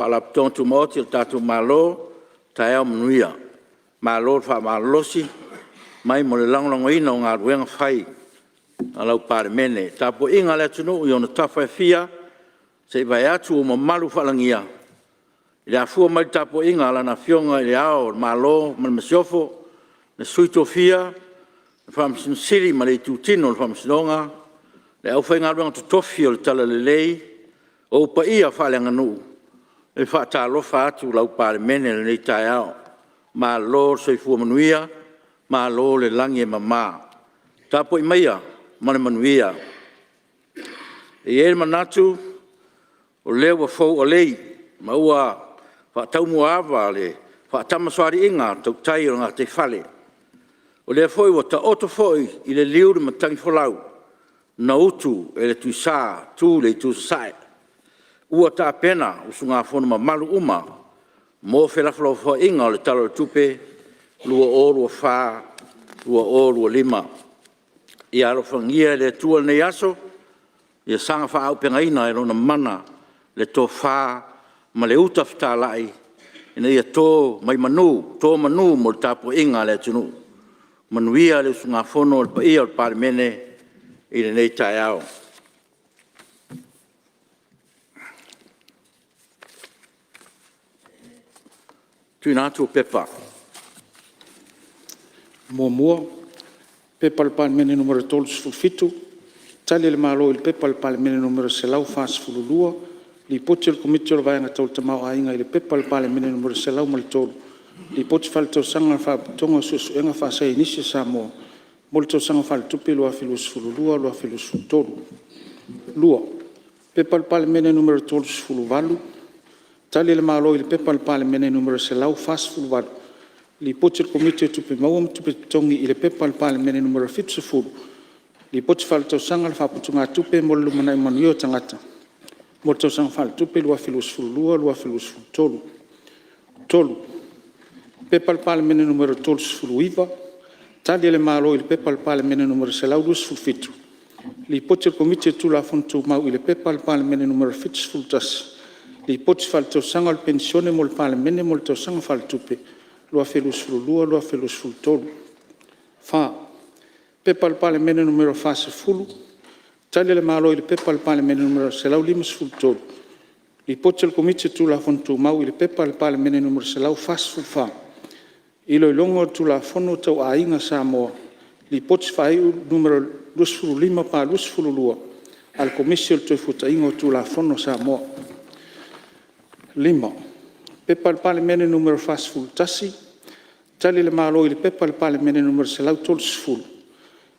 Faalapotopotoga Tumaoti a le tatou Malo, taeao manuia. Malo le faamalolosi mai mo le lagolagoina o galuega fai a lau Palemene. Le tapuaiga a le atunuu i ona tafa e fia, se i vaeatu ou mamalu faalagia, i le afua mai i le tapuaiga a Lana Afioga i Le Ao o le Malo ma le Masiofo, le Sui Tofia, le Faamasino Sili ma le Itutino o le Faamasinoga, le aufaigaluega totofi o le Talalelei, o ou paia faaleaganuu, e faatalofa atu lau Palemene i lenei taeao. Malo le soifua manuia, malo le lagi e mama. Tapuai maia ma le manuia. E i ai le manatu o lea ua fou aulei ma ua faataumuaava le faatamasoaliiga a tautai o le gataifale. O lea foi ua taoto foi i le liu le matagi folau na utu e le Tuisa tu i le itu Sasae. Ua tapena usugafono mamalu uma mo felafolafoaiga o le Tala o le Tupe 2024/2025. Ia alofagia e le Atua lenei aso, ia saga faaauupegaina e Lona mana le tofa ma le uta fetalai ina ia to manu mo le tapuaiga a le atunuu. Manuia le usugafono a le paia o le Palemene i lenei taeao. 1. P.P.2023/2024 Nu.37, Tali a le Malo i le P.P.2023/2024 Nu.142, Lipoti a le Komiti o le Vaega Tau le Tamaoaiga i le P.P.2023/2024 Nu.103, Lipoti Faaletausaga a le Faalapotopotoga o Suesuega Faasaienisi a Samoa mo le Tausaga Faaletupe 2022/2023. 2. P.P.2023/2024 Nu.38, Tali a le Malo i le P.P.2023/2024 Nu.148, Lipoti a le Komiti o Tupe Maua ma Tupe Totogi i le P.P.2023/2024 Nu.70, Lipoti Faaletausaga a le Faaputugatupe mo le Lumanai Manuia o Tagata mo le Tausaga Faaletupe 2022/2023. 3. P.P.2023/2024 Nu.39, Tali a le Malo i le P.P.2023/2024 Nu.127, Lipoti a le Komiti o Tulafono Tumau i le P.P.2023/2024 Nu.71, Lipoti Faaletausaga o le Penisione mo le Palemene mo le Tausaga Faaletupe 2022/2023. 4. P.P.2023/2024 Nu.40, Tali a le Malo i le P.P.2023/2024 Nu.153, Lipoti a le Komiti o Tulafono Tumau i le P.P.2023/2024 Nu.144, Iloiloga o le Tulafono Tau Aiga Samoa Lipoti Faaiu Nu.25/22 a le Komisi o le Toefuataiga o Tulafono a Samoa. 5. P.P.2023/2024 Nu.41, Tali a le Malo i le P.P.2023/2024 Nu.130,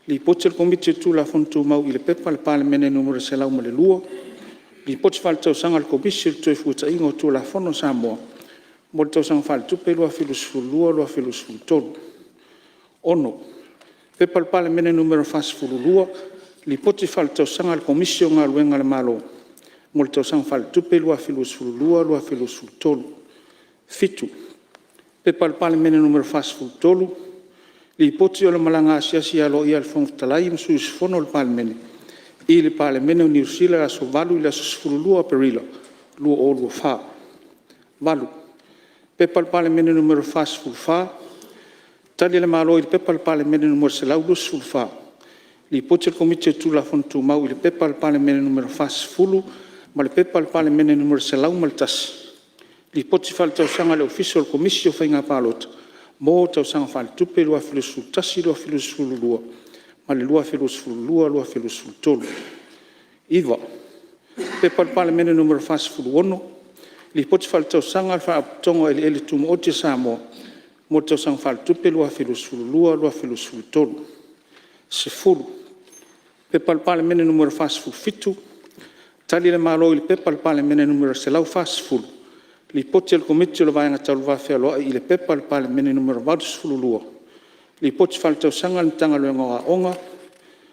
Lipoti a le Komiti o Tulafono Tumau i le P.P.2023/2024 Nu.102, Lipoti Faaletausaga a le Komisi o le Toefuataiga o Tulafono a Samoa mo le Tausaga Faaletupe 2022/2023. 6. P.P.2023/2024 Nu.42, Lipoti Faaletausaga a le Komisi o Galuega a le Malo mo le Tausaga Faaletupe 2022/2023. 7. P.P.2023/2024 Nu.43, Lipoti o le Malaga Asiasi aloaia a le Fofoga Fetalai ma Sui Usufono o le Palemene i le Palemene o Niu Sila, aso 8-12 Aperila 2024. 8. P.P.2023/2024 Nu.44, Tali a le Malo i le P.P.2023/2024 Nu.124, Lipoti a le Komiti o Tulafono Tumau i le P.P.2023/2024 Nu.40 ma le P.P.2023/2024 Nu.101, Lipoti Faaletausaga a le Ofisa o le Komisi o Faiga Palota mo Tausaga Faaletupe 2021/2022 ma le 2022/2023. 9. P.P.2023/2024 Nu.46, Lipoti Faaletausaga a le Faalapotopotoga o Eleele Tumaoti a Samoa mo le Tausaga Faaletupe 2022/2023. 10. P.P.2023/2024 Nu.47, Tali a le Malo i le P.P.2023/2024 Nu.140, Lipoti a le Komiti o le Vaega Tau le Va Fealoai i le P.P.2023/2024 Nu.82, Lipoti Faaletausaga a le Matagaluega o Aoga,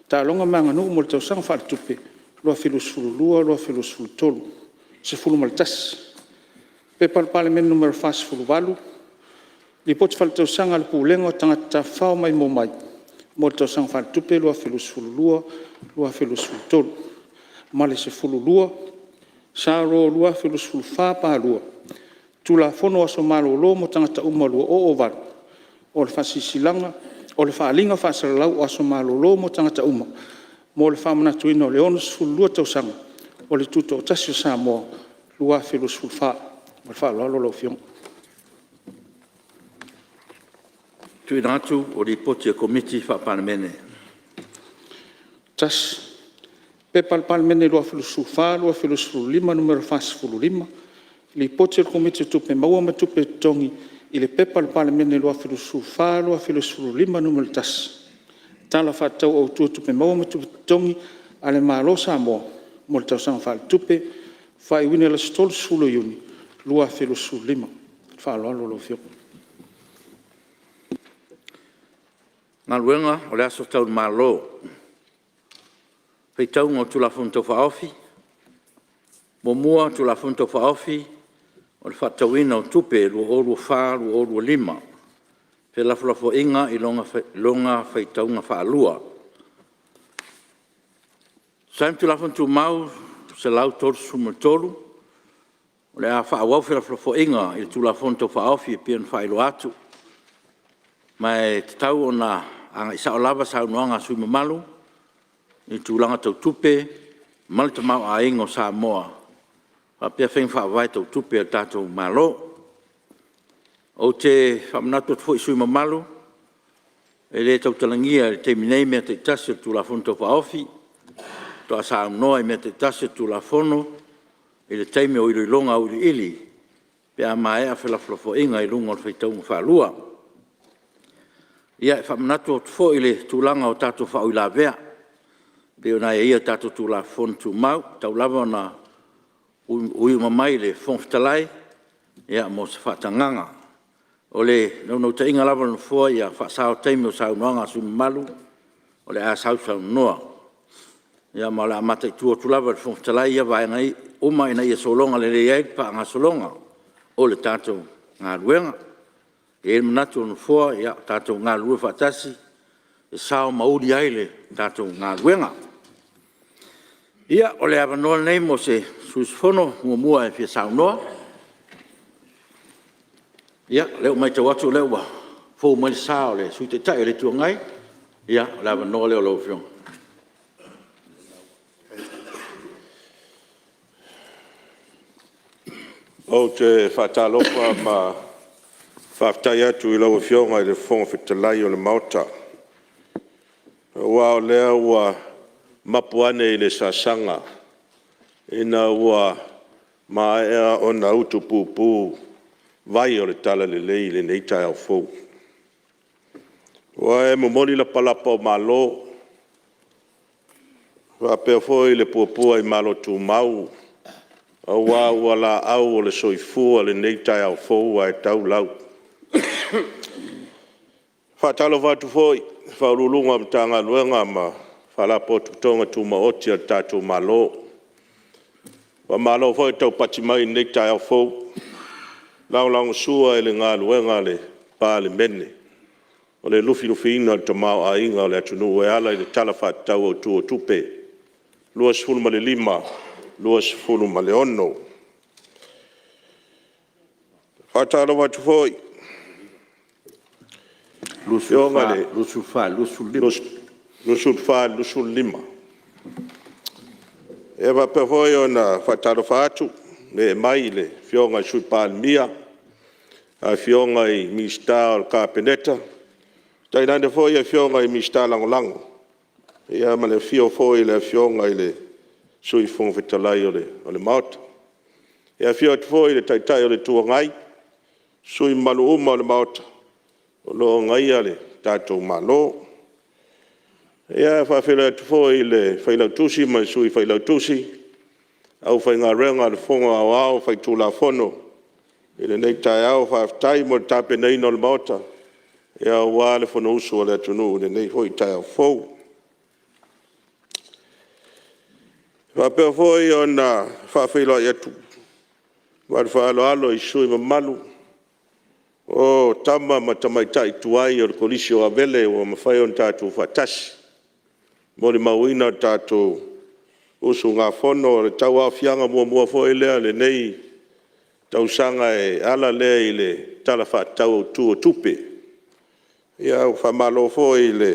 Taaloga ma Aganuu mo le Tausaga Faaletupe 2022/2023. 11. P.P.2023/2024 Nu.48, Lipoti Faaletausaga a le Pulega o Tagata Tafafao Maimoa Mai mo le Tausaga Faaletupe 2022/2023. Ma le 12. S.R 2024/2, Tulafono o Aso Malolo mo Tagata uma 2008, o le Faaaliga Faasalalau o Aso Malolo mo Tagata uma mo le Faamanatuina o le 62 Tausaga o le Tutoatasi o Samoa 2024. Ma le faaaloalo lau Afioga. Tuuina atu o Lipoti a Komiti Faa-Palemene. 1. P.P.2023/2024 Nu.45, Lipoti a le Komiti o Tupe Maua ma Tupe Totogi i le P.P.2023/2024 Nu.1, Tala Faatatau Autu o Tupe Maua ma Tupe Totogi a le Malo Samoa mo le Tausaga Faaletupe faaiuina i le aso 30 Iuni 2025. Ma le faaaloalo lau Afioga. Galuega O le Aso Tau i le Malo, Faitauga o Tulafono Tau Faaofi: 1. Tulafono Tau Faaofi o le Faatatauina o Tupe 2024/2025; Felafolafoaiga i lona faitauga faalua. E tusa ai ma Tulafono Tumau 133, o le a faaauau felafolafoaiga i le Tulafono Tau Faaofi e pei ona faailoa atu. Ma e tatau ona agai sao lava saunoaga a sui usufono mamalu i tulaga tau tupe ma le tamaoaiga o Samoa faapea faiga faavae tau tupe a le tatou Malo. Ou te faamanatu atu foi i sui usufono mamalu, e le tautalagia i le taimi nei Mea Taitasi o le Tulafono Tau Faaofi. Faatoa saunoa i Mea Taitasi o le Tulafono i le taimi o Iloiloga Auiliili pe a maea felafolafoaiga i luga o le faitauga faalua. Ia, e faamanatu atu foi i le tulaga o tatou faauilavea e pei ona aiaia i tatou Tulafono Tumau, e tatau lava ona uiuga mai i le Fofoga Fetalai mo se faatagaga. O le naunautaiga lava o le Nofoa ia faasao taimi o saunoaga a sui usufono mamalu o le a sausaunoa. Ia ma o le a mataitu atu lava e le Fofoga Fetalai ia vaega uma ina ia sologa lelei ai le faagasologa o le tatou galuega. E i ai le manatu o le Nofoa, ia tatou galulue faatasi e sao ma uli ai le tatou galuega. Ia, o le avanoa lenei mo se sui usufono muamua e fia saunoa. Ia, o lea ua matau atu o lea ua fou mai le sa o le Sui Taitai o le Itu Agai. Ia, o le avanoa lea o lau Afioga. Ou te faatalofa ma faafetai atu i lau Afioga i le Fofoga Fetalai o le Maota, aua o lea ua mapu ane i le sasaga ina ua maea ona utupupu vai o le talalelei i lenei taeao fou. Ua e momoli lapalapa o malo faapea foi le puapua i malotumau aua ua laau o le soifua lenei taeao fou ae tau lau. E faatalofa atu foi i Ofisa Sili o Pulega o Matagaluega ma Faalapotopotoga Tumaoti a le tatou Malo. Faamalo foi le taupati mai i lenei taeao fou e lagolagosua i le galuega a le Palemene o le lufilufiina o le tamaoaiga o le atunuu e ala i le Tala Faatatau Autu o Tupe 2025/2026. E faatalofa atu foi i le Afioga i le 2024/2025. E faapea foi ona faatalofa atu le ee mai i le Afioga i le Sui Palemia, Afioga i Minisita o le Kapeneta, tainane foi Afioga i Minisita Lagolago, ia ma le afio foi o le Afioga i le Sui Fofoga Fetalai o le Maota. Ia, afio atu foi le Taitai o le Itu Agai, sui usufono mamalu uma o le Maota o lo o agaia le tatou Malo. E faafeiloai atu foi i le Failautusi ma le Sui Failautusi, aufaigaluega a le Fono Aoao Faitulafono i lenei taeao. Faafetai mo le tapenaina o le Maota aua le Fonousu a le atunuu i lenei foi taeao fou. E faapea foi ona faafeiloai atu ma le faaaloalo i sui usufono mamalu o tama ma tamaitai tuai o le Kolisi o Avele ua mafai ona tatou faatasi e molimauina le tatou usugafono, o le tauaofiaga muamua foi lea o lenei tausaga e ala lea i le Tala Faatatau Autu o Tupe. Ia ua faamalo foi i le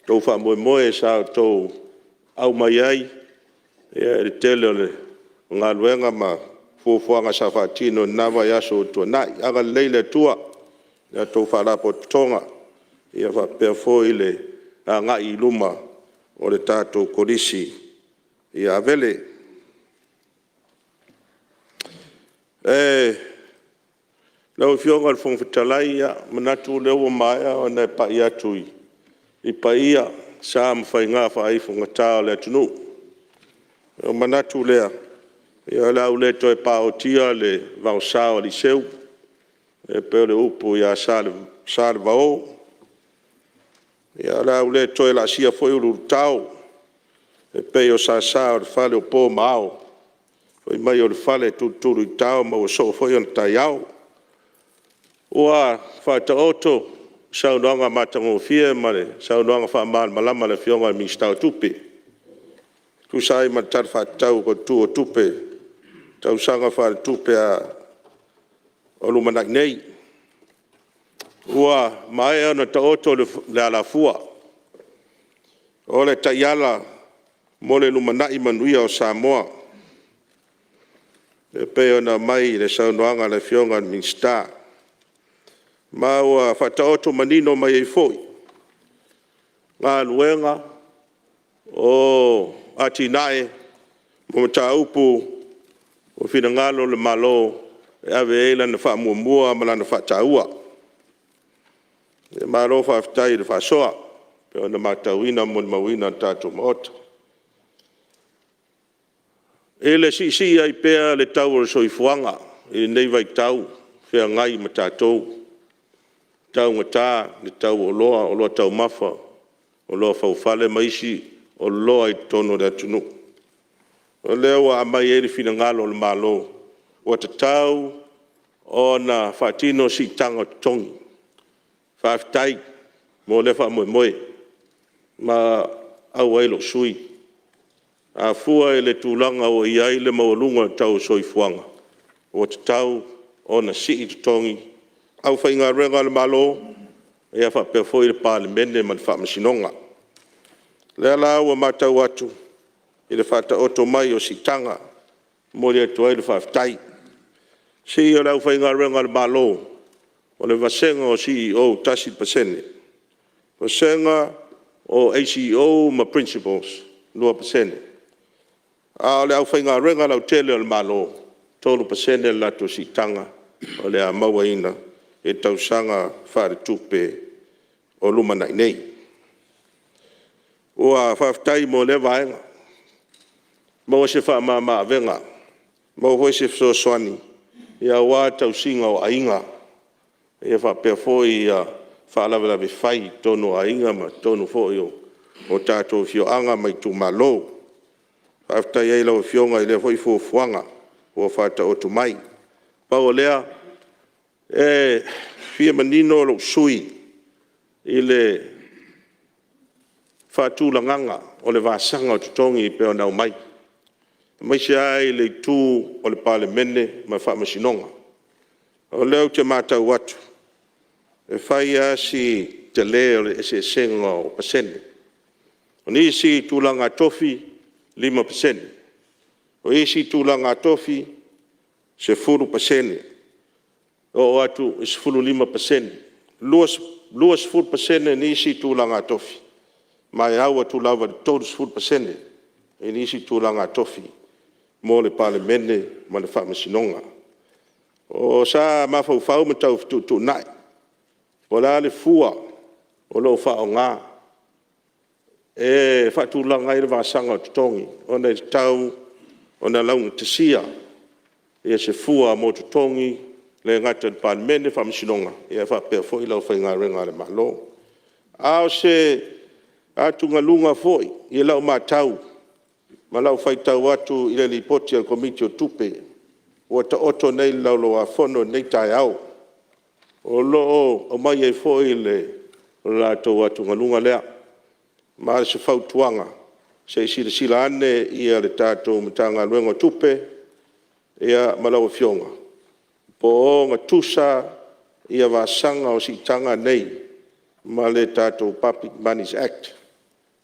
tou faamoemoe sa outou aumai ai i le tele o galuega ma fuafuaga sa faatino i lena vaiaso ua tuanai. Ia agalelei le Atua i a outou Faalapotopotoga faapea foi le agai i luma o le tatou Kolisi i Avele. Lau Afioga i le Fofoga Fetalai, e manatu o lea ua maea ona e pai atu i paia, o sa ma faiga faaifogata o le atunuu. Ona manatu lea, o le a ou le toe paotia le vaosa o aliiseu e pei o le upu ia Salevao. Ia o le a ou le toe laasia foi uluulutao e pei o sasa o le fale o po ma ao, fai mai o le fale e tulutuluitao ma ua soo foi ona taiao. Ua faataoto saunoaga matagofie ma le saunoaga faamalamalama a le Afioga i le Minisita o Tupe e tusa ai ma le Tala Faatatau Autu o Tupe i le tausaga faaletupe o lumanai nei. Ua maea ona taoto le alafua o le taiala mo le lumanai manuia o Samoa e pei ona aumai i le saunoaga a le Afioga i le Minisita. Ma ua faataoto manino mai ai foi galuega o atinae o mataupu ua finagalo le Malo e ave i ai lana faamuamua ma lana faataua. Malo faafetai i le faasoa e pei ona matauina ma molimauina e le tatou Maota. I le siisii ai pea o le tau o le soifuaga i lenei vaitau o feagai ma tatou, taugata le tau o oloa, oloa taumafa, oloa faufale ma isi oloa i totonu o le atunuu. O lea ua aumai ai le finagalo o le Malo ua tatau ona faatino siitaga o totogi. Faafetai mo lea faamoemoe ma auai lou sui usufono. A fua i le tulaga ua i ai le maualuga o le tau o le soifuaga, ua tatau ona sii totogi o le aufaigaluega a le Malo faapea foi le Palemene ma le Faamasinoga. O lea la ua matau atu i le faataoto mai o siitaga, e momoli atu ai le faafetai. Sii o le aufaigaluega a le Malo, o le vasega o CEOs e 1%, vasega o ACEOs ma Principals e 2%, a o le aufaigaluega lautele o le Malo, e 3% le latou siitaga o le a mauaina i le tausaga faaletupe o lumanai nei. Ua faafetai mo lea vaega, maua se faamama-avega, maua foi se fesoasoani aua le tausiga o aiga faapea foi faalavelave fai i totonu o aiga ma totonu foi o tatou afioaga ma itumalo. Faafetai ai i lau Afioga i lea foi fuafuaga ua faataoto mai. Pau o lea, e fia manino lou sui usufono i le faatulagaga o le vasaga o totogi e pei ona aumai, aemaise lava i le itu o le Palemene ma le Faamasinoga. O lea ou te matau atu, e fai lava si tele o le eseesega o pasene. O nisi tulaga tofi e 5%, o isi tulaga tofi e 10%, oo atu i le 15%, 20% nisi tulaga tofi, ma e au atu lava i le 30% i nisi tulaga tofi mo le Palemene ma le Faamasinoga. Sa mafaufau ma tau fetuutuunai po o le a le fua o lo o faaaoga e faatulaga ai le vasaga o totogi, ona e tatau ona laugatasia se fua mo totogi, e le gata i le Palemene, Faamasinoga, ae faapea foi le aufaigaluega a le Malo. A o se atugaluga foi i lau matau ma lau faitau atu i le Lipoti a le Komiti o Tupe ua taoto nei i le Laulau-a-Fono i lenei taeao, o lo o aumai ai foi le latou atugaluga lea. Ma o se fautuaga, se i silasila ane le tatou Matagaluega o Tupe ma lau Afioga. Po o ogatusa ia vasaga o siitaga nei ma le tatou Public Monies Act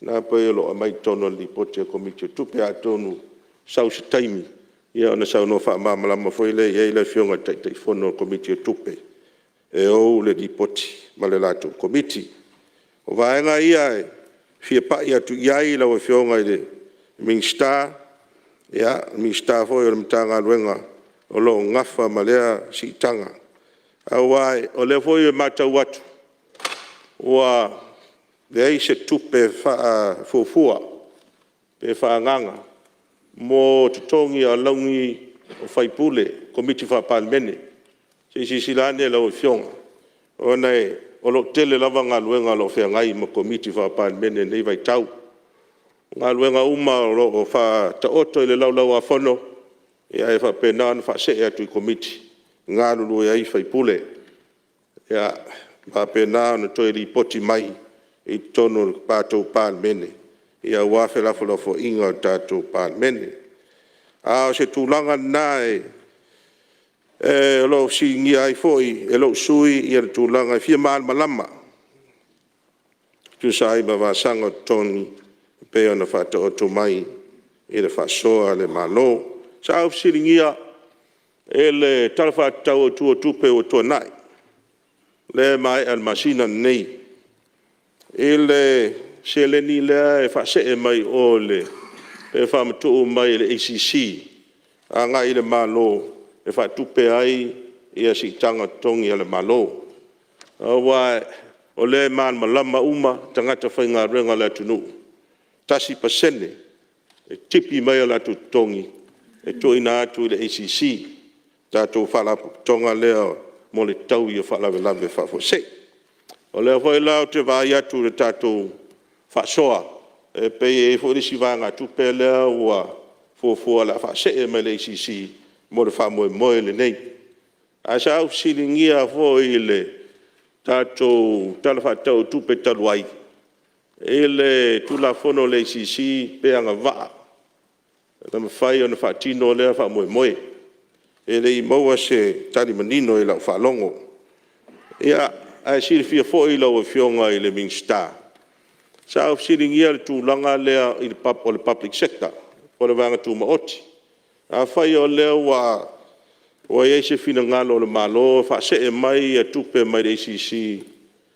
lena pei o lo o aumai i totonu o le Lipoti a le Komiti o Tupe. Atonu e sau se taimi ona saunoa faamalamalama foi lea i ai le Afioga i le Taitaifono o le Komiti o Tupe e ou le Lipoti ma le latou Komiti. O vaega ia e fia pai atu i ai lau Afioga i le Minisita, le Minisita foi o le Matagaluega o lo o nafa ma lea siitaga. Aua o lea foi e matau atu ua leai se tupe fuafua pe faaagaaga mo totogi o alauni o sui usufono o Komiti Faa-Palemene. Se i silasila ane lau Afioga ona o lo o tele lava galuega o lo o feagai ma Komiti Faa-Palemene i lenei vaitau. O galuega uma o lo o faataoto i le Laulau-a-Fono e faapena ona faasee atu i Komiti e galulue ai sui usufono. E faapena ona toe lipoti mai i totonu o le tatou Palemene aua felafolafoaiga a le tatou Palemene. A o se tulaga lena o lo o fesiligia ai foi e lou sui usufono le tulaga e fia malamalama e tusa ai ma vasaga o totogi e pei ona faataoto mai i le faasoa a le Malo. Sa ou fesiligia i le Tala Faatatau Autu o Tupe ua tuanai, lea e maea i le masina lenei i le seleni lea e faasee mai o pe faamatuu mai e le ACC agai i le Malo e faatupe ai siitaga o totogi a le Malo. Aua o lea e malamalama uma tagata faigaluega a le atunuu, e 1% e tipi mai o latou totogi e tuuina atu i le ACC, le tatou Faalapotopotoga lea mo le taui o faalavelave faafuasei. O lea foi la ou te vaai atu i le tatou faasoa, e pei e i ai foi le isi vaegatupe lea ua fuafua o le a faasee mai le ACC mo le faamoemoe lenei. Ae sa ou fesiligia foi i le tatou Tala Faatatau o Tupe talu ai i le Tulafono a le ACC pe agavaa e mafai ona faatino lea faamoemoe. E le i maua se tali manino i lau faalogo. Ia, ae silafia foi lau Afioga i le Minisita, sa ou fesiligia le tulaga lea o le public sector po o le vaega tumaoti. Afai o lea ua i ai se finagalo o le Malo e faasee mai tupe mai le ACC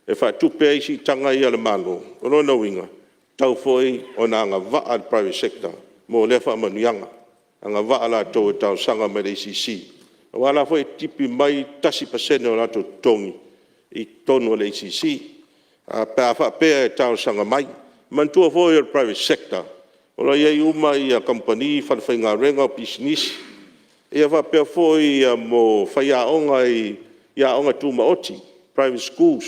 e faatupe ai siitaga ia a le Malo, o lona uiga, e tatau foi ona agavaa le private sector mo lea faamanuiaga, agavaa latou e talosaga mai i le ACC, aua o la e foi e tipi mai le 1% o latou totogi i totonu o le ACC pe a faapea e talosaga mai. Manatua foi o le private sector, o lo o i ai uma kamupani, falefaigaluega, o pisinisi, ia faapea foi faiaoga i aoga tumaoti, private schools.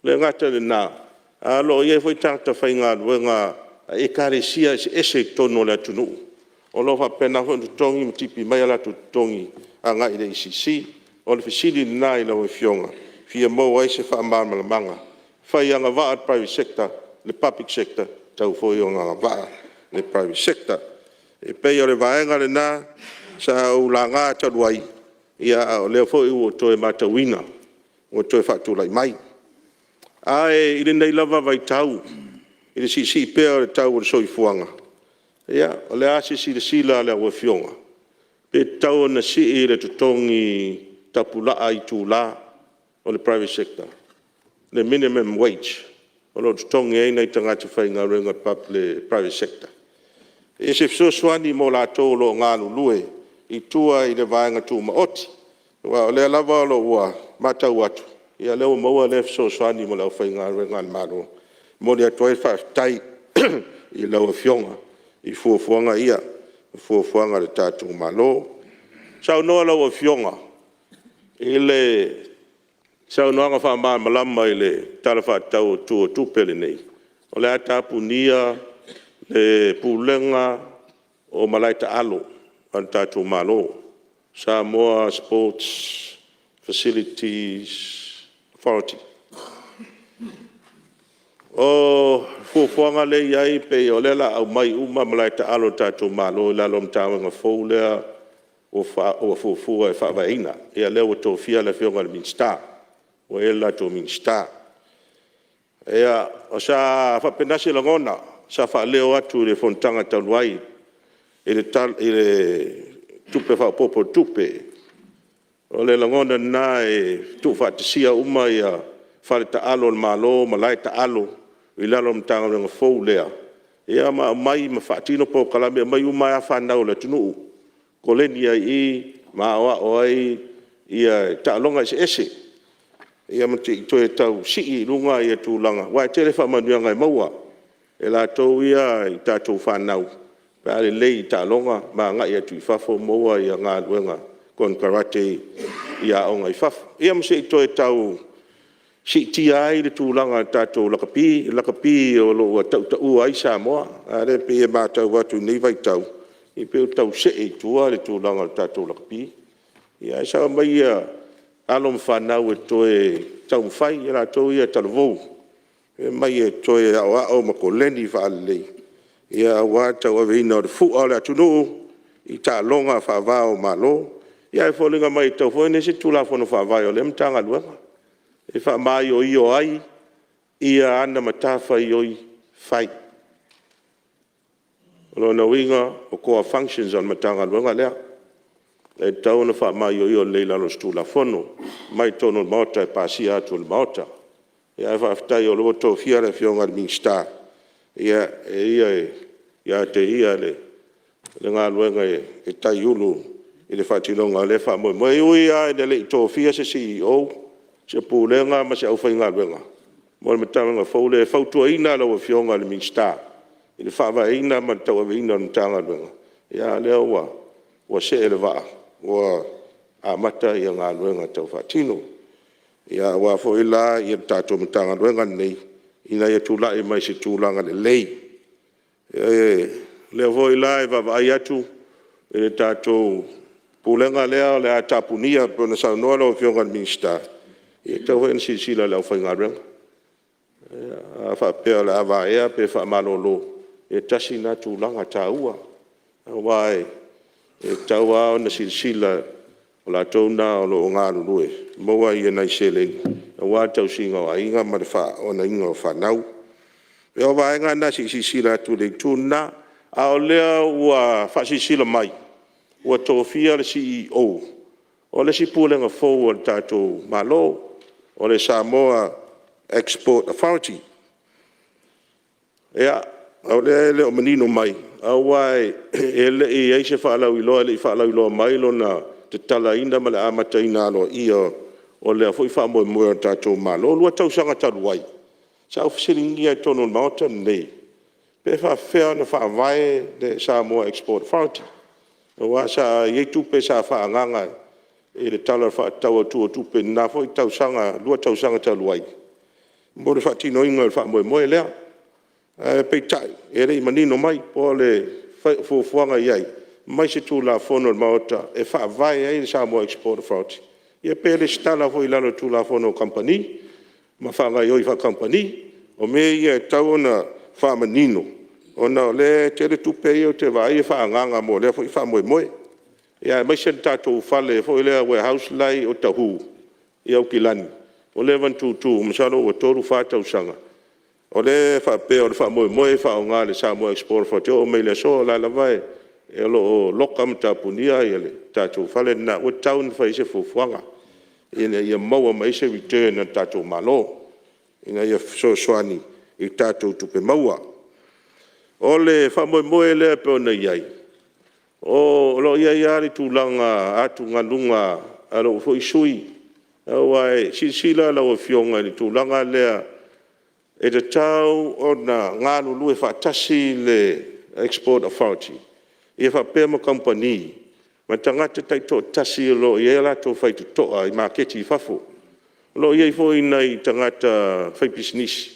E le gata i lena, ae o lo o i ai foi tagata faigaluega a Ekalesia eseese i totonu o le atunuu o lo o faapena foi ona totogi ma tipi mai o latou totogi agai i le ACC. O le fesili lena i lau Afioga e fia maua ai se faamalamalamaga. Afai e agavaa le public sector, e tatau foi ona agavaa le private sector. E pei o le vaega lena sa ou laga talu ai, a o lea foi ua toe matauina ua toe faatulai mai. Ae i lenei lava vaitau i le siisii pea o le tau o le soifuaga, ia, o le a se silasila a lau Afioga, pe tatau ona sii le totogi tapulaa itula o le private sector, le minimum wage o lo o totogi ai nai tagata faigaluega a le private sector i se fesoasoani mo latou o lo o galulue i tua i le vaega tumaoti. Aua o lea lava ua matau atu, o lea ua maua lea fesoasoani mo le aufaigaluega a le Malo. E momoli atu ai le faafetai i lau Afioga i fuafuaga ia, o fuafuaga a le tatou Malo. Saunoa lau Afioga i le saunoaga faamalamalama i le Tala Faatatau Autu o Tupe lenei, o le a tapunia le Pulega o malae taalo a le tatou Malo, Samoa Sports Facilities Authority. O le fuafuaga lea e i ai pei o lea o le a aumai uma malae taalo a le tatou Malo i lalo o le Matagaluega fou lea ua fuafua e faavaeina. Ia lea ua tofia le Afioga i le Minisita ua i ai le latou Minisita. Ia, sa faapena se lagona sa faaleo atu i le fonotaga talu ai i le Tala Faaopoopo o le Tupe. O le lagona lena e tuufaatasia uma fale taalo a le Malo, malae taalo i lalo o le Matagaluega fou lea, ia ma aumai ma faatino polokalame, e aumai uma ai lava fanau a le atunuu, koleni ai i i ma aoao ai taaloga eseese, ia ma toe tau sii i luga tulaga, aua e tele faamanuiaga e maua e latou ia i tatou fanau pe a lelei i taaloga ma agai atu i fafo maua galuega konekarate i aoga i fafo. Ia ma se i toe tau siitia ai le tulaga o le tatou lakapi. O le lakapi o lo o ua tautaua ai Samoa, a o lea e pei e matau atu i lenei vaitau, e pei ua tau see i tua le tulaga o le tatou lakapi. Ae sao ai alo ma fanau e toe taumafai, i latou ia talavou, e omai e toe aoao ma koleni faalelei aua le tauaveina o le fua o le atunuu i taaloga faava-o-Malo. Ia ae foliga mai e tatau foi ona i ai se Tulafono Faavae o lea Matagaluega e faamaioio ai ana matafaioi fai. O lona uiga o core functions a le Matagaluega lea, e tatau ona faamaioio lelei i lalo o se Tulafono e aumai i totonu o le Maota e pasia atu e le Maota. Ae faafetai o lea ua tofia le Afioga i le Minisita, e ia te ia le galuega e taiulu i le faatinoga o lea faamoemoe. E ui lava ina le i tofia se CEO, se Pulega ma se aufaigaluega mo le Matagaluega fou lea, e fautuaina lau Afioga i le Minisita i le faavaeina ma le tauaveina o le Matagaluega, a o lea ua see le vaa ua amata galuega tau faatino. Aua foi la le tatou Matagaluega lenei ina ia tulai mai i se tulaga lelei. O lea foi la e vaavaai atu i le tatou Pulega lea o le a tapunia pei ona saunoa lau Afioga i le Minisita, ia e tatau foi ona silasila i le aufaigaluega. A faapea o le a vaea pe faamalolo, ia tasi lena tulaga taua, aua e tatau lava ona silasila, o latou na o lo o galulue e maua nai seleni aua le tausiga o aiga ma le faaaoogaina o fanau. Ia o vaega na se i silasila atu i le itu lena. A o lea ua faasilasila mai ua tofia le CEO o le isi Pulega fou a le tatou Malo, o le Samoa Export Authority. Ia, o lea e le o manino mai, aua e le i i ai se faalauiloa, e le i faalauiloa mai lona tatalaina ma le amataina aloaia o lea foi faamoemoe o le tatou Malo. O le 2 tausaga talu ai, sa ou fesiligia i totonu o le Maota lenei, pe faapefea ona faavae le Samoa Export Authority, aua sa i ai tupe sa faaagaaga i le Tala Faatatau Autu o Tupe i lena foi tausaga, 2 tausaga talu ai mo le faatinoina o le faamoemoe lea. Ae peitai, e le i manino mai po o le fuafuaga i ai, aumai se Tulafono i le Maota e faavae ai le Samoa Export Authority, ia pe resitala foi i lalo o le Tulafono o Kamupani ma faagaoioi faa-kamupani. O mea ia e tatau ona faamanino ona o lea e tele tupe ia ou te vaai e faaagaaga mo lea foi faamoemoe, aemaise le tatou fale foi lea warehouse la e i Otahuhu i Aukilani ua leva ona tutu masalo ua 3 i le 4 tausaga. O lea e faapea o le faamoemoe e faaaoga e le Samoa Export Authority e oo mai i le aso o la e lava o lo o loka ma tapunia le tatou fale lena. Ua tatau ona fai i ai se fuafuaga ina ia maua mai ai se return a le tatou Malo ina ia fesoasoani i tatou tupe maua. O le faamoemoe lea e pei ona i ai, o lo o i ai lava le tulaga atugaluga a lou foi sui usufono. Aua e silasila lau Afioga i le tulaga lea e tatau ona galulue faatasi le Export Authority faapea ma kamupani ma tagata taitoatasi o lo o i ai a latou faitotoa i maketi i fafo. O lo o i ai foi nai tagata faipisinisi,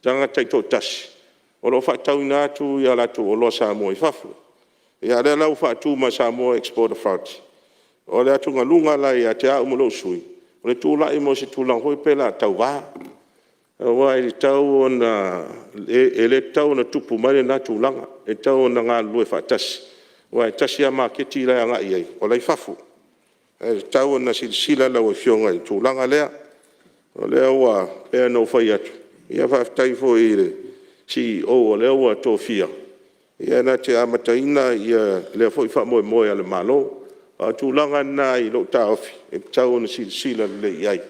tagata taitoatasi o lo o faatauina atu a latou oloa Samoa i fafo. A o lea la ua faatu ma le Samoa Export Authority. O le atugaluga la ia te au ma lou sui usufono, o le tulai mai o se tulaga foi lea pei o le a tauva, aua e le tatau ona tupu mai lena tulaga, e tatau ona galulue faatasi. Aua e tasi lava maketi la e agai i ai o la e i fafo. Ae tatau ona silasila lau Afioga i le tulaga lea. O lea ua pei ona ou fai atu, ia faafetai foi i le Ofisa Sili o lea ua tofia na te amataina lea foi faamoemoe a le Malo. A o tulaga na i lou taofi e tatau ona silasila lelei i ai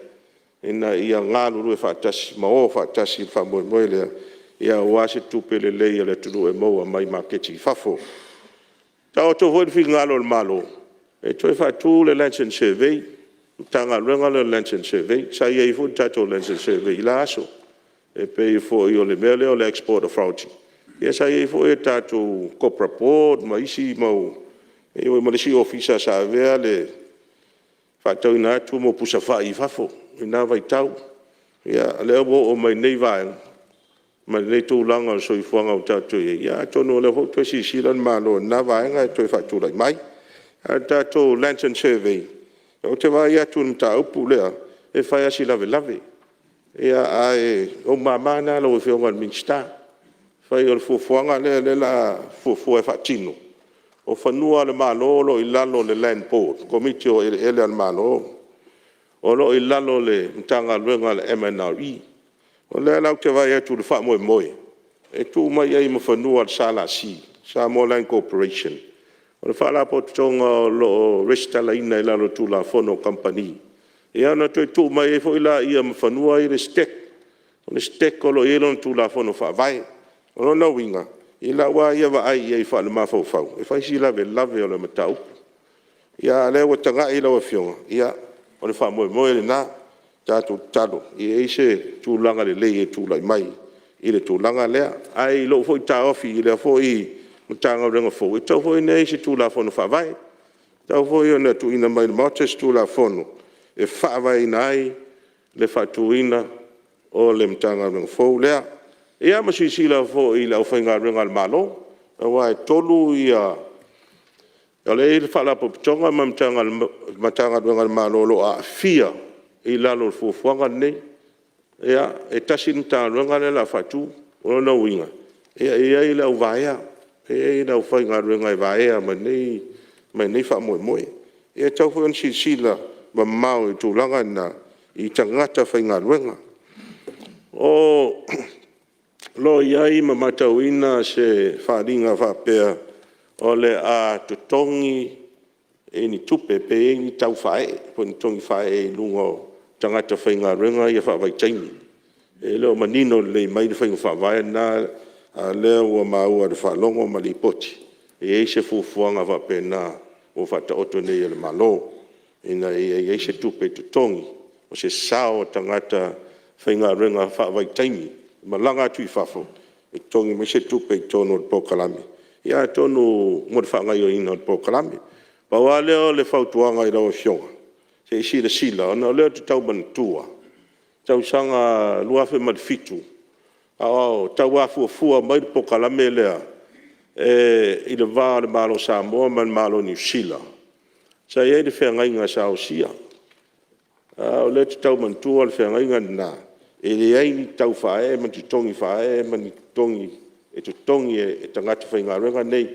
ina ia galulue faatasi ma o faatasi i le faamoemoe lea aua se tupe lelei a le atunuu e maua mai maketi i fafo. Taoto foi le finagalo o le Malo e toe faatu le Lands & Survey, le Matagaluega lea o le Lands & Survey. Sa i ai foi le tatou Lands & Survey i la aso, e pei foi o le mea lea o le Export Authority, ia sa i ai foi le tatou Copra Board ma isi mau… E i ai foi ma le isi Ofisa sa avea le faatauina atu o pusa fai i fafo i na vaitau. Ia o lea ua oo mai lenei vaega ma lenei tulaga o le soifuaga ua tatou i ai, ia atonu o lea foi ua toe silasila le Malo i lena vaega e toe faatulai mai. A o le tatou Lands & Survey, ou te vaai atu i le mataupu lea, e fai lava si lavelave. Ae o ou mama na lau Afioga i le Minisita. Afai o le fuafuaga lea o le a fuafua e faatino, o fanua o le Malo o lo o i lalo o le Land Board, Komiti o Eleele a le Malo, o lo o i lalo o le Matagaluega a le MNRE. O lea la ou te vaai atu i le faamoemoe, e tuu mai ai ma fanua o le SLC, Samoa Land Corporation, o le Faalapotopotoga o lo o resitalaina i lalo o le Tulafono o Kamupani, ia ona toe tuu mai ai foi lea ma fanua ia e i le STEC. O le STEC o lo o i ai lona Tulafono Faavae. O lona uiga i lau lava ia vaai i ai faale-mafaufau, e fai si lavelave o le mataupu. A o lea ua tagai lau Afioga, ia o le faamoemoe lena. Tatou tatalo ia i ai se tulaga lelei e tulai mai i le tulaga lea. Ae i lou foi taofi i lea foi Matagaluega fou, e tatau foi ona i ai se Tulafono Faavae. E tatau foi ona tuuina mai i le Maota se Tulafono e faavaeina ai le faatuina o le Matagaluega fou lea. Ia ma silasila foi i le aufaigaluega a le Malo, aua e tolu ia… O lea e i ai le Faalapotopotoga ma le Matagaluega a le Malo o lo o aafia i lalo o le fuafuaga lenei. E tasi le Matagaluega lea o le a faatu. O lona uiga, e i ai le au vaea, e i ai le aufaigaluega e vaea ma lenei faamoemoe. E tatau foi ona silasila mamao i le tulaga lena i tagata faigaluega. O lo o i ai ma matauina se faaaliga faapea o le a totogi ni tupe pe i ai ni tau faaee po o ni totogi faaee i luga o tagata faigaluega ia faavaitaimi. E le o manino lelei mai le faiga faavae lena, a o lea ua maua i le faalogo ma lipoti e i ai se fuafuaga faapena ua faataoto nei e le Malo ina ia i ai se tupe e totogi, o se sao o tagata faigaluega faavaitaimi e malaga atu i fafo e totogi mai se tupe i totonu o le polokalame, ia atonu mo le faagaoioiga o le polokalame. Pau lava lea o le fautuaga i lau Afioga, se i silasila ona o lea ou te tau manatua, tausaga 2007 a o tau afuafua mai le polokalame lea i le va o le Malo o Samoa ma le Malo o Niu Sila, sa i ai le feagaiga sa osia. O lea ou te tau manatua le feagaiga lena, e leai ni tau faaee ma ni totogi faaee ma ni totogi e totogi e tagata faigaluega nei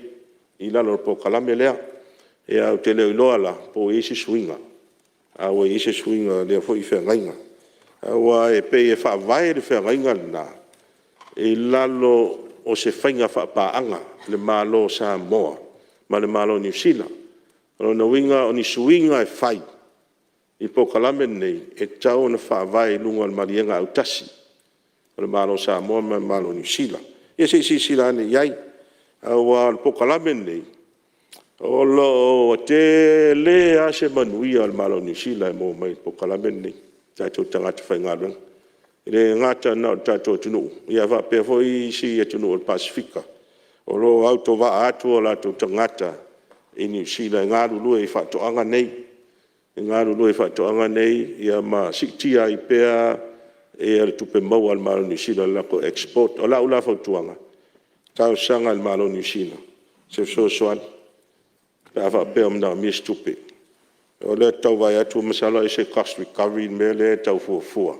i lalo o le polokalame lea. Ae ou te le o iloa la po ua i ai se suiga, a ua i ai se suiga i lea foi feagaiga. Aua e pei e faavae le feagaiga lena i lalo o se faiga faapaaga a le Malo o Samoa ma le Malo o Niu Sila. O lona uiga o ni suiga e fai i polokalame nei, e tatau ona faavae i luga o le maliega autasi o le Malo o Samoa ma le Malo o Niu Sila. Ia se i silasila ane i ai, aua o le polokalame lenei, o lo o tele lava se manuia o le Malo o Niu Sila e maua mai le polokalame lenei i tatou tagata faigaluega. E le gata na o le tatou atunuu, ae faapea foi isi atunuu o le Pasefika o lo o autovaa atu o latou tagata i Niu Sila e galulue i faatoaga nei ma siitia ai pea le tupe maua a le Malo o Niu Sila i le latou export. O lau la fautuaga, talosaga i le Malo o Niu Sila se fesoasoani pe a faapea o manaomia se tupe. O lea ou te tau vaai atu masalo ai o se cost recovery le mea lea e tau fuafua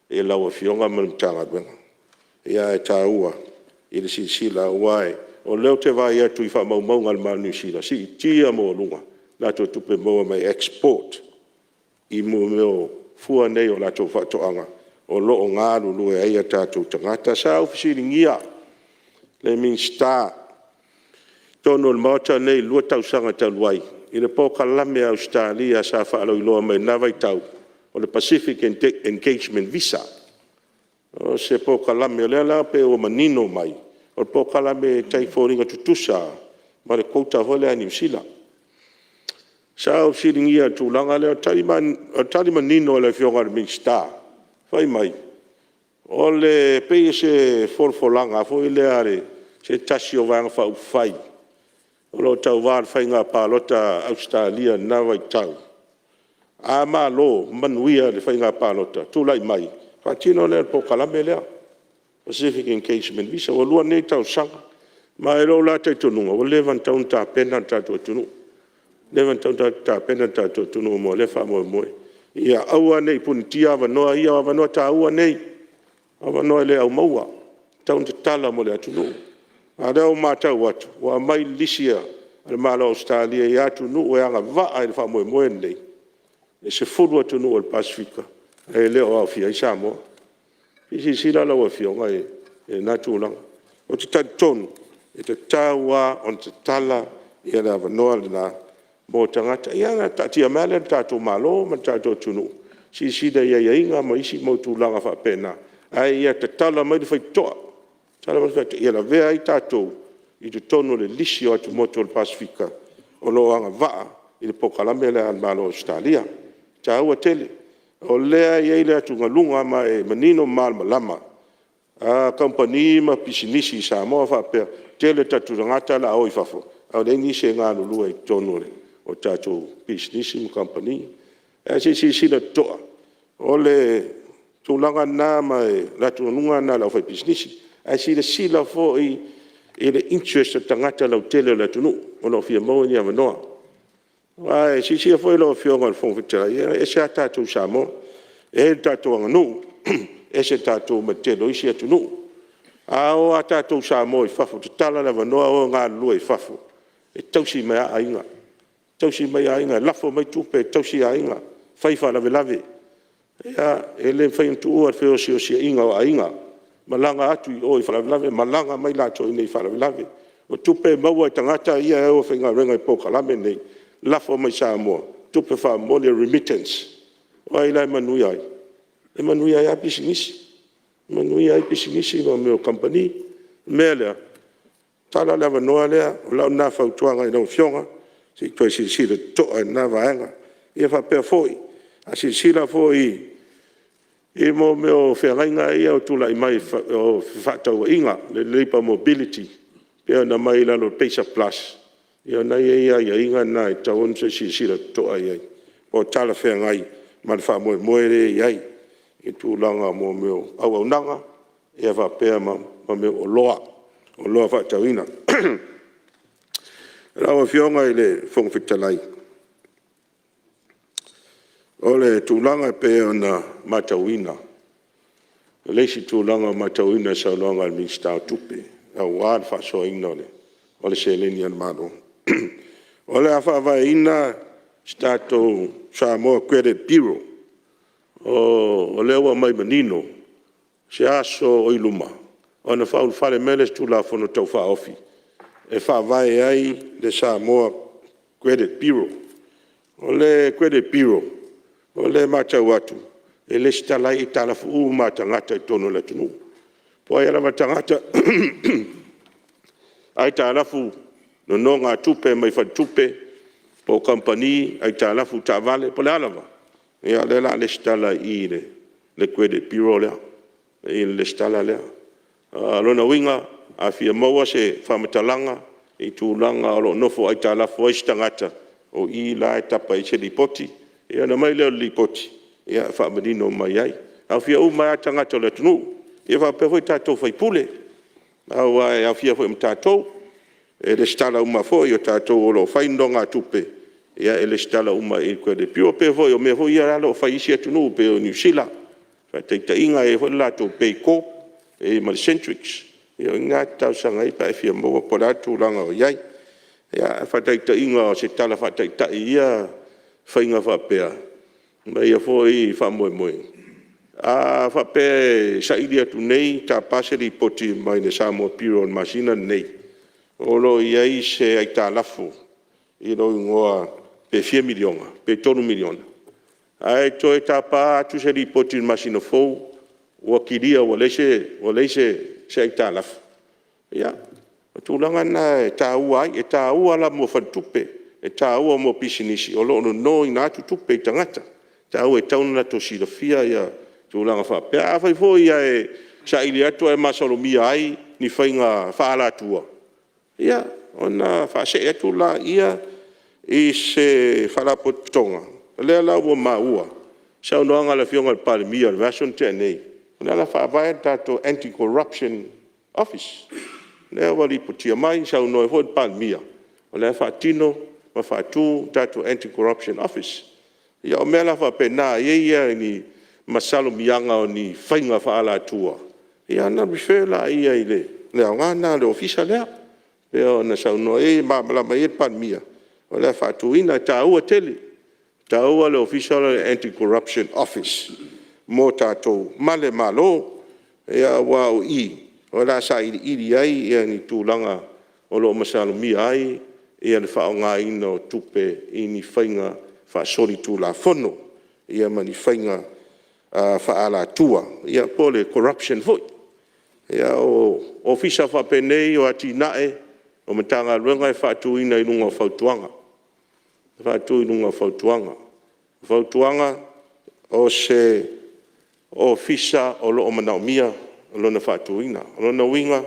e lau Afioga ma le Matagaluega, ae taua i le silasila, aua O lea ou te vaai atu i faamaumauga a le Malo o Niu Sila, siitia maualuga latou tupe maua mai export i mea o fua nei o latou faatoaga o lo o galulue ai o tatou tagata. Sa ou fesiligia le Minisita i totonu o le Maota lenei i le 2 tausaga talu ai i le polokalame a Ausetalia sa faalauiloa mai i lena vaitau, o le Pacific Engagement Visa. O se polokalame, o lea la pei ua manino mai, o le polokalame e tai foliga tutusa lava ma le quota foi lea a Niu Sila. Sa ou fesiligia i le tulaga lea, o le tali manino a le Afioga i le Minisita, fai mai e pei o se folafolaga foi lea a se tasi o Vaega Faaupufai o lo o tauva i le Faiga Palota a Ausetalia i lena vaitau, a malo, manuia le Faiga Palota, tulai mai, faatino lea o le polokalame lea, Pacific Engagement Visa. Ua 2 nei tausaga. Ma i lou la talitonuga, ua leva ona tatau ona tapena le tatou atunuu, ua leva ona tatau ona tapena le tatou atunuu mo lea faamoemoe. Ia aua ne i punitia avanoa ia, o avanoa taua nei, o avanoa e le aumaua, e tatau ona tatala mo le atunuu. A o lea ua matau atu ua aumai le lisi a le Malo o Ausetalia i atunuu e agavaa i le faamoemoe lenei, e 10 atunuu o le Pasefika e le o aofia ai Samoa. Se i silasila lau Afioga i lena tulaga. Ou te talitonu e tatau lava ona tatala le avanoa lena mo tagata ia ona taatia mai lava lea i le tatou Malo ma le tatou atunuu e silasila i aiaiga ma isi mau tulaga faapena, ae ia tatala mai le faitotoa, tatala mai le faitotoa ia lavea ai tatou i totonu o le lisi o atumotu o le Pasefika o lo o agavaa i le polokalame lea a le Malo o Ausetalia. E taua tele. O lea e i ai le atugaluga ma e manino ma malamalama kamupani ma pisinisi i Samoa faapea, tele o tatou tagata o le a o i fafo ae leai nisi e galulue i totonu o tatou pisinisi ma kamupani. Ae se i silasila totoa, o le tulaga lena ma le atugaluga lena o le aufaipisinisi. Ae silasila foi i le interest o tagata lautele o le atunuu o lo o fia maua ni avanoa. Aua e silasila foi lau Afioga i le Fofoga Fetalai, ia e ese lava tatou i Samoa, e i ai le tatou aganuu, e ese tatou mai le tele o isi atunuu. A o a tatou Samoa i fafo, tatala le avanoa o e galulue i fafo, e tausi mai lava aiga, tausi mai aiga, e lafo mai tupe e tausi aiga, fai faalavelave. E le mafai ona tuua le feosiosiaiga o aiga, malaga atu i o i faalavelave, malaga mai latou i inei i faalavelave. O tupe maua e tagata ia e o e faigaluega i polokalame nei, lafo mai i Samoa, tupe faamomoli, remittance. O ai la e manuia ai? E manuia ai lava pisinisi, manuia ai pisinisi ma mea o kamupani. O le mea lea, tatala le avanoa lea, o lau lena fautuaga i lau Afioga, se i toe silasila totoa i lena vaega. Ia faapea foi, a silasila foi i mea o feagaiga ia e tulai mai o fefaatauaiga, le labour mobility pei ona aumai i lalo o le PACER Plus, ia o lena e i ai aiaiga na e tatau ona toe silasila totoa i ai, po o talafeagai ma le faamoemoe lea e i ai i tulaga o mea o auaunaga faapea ma mea o oloa faatauina. Lau Afioga i le Fofoga Fetalai, o le tulaga e pei ona matauina, o le isi tulaga ua matauina i le saunoaga a le Minisita o Tupe aua le faasoaina o le seleni a le Malo, o le a faavaeina se tatou Samoa Credit Bureau. O lea ua aumai manino se aso o i luma ona faaulufale mai lea o se Tulafono Tau Faaofi e faavae ai le Samoa Credit Bureau. O le Credit Bureau, o lea e matau atu e resitala ai aitalafu uma a tagata i totonu o le atunuu. Po o ai lava le tagata aitalafu nonogatupe mai faletupe po o kamupani, aitalafu taavale po o le a lava, ia o lea o le a resitala i i i le Credit Bureau lea i le resitala lea. O lona uiga a fia maua se faamatalaga i tulaga o lo o nofo aitalafu ai se tagata, o i la e tapa i ai se lipoti, ia ona aumai lea o le lipoti e faamanino mai ai. E aofia uma ai lava tagata o le atunuu ia faapea foi tatou sui usufono, aua e aofia foi ma tatou. E resitala uma foi, o tatou o lo o fai nonogatupe, e resitala uma i le Credit Bureau. E pei foi o mea foi ia o lo o fai e isi atunuu pei o Niu Sila. Faataitaiga, e i ai foi le latou Pay Corp e i ai ma le Centrix. Ia o i ina e te talosaga ai pe a e fia maua po o le a le tulaga o i ai. Ia, faataitaiga o se tala faataitai i ia faiga faapea ma ia foi faamoemoe, a faapea e saili atu nei tapa se lipoti mai le Samoa Bureau i le masina lenei o lo o i ai se aitalafu i lou igoa pe fia miliona pe $3 miliona, ae toe tapa atu se lipoti i le masina fou ua kilia ua leai se aitalafu. Ia, o tulaga na e taua ai. E taua la mo faletupe, e taua mo pisinisi o lo o nonoina atu tupe i tagata. E taua e tatau ona latou silafia tulaga faapea. Afai foi ae saili atu ae masalomia ai ni faiga faaalatua, ia ona faasee atu lea i se Faalapotopotoga. O lea la ua maua i le saunoaga a le Afioga i le Palemia i le vaiaso na tea nei, o lea o le a faavae le tatou Anti-Corruption Office, lea ua lipotia mai, saunoa ai foi le Palemia o la e faatino ma faatu le tatou Anti-Corruption Office. Ia o mea la faapena e i ai ni masalomiaga o ni faiga faaalatua, ia ona refer lea i le aoga lena o le ofisa lea pei ona saunoa i ai ma malamalama i ai le Palemia o le a faatuina. E taua tele, e taua le ofisa lea o le Anti-Corruption Office mo tatou ma le Malo, aua o i o le a sailiili ai ni tulaga o lo o masalomia ai le faaaogaina o tupe i ni faiga faasolitulafono ma ni faiga faaalatua, ia po o le corruption foi. Ia o ofisa faapenei o atinae o Matagaluega e faatuina i luga o fautuaga, e faatu i luga o fautuaga. O fautuaga, o se ofisa o lo o manaomia lona faatuina. O lona uiga,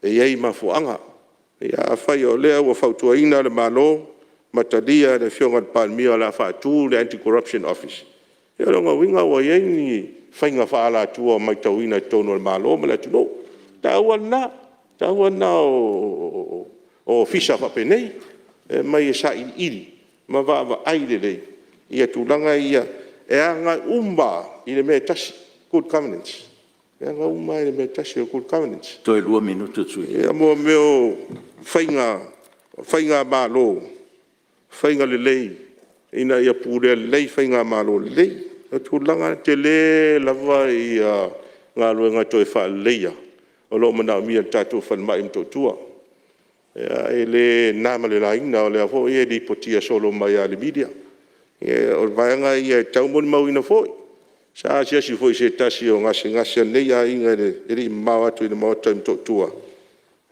e i ai mafuaaga. Ia afai o lea ua fautuaina le Malo ma talia e le Afioga i le Palemia o le a faatu le Anti-Corruption Office, ia o lona uiga ua i ai ni faiga faaalatua ua matauina i totonu o le Malo ma le atunuu. O le taua lena, o le taua lena o ofisa faapenei, e aumai e sailiili ma vaavaai lelei tulaga ia, e agai uma lava i le mea e tasi, good governance. E aga uma lava i le mea e tasi o le good governance. Toe 2 minute o le sui usufono. Ia mea o faigamalo, faiga lelei ina ia pulea lelei faigamalo lelei. O le tulaga lena, e tele lava galuega toe faaleleia o lo o manaomia e le tatou falemai i Motootua. E le na ma le laina, o lea foi e lipotia solo mai lava e le media. O vaega ia e tau molimauina foi. Sa asiasi foi i se tasi o gasegase a lenei aiga e le i mamao atu i le maota i Motootua,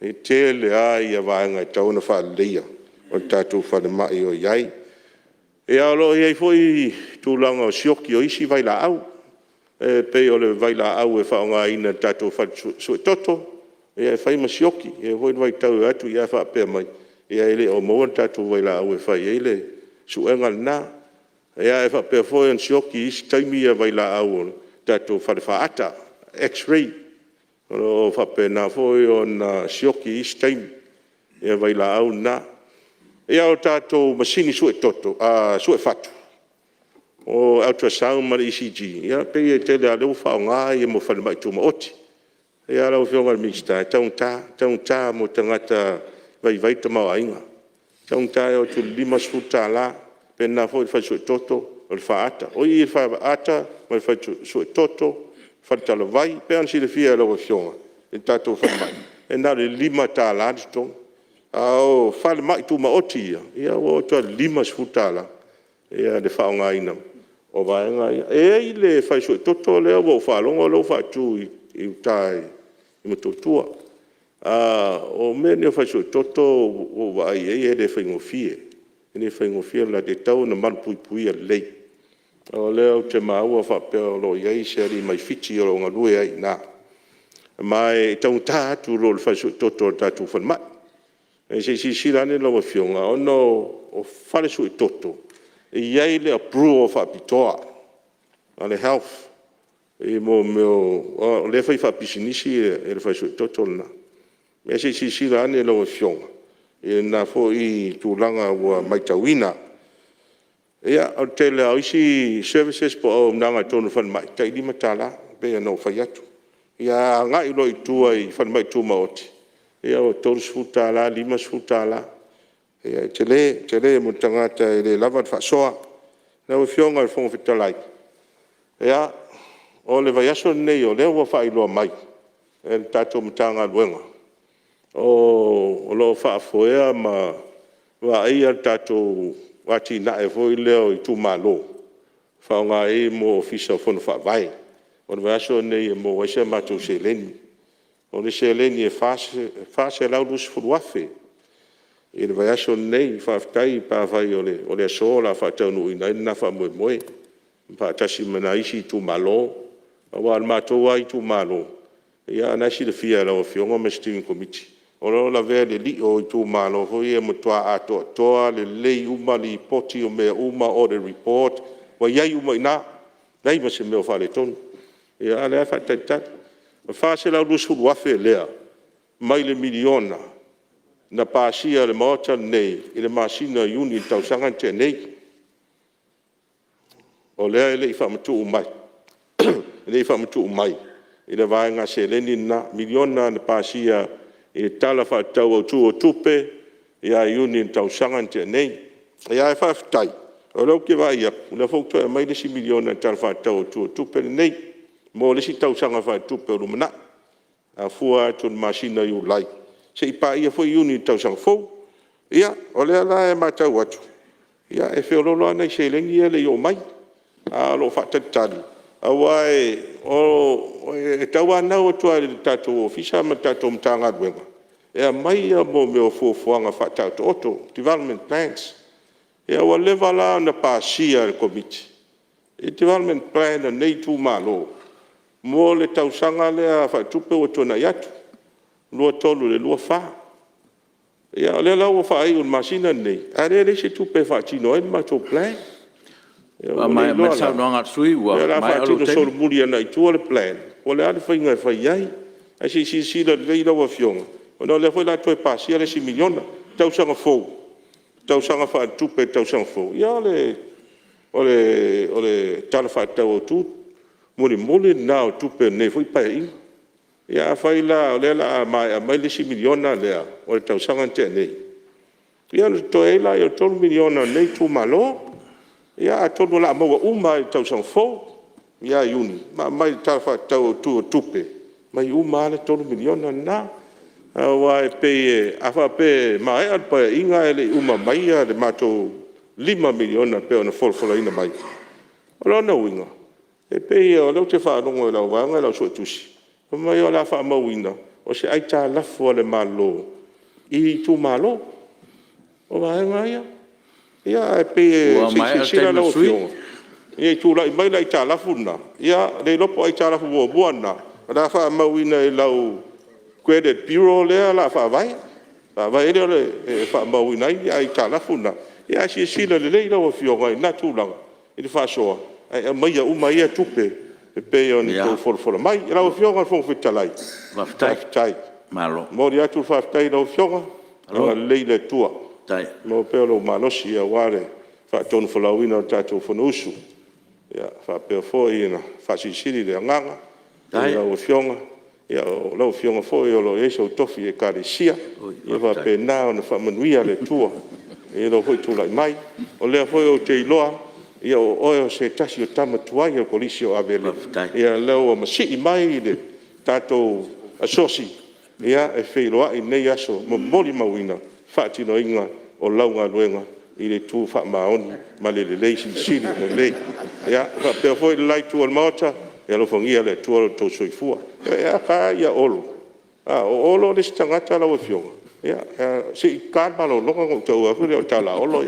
e tele lava vaega e tatau ona faaleleia o le tatou falemai o i ai. Ia o lo o i ai foi tulaga o le sioki o isi vailaau, e pei o le vailaau e faaaogaina e le tatou fale suetoto, e fai ma sioki. E i ai foi le vaitau e o atu ae faapea mai, e le o maua le tatou vailaau e fai ai le suega lena. Ae faapea foi ona sioki i isi taimi vailaau a le tatou fale faata x-ray. O lo o faapena foi ona sioki i isi taimi vailaau na. Ia, o tatou masini suefatu po o ultrasound ma le ECG, ia pei e tele lava o lea ua faaaoga mo falemai tumaoti. Lau Afioga i le Minisita, e taugata, e taugata mo tagata e vaivai le tamaoaiga. E taugata e oo atu i le $50, e faapena foi i le fale suetoto o le faata. O i i le faata ma le fale suetoto, faletalavai. E pei ona silafia e lau Afioga i le tatou falemai, e na o le $5 le totogi, a o falemai tumaoti ia, ua oo atu lava i le $50 le faaaogaina o vaega ia. E i ai le fale suetoto lea ua ou faalogo o la e ua faatu i uta i Motootua. O mea nei o fale suetoto ua ou vaai i ai e le faigofie, e le faigofie, e tatau ona malupuipuia lelei. O lea ou te maua faapea o lo o i ai se alii mai Fiti o lo o galue ai i ina, ma e taugata atu i lo le fale suetoto o le tatou falemai. Ae se i silasila ane lau Afioga, ona o fale suetoto, e i ai le approval faapitoa a le Health i mea o… o lea e fai faapisinisi le fale suetoto lena. Ia se i silasila ane lau Afioga i lena foi tulaga ua matauina. Ia, o le tele lava o isi services po o auaunaga i totonu o falemai, e tai $5 pei ona ou fai atu. Ia a agai loa i tua i falemai tumaoti, ia ua $30, $50. Ia e tele, tele mo le tagata e le lava le faasoa. Lau Afioga i le Fofoga Fetalai, ia o le vaiaso lenei o lea ua faailoa mai e le tatou Matagaluega o lo o faafoea ma vaaia le tatou atinae foi lea o itumalo e faaaoga i ai Ofisa o Fono Faavae. O le vaiaso lenei e maua ai si a matou seleni. O le seleni e $420,000 i le vaiaso lenei. Faafetai pe afai o le aso o le a faataunuuina ai lena faamoemoe faatasi ma nai isi itumalo. Aua o le matou lava itumalo, ia o lena e silafia e lau Afioga ma le Komiti, o lo o lavea i le lio o itumalo foi ia e matua atoatoa lelei uma lipoti o mea uma, audit report, ua i ai uma i ina, leai ma se mea o faaletonu. A o lea lava e faatalitali. O le $420,000 lea mai le $1 miliona na pasia e le Maota lenei i le masina o Iuni i le tausaga na tea nei. O lea e le i faamatuu mai, e le i faamatuu mai i le vaega seleni lena, miliona na pasia i le Tala Faatatau Autu o Tupe ia Iuni i le tausaga na tea nei. Ae faafetai o lea ou te vaai atu o lea foi ua toe aumai le isi miliona i le Tala Faatatau Autu o le Tupe lenei mo le isi tausaga faaletupe o lumanai, e afua atu i le masina o Iulai seia paia foi Iuni o le tausaga fou. Ia, o lea la e matau atu, e feoloolo lava nai seleni ia e le i oo mai, ae o lo o faatalitali aua e tauanau atu lava i le tatou Ofisa ma le tatou Matagaluega e aumai mea o fuafuaga faataotooto, development plans. Ia ua leva la ona pasia e le Komiti le development plan a lenei itumalo mo le tausaga lea faaletupe ua tuanai atu 2023/2024. Ia o lea la ua faaiu i le masina lenei, a o lea e leai se tupe e faatino ai le matou plan. Ua le Faamaea iloa mai le la saunoaga a le sui usufono pe ua o le a maea lou faatino taimi. solomuli agai i tua le plan po o le a le faiga e fai ai. Ae se i silasila lelei lau Afioga ona o lea foi o le a toe pasia le isi miliona. Tausaga fou, tausaga faaletupe i le tausaga fou, ia o le Tala Faatatau Autu mulimuli lena o tupe o lenei foi Paeaiga. Ia afai la o lea o le a maea mai le isi miliona lea o le tausaga na tea nei, ia ona totoe ai lea o le $3 miliona o lenei itumalo. Ia atonu o le a maua uma lava i le tausaga fou ia Iuni ma aumai i le Tala Faatatau Autu o Tupe, aumai uma lava le $3 miliona lena. Aua e pei a faapea e maea le Paeaiga ae le i uma mai le matou $5 miliona e pei ona folafolaina mai, o lona uiga, e pei o lea ou te faalogo i lau vaega lea o Suetusi fai mai o le a faamauina o se aitalafu a le Malo i itumalo, o vaega ia. Ia ae pei Ua se i maea le silasila taimi o le lau sui Afioga ina ne i tulai mai le aitalafu lena, ia le iloa po o aitalafu muamua lena o le a faamauina i lau credit bureau lea o le a faavae ai lea e faamauina ai aitalafu na. Ae silasila lelei lau Afioga i lena tulaga i le faasoa ae aumaia uma ia tupe e pei ona outou folafola mai. Lau Afioga i le Fofoga Fetalai, Faafetai. faafetai. Malo. E momoli atu le faafetai i lau Afioga, agalelei le Atua maua pea lou malosi aua le faatonufolauina o le tatou Fonousu. Ia faapea foi ona faasilisili le agaga i lau Afioga, o lau Afioga foi o lo o i ai sou tofi Ekalesia. Ia faapena ona faamanuia le Atua i lou foi tulai mai. O lea foi ou te iloa, o oe o se tasi o tama tuai o le Kolisi o Avele, ia o lea ua masii mai le tatou asosi e feiloai i lenei aso ma molimauina le faatinoina o lau galuega i le itu faamaoni ma le lelei silisili lelei. Ia faapea foi le la itu o le Maota, ia alofagia e le Atua lo outou soifua. E a Olo, o Olo le isi tagata lau Afioga, se i ta le malologa ona ou taua atu lea o le tala a Olo.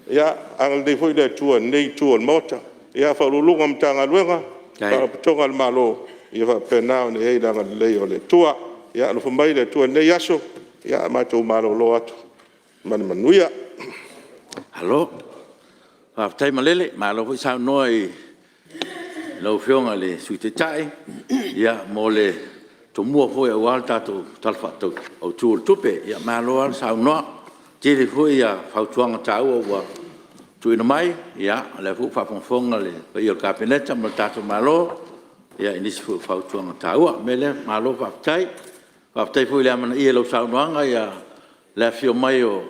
Ia agalelei foi le Atua i lenei itu o le Maota. Ofisa Sili o Pulega o Matagaluega ma Faalapotopotoga a le Malo, ia faapena ona i ai le agalelei o le Atua. Ia alofa mai le Atua i lenei aso. Ia matou malolo atu ma le manuia. Malo faafetai malele, malo foi saunoa i lau Afioga i le Sui Taitai mo le tomua foi aua le tatou Tala Faatatau Autu o le Tupe. Malo lava le saunoa, tele foi fautuaga taua ua tuuina mai, o lea foi ua faafogafoga le paia o le Kapeneta ma le tatou Malo. i nisi foi o fautuaga taua. O le mea lea malo faafetai. Faafetai foi i le amanaia i lau saunoaga le afifio mai o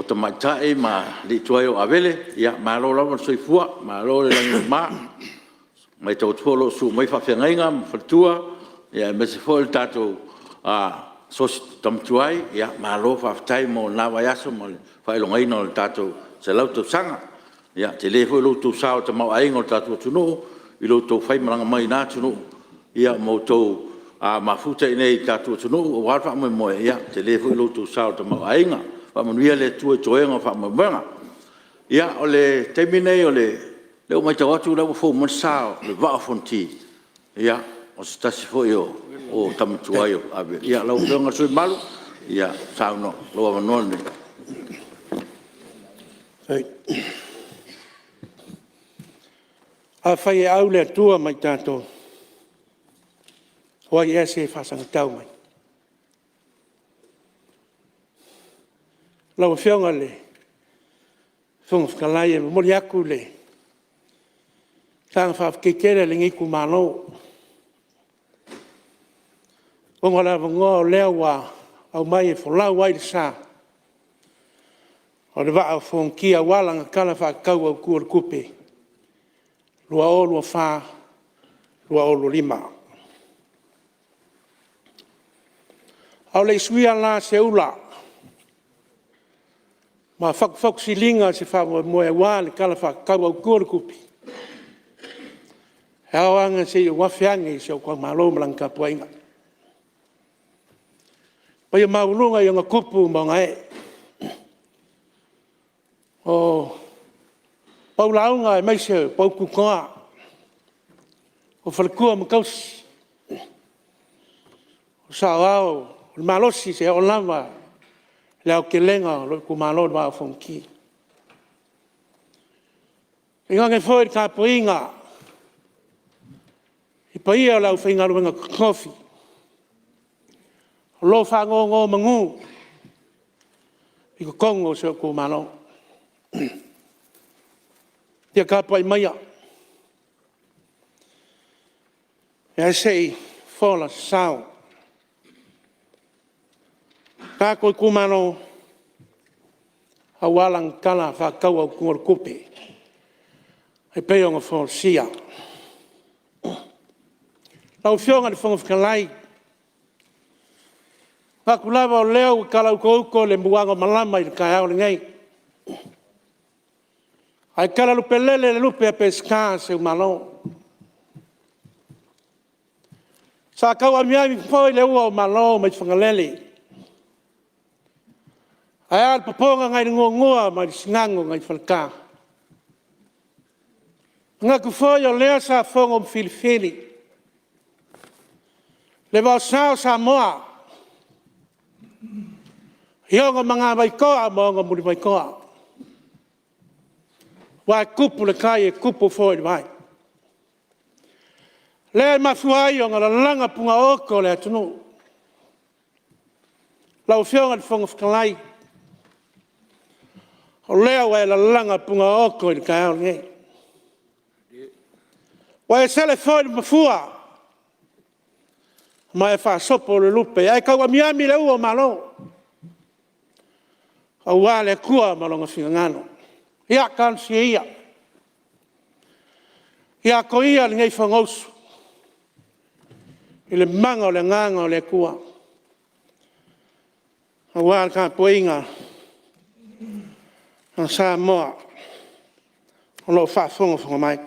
Tamaitai ma Alii tuai o Avele, ia malo lava le soifua malo le lagi e mama. E matau atu foi o lo o susu mai faafeagaiga ma faletua aemaise foi le tatou Asosi Tama Tuai, ia malo faafetai mo lena vaiaso ma le faailogaina o le tatou 100 tausaga. Ia tele foi lo outou sao i le tamaoaiga o le tatou atunuu i lo outou faimalaga mai i na atunuu ma outou mafuta i inei i le tatou atunuu aua le faamoemoe, ia tele foi lo outou sao i le tamaoaiga. Faamanuia le Atua i toega o faamoemoega. Ia o le taimi lenei o lea ua matau atu o lea ua fou mai le sa o le Vaa o Fonoti, ia o se tasi foi o tama tuai o Avele. Ia lau Afioga i le sui usufono mamalu, ia saunoa lou avanoa lenei. Afai e au le Atua ma i tatou, o ai ea se faasagatau mai? Lau Afioga i le Fofoga Fetalai, e momoli atu le agaga faafetai tele o lenei itumalo ona o le avanoa o lea ua aumai e folau ai le sa o le Vaa o Fonoti aua lana Tala Faatatau Autu o le Tupe 2024/2025. A o le i suia la se ula ma fatufatu siliga se faamoemoe aua le Tala Faatatau Autu o le Tupe, e ao lava ona se i ou afe ane i si ou itumalo ma lana tapuaiga. Le paia maualuga i ona tupu ma ona ee, o pau lauga aemaise o pau tutoa, o faletua ma tausi, o saoao, o le malosi seia oo lava i le aotelega o lou itumalo o le Vaa o Fonoti. Tainane foi le tapuaiga i paia o le aufaigaluega totofi o lo o faanonomanu i totonu o si ou itumalo. Ia tapuai maia ae se i fofola se sao. Le tatou itumalo aua lana Tala Faatatau Autu o le Tupe e pei ona folasia. Lau Afioga i le Fofoga Fetalai, e manatu lava o lea ua talautauto le muaga o malama i le taeao lenei, ae talalupelele le lupe a Peseta seumalo. Sa tauamiami foi le ua o Malo mai Fagalele, ae a le popoga nai le nuanua ma le sinago nai Faleta. E manatu foi o lea sa fono ma filifili le vaosa o Samoa i ona magavaitoa ma ona mulivaitoa, aua e tupu le tai e tupu foi le vai. Lea e mafua ai ona lalaga punaooto o le atunuu. Lau Afioga i le Fofoga Fetalai, o lea ua e lalaga punaooto i le taeao lenei. Ua e sele foi le mafua ma e faasopo le lupe ae tauamiami le ua o Malo aua le Atua ma Lona finagalo. Ia talosia ia, ia atoa ia lenei Fonousu i le mana o le Agaga o le Atua aua le tapuaiga a Samoa o lo o faafogafoga mai.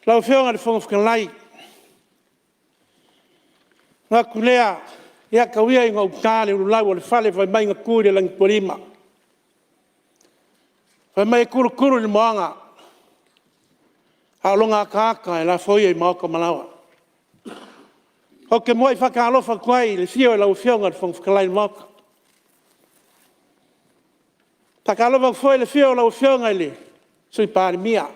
Lau Afioga i le Fofoga Fetalai, ona manatu lea, ia tau ia ina ou ta le ululau o le fale fai mai na tu i le lagitualima, fai mai e tulutulu i le moana a o lona ataata e lafo ia i maota ma laoa. Ou te muai faatalofa atu ai i le afio o lau Afioga i le Fofoga Fetalai o le Maota. E faatalofa atu foi i le afio o lau Afioga i le Sui Palemia,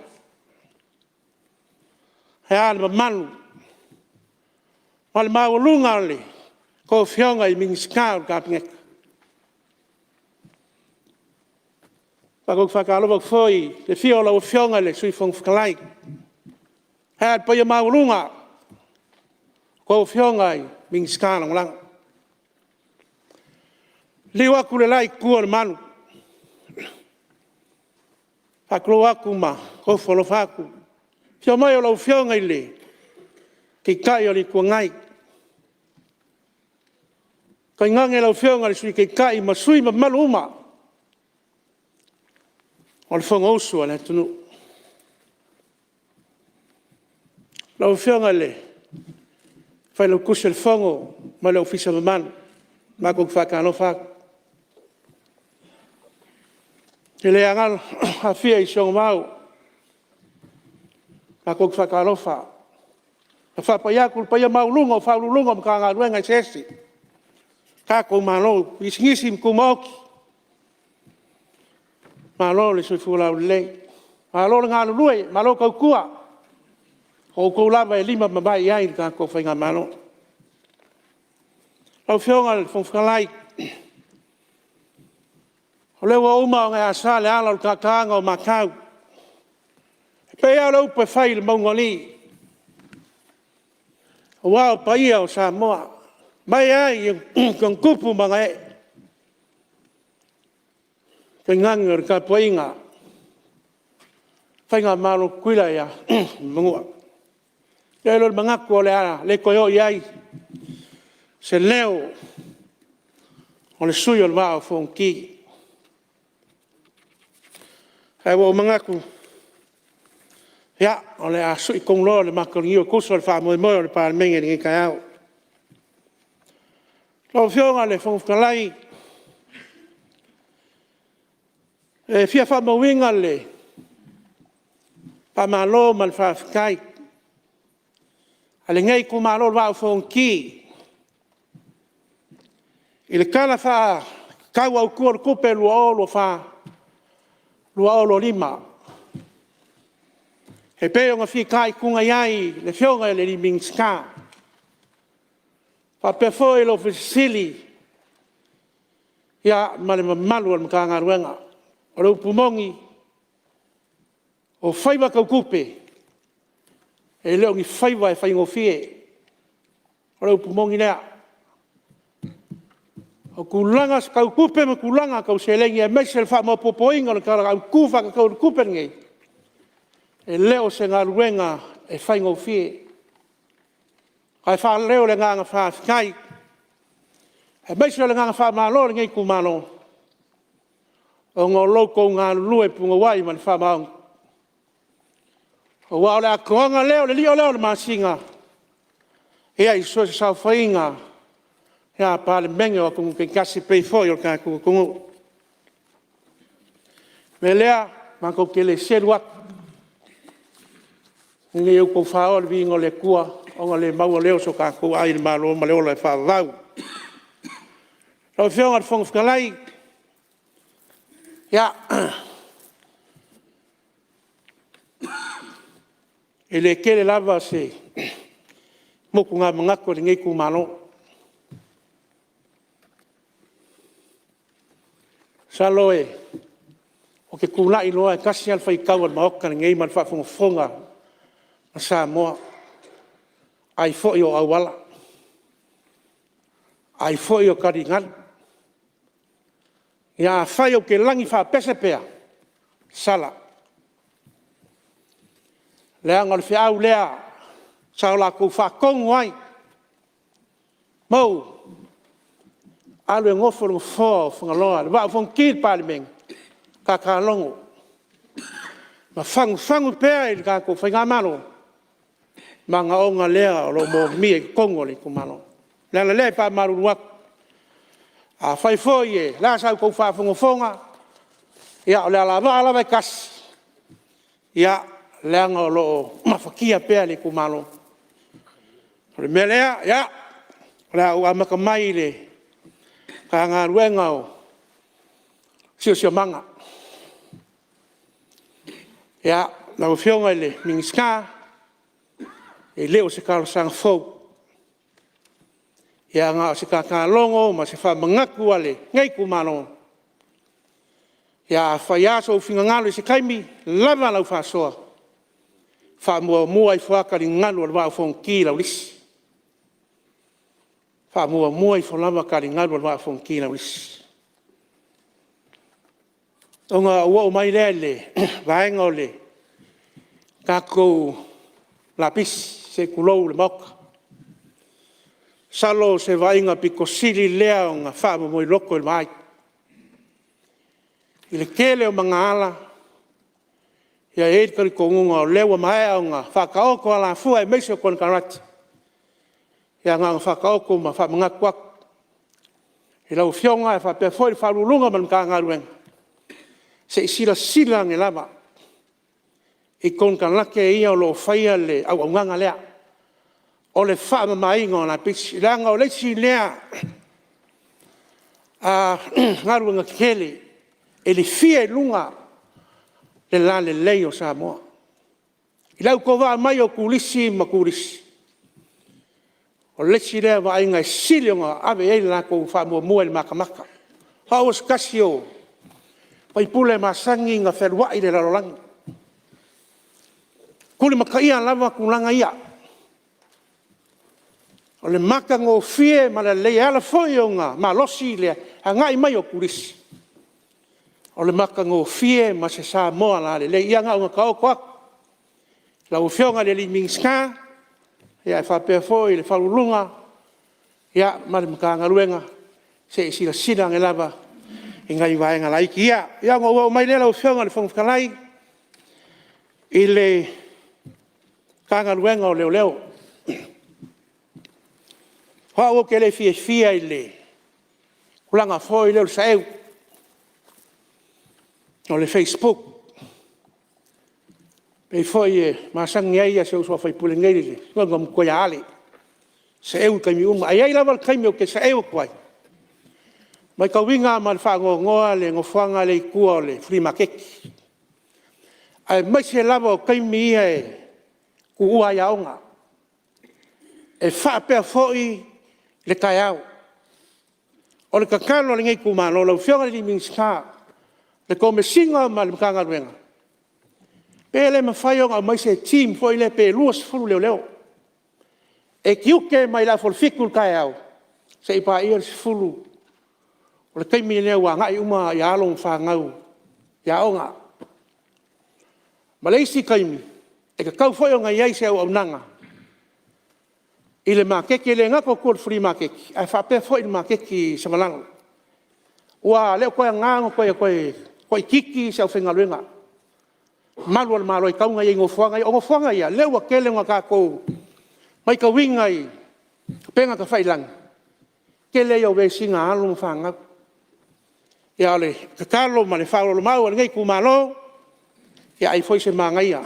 ae a le mamalu ma le maualuga o a outou Afioga i Minisita o le Kapeneta. Matou te faatalofa atu foi i le afio o lau Afioga i le Sui Fofoga Fetalai, ae a le paia maualuga a outou Afioga i Minisita Lagolago. Liliu atu i le la Itu o le Malu, e faatulou atu ma ofo alofa atu i le afio mai o lau Afioga i le Taitai o le Itu Agai, tainane lau Afioga i le Sui Taitai ma sui usufono mamalu uma o le Fonousu a le atunuu. Lau Afioga i le Failautusi o le Fono ma le Ofisa mamalu, matou te faatalofa atu. E le aofia i si ona vao, matou te faatalofa ma faapai atu i le paia maualuga o Ofisa Sili o Pulega o Matagaluega eseese a le tatou Malo, Pisinisi ma Tumaoti. Malo le soifua laulelei, malo le galulue, malo tautua. O outou lava e lima ma vae i ai le tatou faigamalo. Lau Afioga i le Fofoga Fetalai, o lea ua uma ona e asa le ala o le tautaaga o matau, e pei lava o le upu e fai i le mauga o Alii, aua o paia o Samoa mai lava i ona tupu ma ona ee, tainane o le tapuaiga a le faigamalo a Tutuila ma Manua. Ona i ai lea o le manatu o le a le toe oo i ai se leo o le sui usufono o le Vaa o Fonoti. Ae ua ou manatu, ia, o le a sui tonu loa le mata o le niu e tusa o le faamoemoe o le Palemene i lenei taeao. Lau Afioga i le Fofoga Fetalai, e fia faamauina le faamalo ma le faafetai a lenei itumalo o le Vaa o Fonoti i le Tala Faatatau Autu o le Tupe 2024/2025 e pei ona fitaituga i ai le Afioga i le Minisita faapea foi le Ofisa Sili ma le mamalu o le Matagaluega. O le upu moni, o faiva tau tupe, e le o ni faiva e faigofie. O le upu moni lea. O tulaga tau tupe ma tulaga tau seleni aemaise le faamaopoopoina o le Tala Autu Faatatau o le Tupe lenei, e le o se galuega e faigofie. Ae faaleo le agaga faafetai aemaise o le agaga faamalo o lenei itumalo ona o lo outou galulue punouai ma le faamaoni, aua o le atoaga lea o le lio lea o le masina i so o se saofaiga a Palemene o atunuu taitasi e pei foi o le tatou atunuu. O le mea lea, matou te le selu atu, ina ia outou faoa le viiga o le Atua ona le maua lea o so tatou ai i le malo ma le ola e faavavau. Lau Afioga i le Fofoga Fetalai, ia, e le tele lava se motuga manatu a lenei itumalo. Masalo ou te tulai loa e tasi lava le faitau a le Maota lenei ma le faafogafoga a Samoa, ai foi o auala, ai foi o taligalu. Ia afai ou te lagi faapese pea, sala, leaga o le feau lea sa latou faatonu ai, Mauu, alu e nofo i le nofoa o Fagaloa le Vaa o Fonoti i le Palemene, tata logo ma fagufagu pea i le tatou faigamalo manaoga lea o lo o moomia i totonu o le itumalo. O le ala lea e faamalulu atu, afai foi o le a sa outou faafogafoga, ia o le alavaa lava e tasi, leaga o lo o mafatia pea le itumalo. O le mea lea, ia, o le a ou amata mai i le Matagaluega o le Siosiomaga. Lau Afioga i le Minisita, e le o se talosaga fou, ia na o se tatalogo ma se faamanatu a lenei itumalo. Ia afai lava sou finagalo i se taimi lava lau faasoa, faamuamua ifo lava taligalu o le Vaa o Fonoti lau lisi, faamuamua ifo lava taligalu o le Vaa o Fonoti lau lisi. Ona ou oo mai lea i le vaega o le tatou lapisi, se i tulou le Maota. Masalo o se vaaiga aupito sili lea ona faamomoiloto i le vaai i le tele o magaala. E i ai le talitonuga o lea ua maea ona faataoto alafua aemaise o konekarate. Ia na ona faataoto ma faamanatu atu i lau Afioga ae faapea foi le Ofisa Sili o Pulega ma le Matagaluega, se i silasila ane lava i konekarate ia o lo o faia le auaunaga lea o le faamamaina o lapisi. Leaga o le isi lea galuega tetele e lifia i luga le lalelei o Samoa. I le autovaa mai o turisi ma turisi, o le isi lea vaaiga e sili ona ave i ai le latou faamuamua i le matamata. O au o se tasi o sui usufono e masani ona fealuai i le lalolagi, e tulimataia lava tulaga ia, o le matagofie ma le lelei, e ala foi ona malosi le agai mai o turisi, o le matagofie ma se Samoa lalelei. Ia na ona taoto atu i lau Afioga i le Minisita ae faapea foi le Ofisa Sili o Pulega ma le Matagaluega, se i silasila ane lava i nai vaega laiti ia. Ia ona ou oo mai lea lau Afioga i le Fofoga Fetalai i le Matagaluega o Leoleo. O au ou te le fiafia i le tulaga foi lea o le saeu, o le facebook, e pei foi e masani ai si ou uso a sui usufono nei le susuga ia Ale, e saeu i taimi uma. Ae i ai lava le taimi ou te saeu atu ai, e matauina lava ma le faanoanoa le nofoaga lea i tua o le Free Maketi, aemaise lava o taimi ia e tuua ai aoga. E faapea foi le taeao. O le tatalo a lenei itumalo lau Afioga i le Minisita, le Komesina ma le Matagaluega, pe le mafai ona aumai se team foi lea pe 20 leoleo e tiute mai le 6:30 i le taeao seia paia le 10:00. O le taimi lea ua agai uma alo ma fanau i aoga. Ma le isi taimi, e tatau foi ona i ai se auaunaga i le maketi, e le gata i tua i le Free Maketi ae faapea foi i le maketi i Savalalo. Ua le o toe aoga ona toe toaitiiti se aufaigaluega malu a le Malo e tatau ona i ai i nofoaga ia. O nofoaga ia o lea ua tele ina tatou matauina i upega tafailagi, tele ia o vesiga a alo ma fanau. A o le tatalo ma le faaoloolomaau a lenei itumalo, ia ai foi se manaia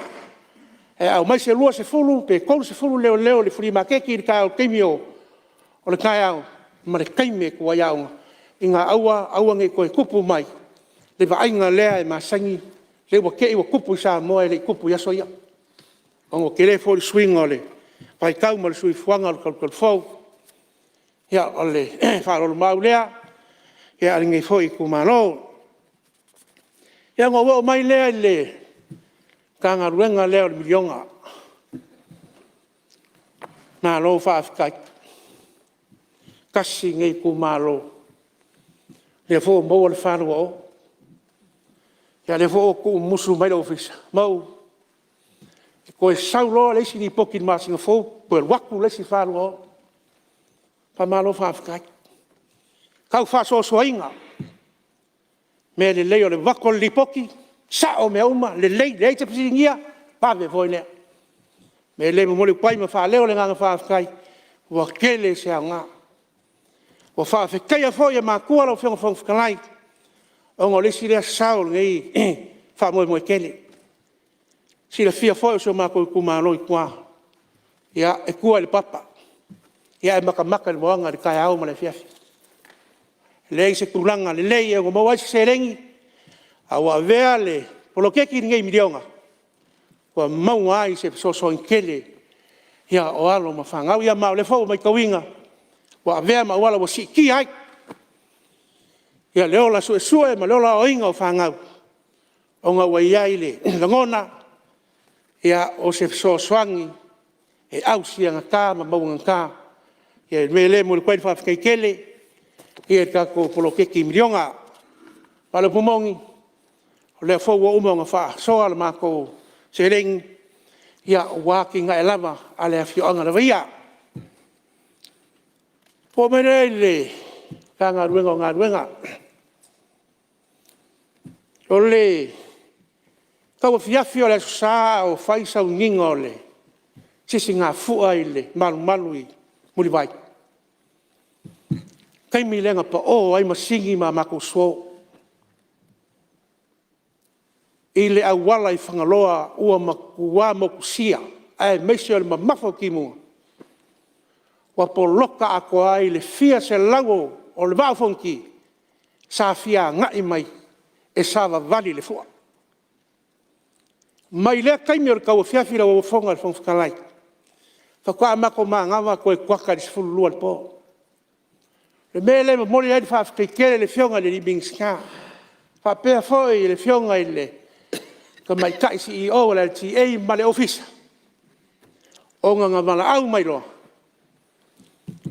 ae aumai se 20 pe 30 leoleo i le Free Maketi i le taimi o le taeao ma le taimi e tua ai aoga, ina ia aua aua ne i toe tupu mai le vaaiga lea e masani, lea ua te i ua tupu i Samoa e le i tupu i aso ia, ona ua tele foi le suiga o le vaitau ma le soifuaga o le talutalufou. Ia, o le faaoloolomaau lea a lenei foi itumalo. Ia ona ou oo mai lea i le Matagaluega lea o le Miliona. Malo faafetai. Tasi lenei itumalo o lea foi ua maua le 420, ia lea foi ua tuumumusu mai le ofisa, Mauu, e toe sau loa le isi lipoti i le masina fou toe alu atu le isi 420. Faamalo faafetai. Tau faasoasoaina mea lelei o le avatu o le lipoti, sao mea uma, lelei, leai se fesiligia, vave foi lea. O le mea lea e momoli atu ai ma faaleo le agaga faafetai ua tele se aoga. Ua faafetaia foi e matua lau Afioga i le Fofoga Fetalai, ona o le isi lea sao o lenei faamoemoe tele. E silafia foi o si o matou itumalo i tua, e tua i le papa ae matamata i le moana i le taeao ma le afiafi. E leai se tulaga lelei e ono maua ai se seleni, ae ua avea le poloketi lenei miliona ua maua ai se fesoasoani tele o alo ma fanau. Ia ma o lea foi ua matauina ua avea ma auala ua siitia ai le ola suesue ma le ola aoaoina o fanau. Ona ua i ai le lagona, o se fesoasoani e ausiagata ma mauagata. O le mea lea e momoli atu ai le faafetai tele i le tatou poloketi miliona. Aua o le upu moni, o lea foi ua uma ona faasoa le matou seleni aua atinae lava a le afioaga lava ia. Ona oo mai lea i le Matagaluega o Galuega. O le tauafiafi o le Aso Sa a o fai sauniga o le Sisigafua i le malumalu i Mulivai, le taimi lea na pao ai masini ma matou suo i le auala i Fagaloa, ua matua motusia aemaise o le mamafa o timuga, ua poloka atoa ai le fia selau o le Vaa o Fonoti sa fia agai mai e savavali i le fua. Mai lea taimi i le tauafiafi lau Afioga i le Fofoga Fetalai, faatoa matou manava toe kuata i le 12 i le po. O le mea lea e momoli ai le faafetai tele i le Afioga i le Minisita faapea foi le Afioga i le Tamaitai Ofisa Sili o le LTA ma le Ofisa, ona na valaau mai loa,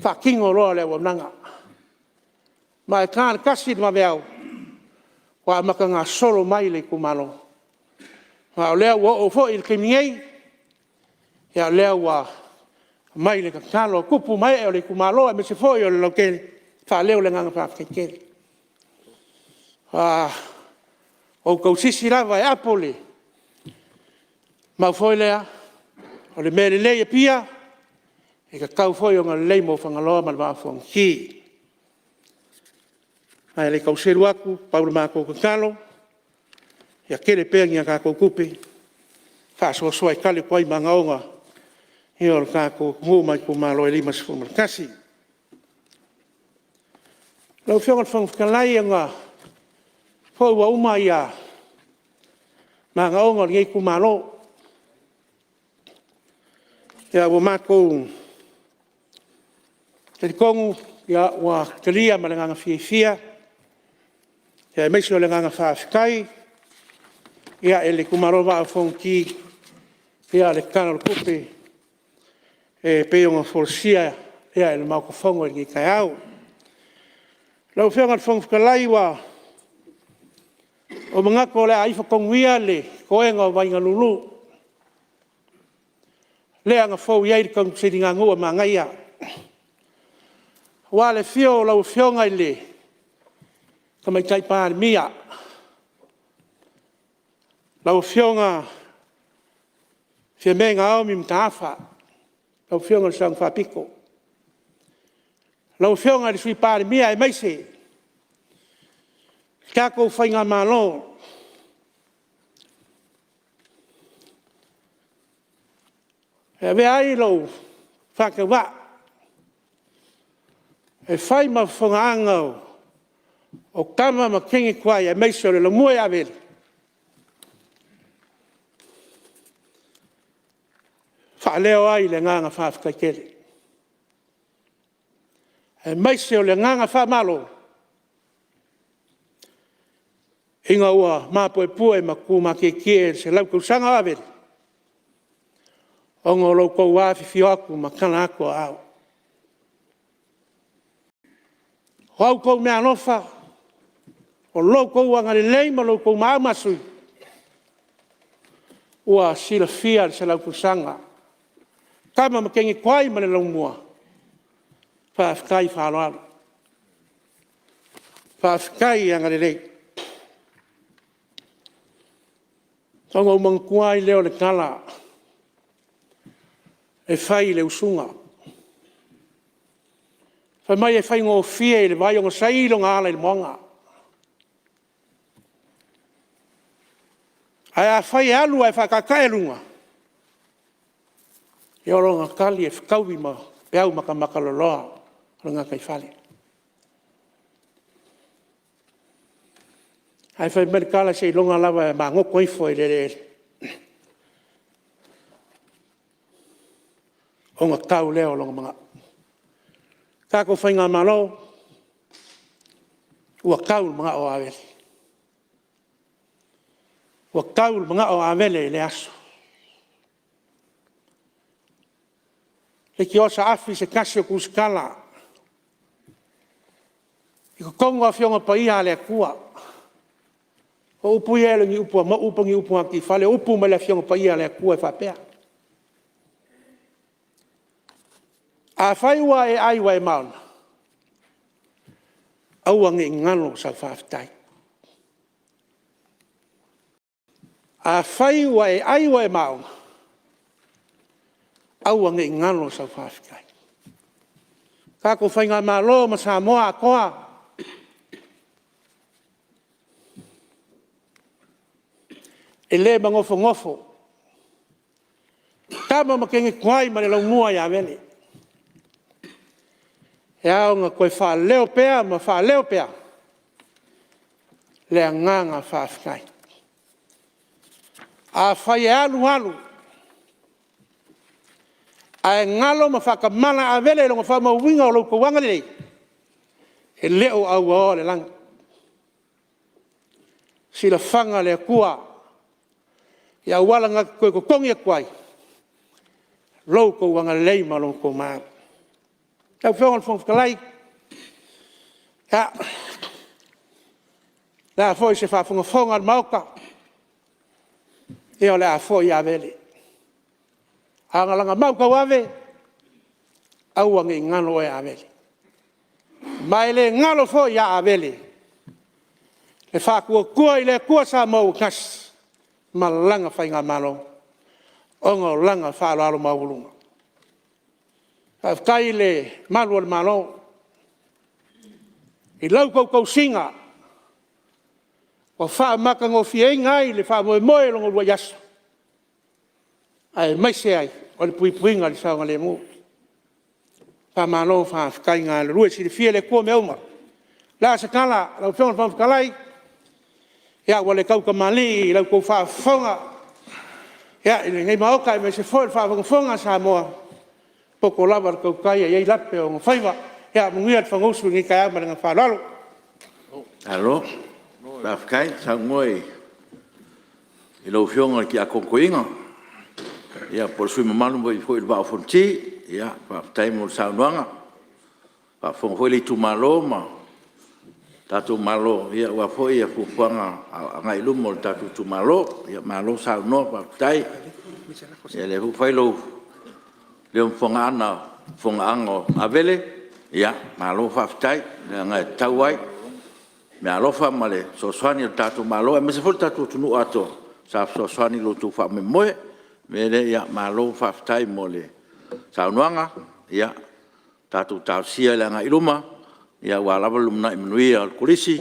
faatino loa le auaunaga. Ma e ta ite 1 i le vaveao ua amata gasolo mai le itumalo. Ma o lea ua oo foi i le taimi nei, o lea ua aumai le tatalo a tupu ma ee o le itumalo aemaise foi o le lautele e faaleo le agaga faafetai tele. Ua ou tausisi lava e apo le mau foi lea, o le mea lelei i Apia, e tatau foi ona lelei mo Fagaloa ma le Vaa o Fonoti. Ae le tau selu atu, pau le matou tatalo, ia tele pea ni a tatou tupe e faasoasoa e tali atu ai i manaoga o le tatou atunuu ma itumalo e 51. Lau Afioga i le Fofoga Fetalai, ona foi ua uma manaoga o lenei itumalo, ua matou talitonu ua talia ma le agaga fiafia aemaise o le agaga faafetai e le itumalo o le Vaa o Fonoti le Tala o le Tupe e pei ona folasia i le Maota Fono i lenei taeao. Lau Afioga i le Fofoga Fetalai, ua ou manatu o le a ifo tonu ia le toega o Vaigalulu lea na fou i ai le tausiga a manaia, aua le afio o lau Afioga i le Tamaitai Palemia, lau Afioga Fiame Naomi Mataafa, lau Afioga i le Sao Faapito, lau Afioga i le Sui Palemia aemaise le tatou faigamalo. E avea ai lou faatauvaa e fai ma fofogaaga a tama ma teine tuai aemaise o le laumua ia Avele, e faaleo ai le agaga faafetai tele, aemaise o le agaga faamalo ina ua ma puepue ma tumatietie le 100 tausaga o Avele, ona o lo outou afifio atu ma tala atu o aao. O a outou meaalofa, o lo outou agalelei ma lo outou maamasui, ua silafia e le 100 tausaga, tama ma teine tuai ma le laumua, faafetai faaaloalo, faafetai agalelei. Ona ou manatua ai lea o le tala e fai i le usuga, fai mai e faigofie i le vai ona saili lona ala i le moana, ae afai e alu ae faataitai i luga, ia o lona tali e fetaui ma peau matamataloa o le gataifale. Ae fai mai le tala, seiloga lava e magoto ifo i le eleele ona tau lea o lona manao. Le tatou faigamalo, ua tau le manao o Avele. Ua tau le manao o Avele i lea aso. Leitioa saafi se tasi o tusitala i totonu o Afioga Paia a le Atua. O upu ia e le o ni upu a Mauu po o ni upu a gataifale, o upu mai le Afioga Paia a le Atua e faapea; afai ua e ai ua e maona, aua ne i galo sau faafetai. Afai ua e ai ua e maona, aua ne i galo sau faafetai. Le tatou faigamalo ma Samoa atoa, e le ma nofonofo tama ma teine tuai ma le laumua ia Avele. E ao ona toe faaleo pea ma faaleo pea le agaga faafetai. Afai e alu alu ae galo ma faatamala Avele i lona faamauina o lo outou agalelei, e le o auaoa le lagi, silafaga a le Atua i auala na te toe totogi atu ai lo outou agalelei ma lo outou malu. Lau Afioga i le Fofoga Fetalai, ia, o le a foi se faafogafoga a le Maota, ia o le a foi Avele, a o lana mau tauave, aua ne i galo oe Avele. Ma e le galo foi ia Avele le Faatuatua i le Atua Samoa ua Tasi ma Lana faigamalo ona o Lana faaaloalo maualuga. Faafetai i le malu o le Malo i la outou tausiga ua faamatagofieina ai le faamoemoe i lona uluai aso, aemaise ai o le puipuiga i le saogalemu. Faamalo faafetai galulue. E silafia e le Atua mea uma. O le a se tala lau Afioga i le Fofoga Fetalai? Ia ua le tautamalii i la outou faafofoga i lenei Maota aemaise foi o le faafogafoga a Samoa, e poto lava le tautai ae i ai lape o lona faiva. Ia manuia le fonousu i lenei taeao. Ma le agaga faaaloalo. Malo faafetai saunoa i lau Afioga i le Tiakono Toeaina po o le sui usufono mamalu mai foi le Vaa o Fonoti. Faafetai mo le saunoaga, faafofoga foi le itumalo ma le tatou Malo aua foi fuafuaga agai i luma o le tatou itumalo. Malo saunoa faafetai. Ia lea foi ua fai lou leo ma fofogaaga o Avele, malo faafetai leaga e tatau ai meaalofa ma le fesoasoani a le tatou Malo aemaise foi le tatou atunuu atoa sa fesoasoani i lo outou faamoemoe. O le mea lea malo faafetai mo le saunoaga, tatou talosia le agai i luma aua lava le lumanai manuia o le Kolisi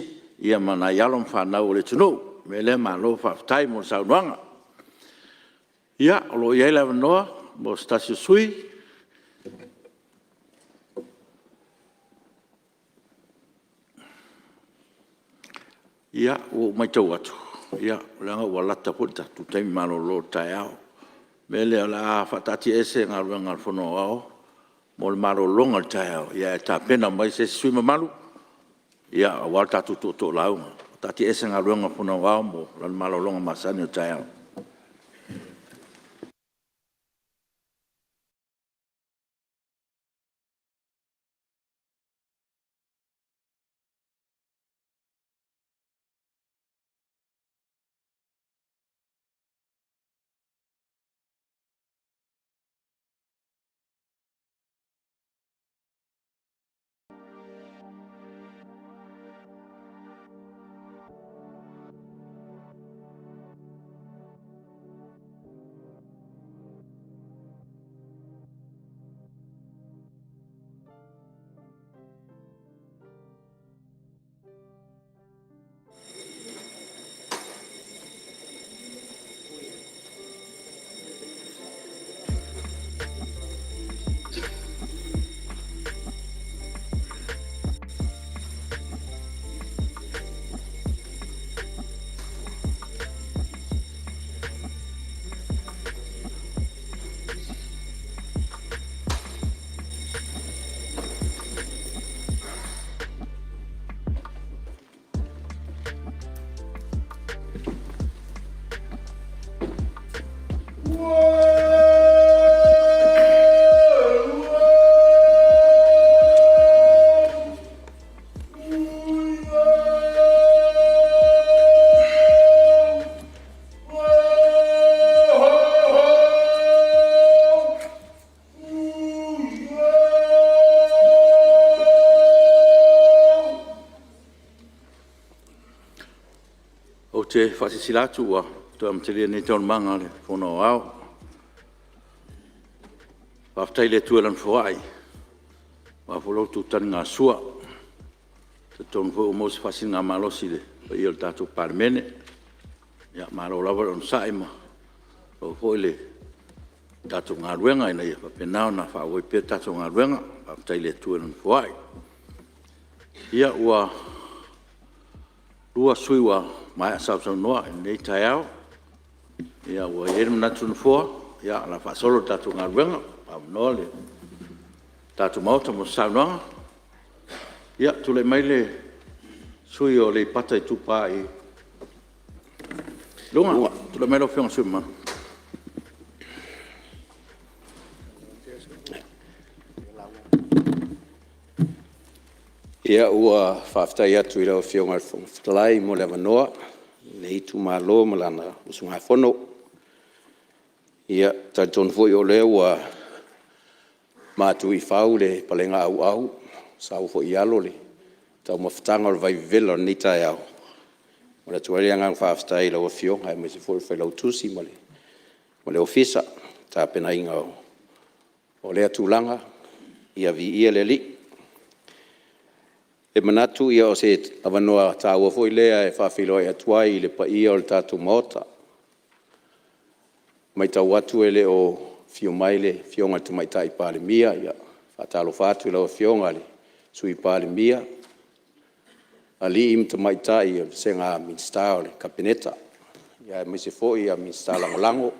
ma nai alo ma fanau a le atunuu. O le mea lea malo faafetai mo le saunoaga. Ia o lo o i ai le avanoa mo se tasi o sui usufono. Ia ua ou matau atu leaga ua lata foi le tatou taimi malolo o le taeao. O le mea lea o le a faataatiaese Galuega a le Fono Aoao mo le malologa o le taeao ae tapena mai se isi sui usufono mamalu aua le tatou tootoo lauga. Faataatiaese Galuega a le Fono Aoao mo lana malologa masani o le taeao. Ou te faasilasila atu ua toe amatalia nei Taualumaga a le Fono Aoao. Faafetai i le Atua i Lana foai, aua foi la outou taligasua. E talitonu foi ua maua se faasiligamalosi i le paia o le tatou Palemene. Ia malo lava le onosai ma maua foi le tatou galuega ina ia faapena ona faaauau pea le tatou galuega. Faafetai i le Atua i Lana foai. Ia ua 2 sui usufono ua maea sausaunoa i lenei taeao. Ia ua i ai le manatu o le Nofoa, ia o le a faasolo le tatou galuega, ua avanoa le tatou Maota mo se saunoaga. Ia tulai mai le sui usufono mo Aleipata Itupa i Luga. Tulai mai lau Afioga i le sui usufono mamalu. Ia ua faafetai atu i lau Afioga i le Fofoga Fetalai mo le avanoa o lenei itumalo ma lana usugafono. Ia, e talitonu foi o lea ua matu i fau le palegaauau, sau foi i alo le taumafataga o le vaivevela o lenei taeao. E momoli atu ai le agaga faafetai i lau Afioga aemaise foi o le Failautusi ma le Ofisa i le tapenaina o lea tulaga, ia viia le Alii. E manatu o se avanoa taua foi lea e faafeiloai atu ai i le paia o le tatou Maota. E maitau atu e le o afio mai le Afioga i le Tamaitai Palemia, ia e faatalofa atu i lau Afioga i le Sui Palemia, alii ma tamaitai o le vasega Minisita o le Kapeneta, aemaise foi Minisita Lagolago,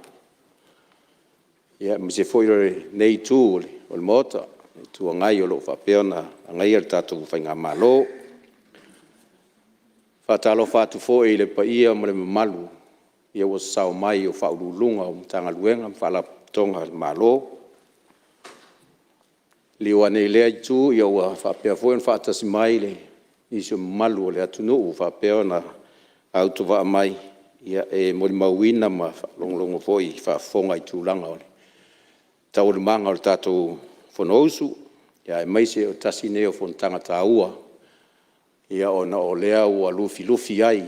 aemaise foi o lenei Itu o le Maota, le Itu Agai o lo o faapea ona agaia le tatou faigamalo. E faatalofa atu foi i le paia ma le mamalu ua sasao mai o Ofisa Sili o Pulega o Matagaluega ma Faalapotopotoga a le Malo. Liliu ane i lea itu ua faapea foi ona faatasi mai nisi o mamalu o le atunuu ua faapea ona autovaa mai e molimauina ma faalogologo foi ma faafofoga i tulaga o taualumaga o le tatou Fonousu, aemaise o le tasi lenei o fonotaga taua ona o lea ua lufilufi ai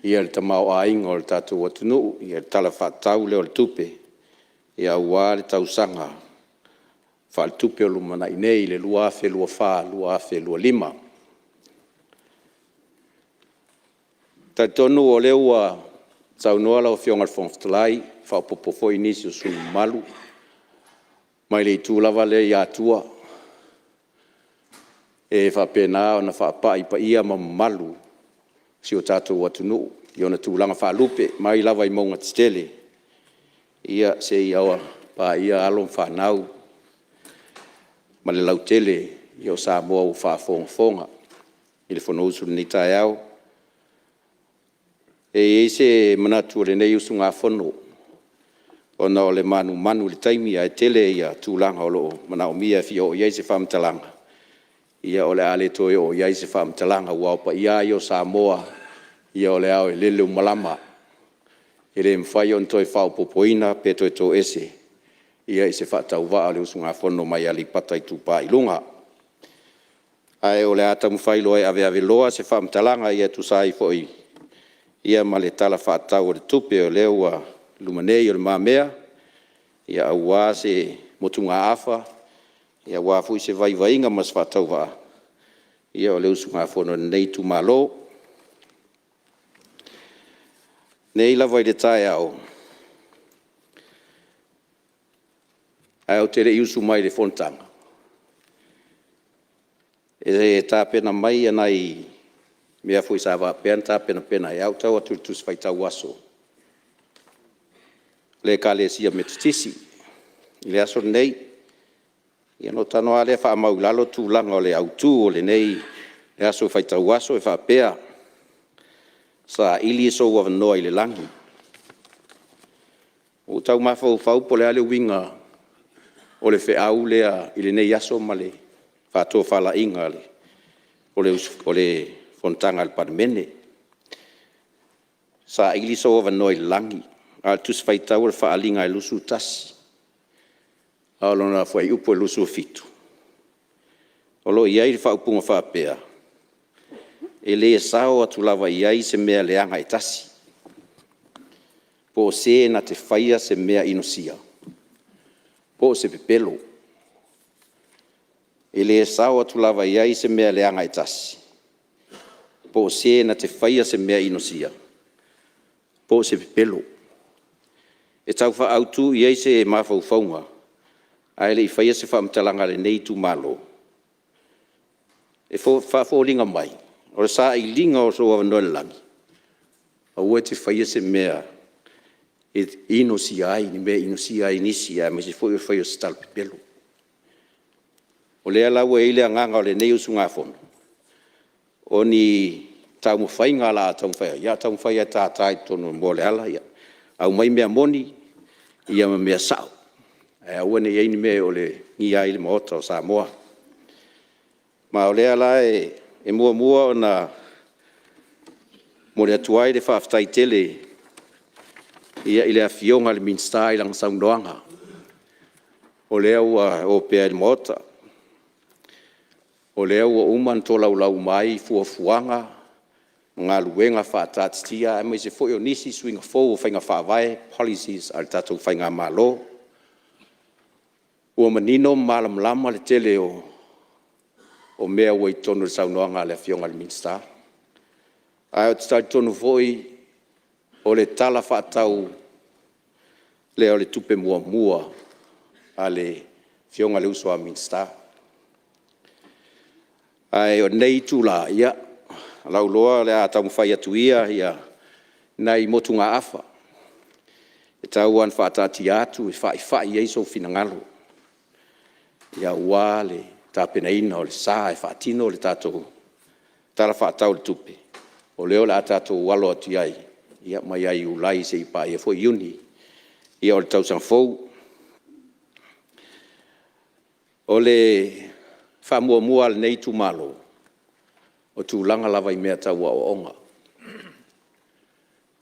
le tamaoaiga o le tatou atunuu i le Tala Faatatau lea o le Tupe aua le tausaga faaletupe o lumanai nei le 2024/2025. E talitonu o lea ua saunoa lau Afioga i le Fofoga Fetalai, faaopoopo foi nisi o sui usufono mamalu mai le itu lava lea i Atua e faapena ona faapai i paia ma mamalu o si o tatou atunuu i ona tulaga faalupe, mai lava i mauga tetele seia paia alo ma fanau ma le lautele o Samoa ua faafogafoga i le Fonousu i lenei taeao. E i ai se manatu o lenei usugafono ona o le manumanu i le taimi ae tele tulaga o lo o manaomia e fia oo i ai se faamatalaga, ia o le a le toe oo i ai se faamatalaga, aua o paia lava ia o Samoa, o le aoilele uma lava, e le mafai ona toe faaopoopoina pe toe toese i se faatauvaa o le usugafono mai Aleipata Itupa i Luga. Ae o le a taumafai loa e aveave loa se faamatalaga e tusa ai foi ma le Tala Faatatau o le Tupe o lea ua i luma nei o lumamea, aua se motugaafa, aua foi se vaivaiga ma se faatauvaa o le usugafono a lenei itumalo. O nei lava i le taeao, ae ou te le i usu mai i le fonotaga, e tapena mai nai mea foi sa faapea ona tapenapena ai au tau atu i le Tusi Faitau Aso a le Ekalesia Metotisi i le aso lenei. Ona ou tago lava lea faamau i lalo tulaga o le autu o lenei aso faitau aso e faapea, saili sou avanoa i le lagi. Ua ou tau mafaufau po o le a le uiga o le feau lea i lenei aso ma le faatofalaiga o le fonotaga a le Palemene. Saili sou avanoa i le lagi, a o le Tusi Faitau o le Faaaliga e 21, a o lona fuaiupu 27, o lo o i ai le faaupuga faapea; E le sao atu lava i ai se mea leaga e tasi, po o se na te faia se mea inosia po o se pepelo. E le sao atu lava i ai se mea leaga e tasi, po o se na te faia se mea inosia po o se pepelo. E tau faaautu i ai se mafaufauga ae le i faia se faamatalaga a lenei itumalo, e faafoliga mai, o le sailiga o sou avanoa i le lagi, aua e te faia se mea e inosia ai, ni mea e inosia ai nisi aemaise foi o le faia o se tala pepelo. O lea la ua i ai le agaga o lenei usugafono, o ni taumafaiga o le a taumafai atu, ia taumafai lava e tata i totonu o le moa o le ala, aumai mea moni ma mea sao, ae aua ne i i ai ni mea e olegia ai le Maota o Samoa. Ma o lea la e muamua ona momoli atu ai le faafetai tele i le Afioga i le Minisita i lana saunoaga, o lea ua opea i le Maota. O lea ua uma ona tolaulau uma ai fuafuaga ma galuega faataatitia aemaise foi o nisi suiga fou o faiga faavae, policies a le tatou faigamalo. Ua manino ma malamalama le tele o mea ua i totonu o le saunoaga a le Afioga i le Minisita. Ae ou te talitonu foi o le Tala Faatatau lea o le Tupe Muamua a le Afioga i le uso a Minisita. Ae o lenei itula, ia, o lou iloa o le a taumafai atu ia nai motugaafa e tau lava ina faataatia atu e faifai i ai sou finagalo aua le tapenaina o le sa e faatino le tatou Tala Faatatau o le Tupe, o lea o le a tatou alo atu i ai mai ia Iulai seia paia foi Iuni o le tausaga fou. O le faamuamua a lenei itumalo, o tulaga lava i mea tau aoaoga.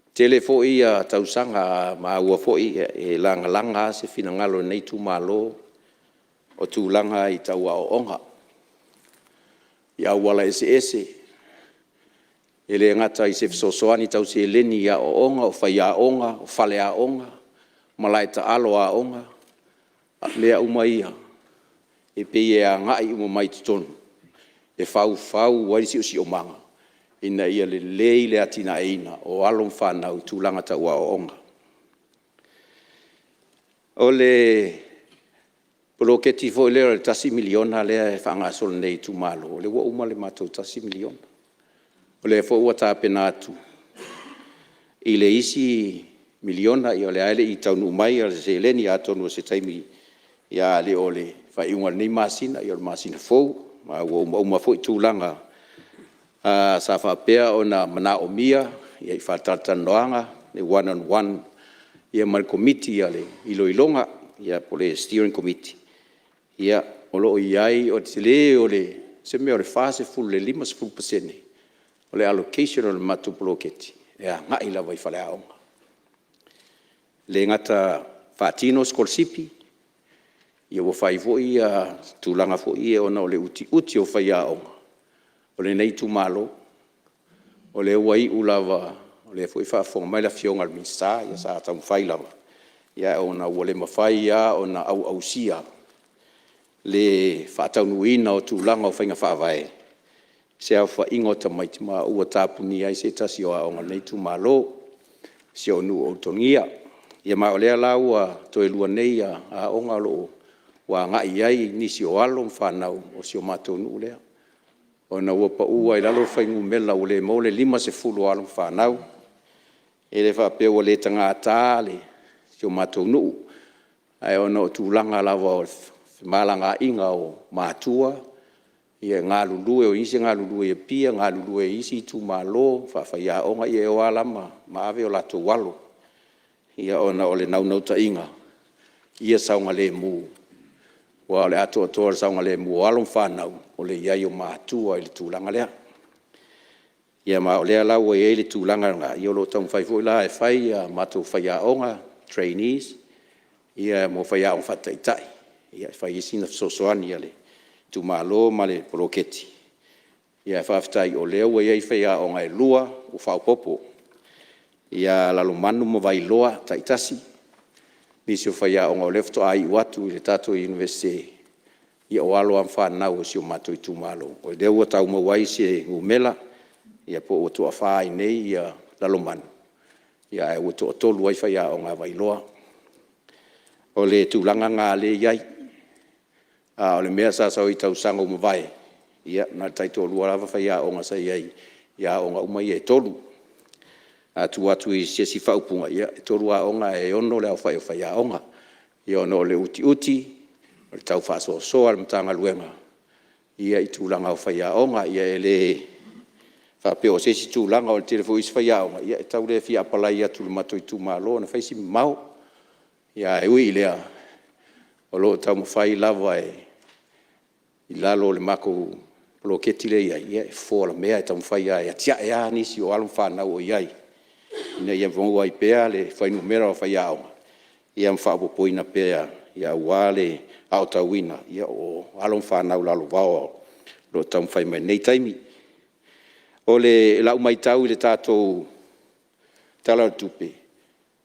E tele foi tausaga, a maua foi e lagalaga lava se finagalo o lenei itumalo, o tulaga tau aoaoga i auala eseese. E le gata i se fesoasoani tau seleni i aoaoga, o faiaoga, o faleaoga, malae taalo a aoga, o mea uma ia e pei e agai uma mai totonu e faufau ai le siosiomaga ina ia lelei le atinaeina o alo ma fanau i tulaga tau aoaoga. O le poloketi foi lea o le $1 miliona lea e faagasolo nei i itumalo, o lea ua uma le matou $1 miliona. O lea foi ua tapena atu i le isi miliona, o lea lava e le i taunuu mai le seleni, atonu o se taimi, a le o le faaiuga o lenei masina, o le masina fou. Ma ua uma foi tulaga sa faapea ona manaomia i faatalatalanoaga one on one ma le Komiti o le iloiloga po o le Steering Committee. Ia, o lo o i ai, o le tele o se mea o le 40 i le 50% o le allocation o le matou poloketi e agai lava i faleaoga. E le gata faatino sikolasipi, ia ua fai foi tulaga foi ia ona o le utiuti o faiaoga o lenei itumalo. O lea ua iu lava, o lea foi e faafofoga mai le Afioga i le Minisita, ia sa taumafai lava, ae ona ua le mafai lava ona auausia le faataunuuina o tulaga o faiga faavae i se aofaiga o tamaiti ma ua tapunia ai se tasi o aoga o lenei itumalo, si ou nuu o Ulutogia. Ia ma o lea la ua toe lua nei aoga o lo o ua agai i ai nisi o alo ma fanau o si o matou nuu lea, ona ua pau lava i lalo le fuainumera ua le maua le 50 o alo ma fanau. E le faapea ua le tagata si o matou nuu, ae ona o tulaga lava o femalagaaiga o matua, e galulue, o isi e galulue i Apia, galulue i isi itumalo faafaiaoga, ia e o lava la ma ave o latou alo, ona o le naunautaiga ia saogalemu, aua o le atoatoa o le saogalemu o alo ma fanau, o le i ai o matua i le tulaga lea. Ia ma o lea la ua i ai le tulaga lena, ia o lo o taumafai foi la e fai a matou faiaoga, trainees mo faiaoga faataitai e fai ai sina fesoasoani a le itumalo ma le poloketi. Ae faafetai o lea ua i ai faiaoga e 2 ua faaopoopo ia Lalomanu ma Vailoa taitasi, nisi o faiaoga o lea faatoa iu atu i le tatou Iunivesite, ia o alo lava ma fanau a si o matou itumalo. O lea ua tau maua ai se numera po ua toafa ai nei Lalomanu, ae ua toatolu ai faiaoga a Vailoa. O le tulaga lena lea e i ai, a o le mea sa sau ai i tausaga ua mavae, ia na o le taitoalua lava faiaoga sa i ai i aoga uma ia e 3. A tuu atu i se isi faaupuga, e 3 aoga ae 6 le aofai o faiaoga, ia ona o le utiuti o le tau faasoasoa a le Matagaluega i tulaga o faiaoga. Ia e le faapea o se isi tulaga, o le tele foi o isi faiaoga, e tau le fia apalai atu i le matou itumalo ona e fai si mamao. Ae ui i lea, o lo o taumafai lava i lalo o le matou poloketi lea e i ai, e fofo alamea e taumafai lava e atiae nisi o alo ma fanau o i ai ina ia maua ai pea le fuainumera o faiaoga ma faaopoopoina pea aua le aotauina o alo ma fanau lalovaoa o lo o taumafai mai i lenei taimi. O lau matau i le tatou Tala o le Tupe, e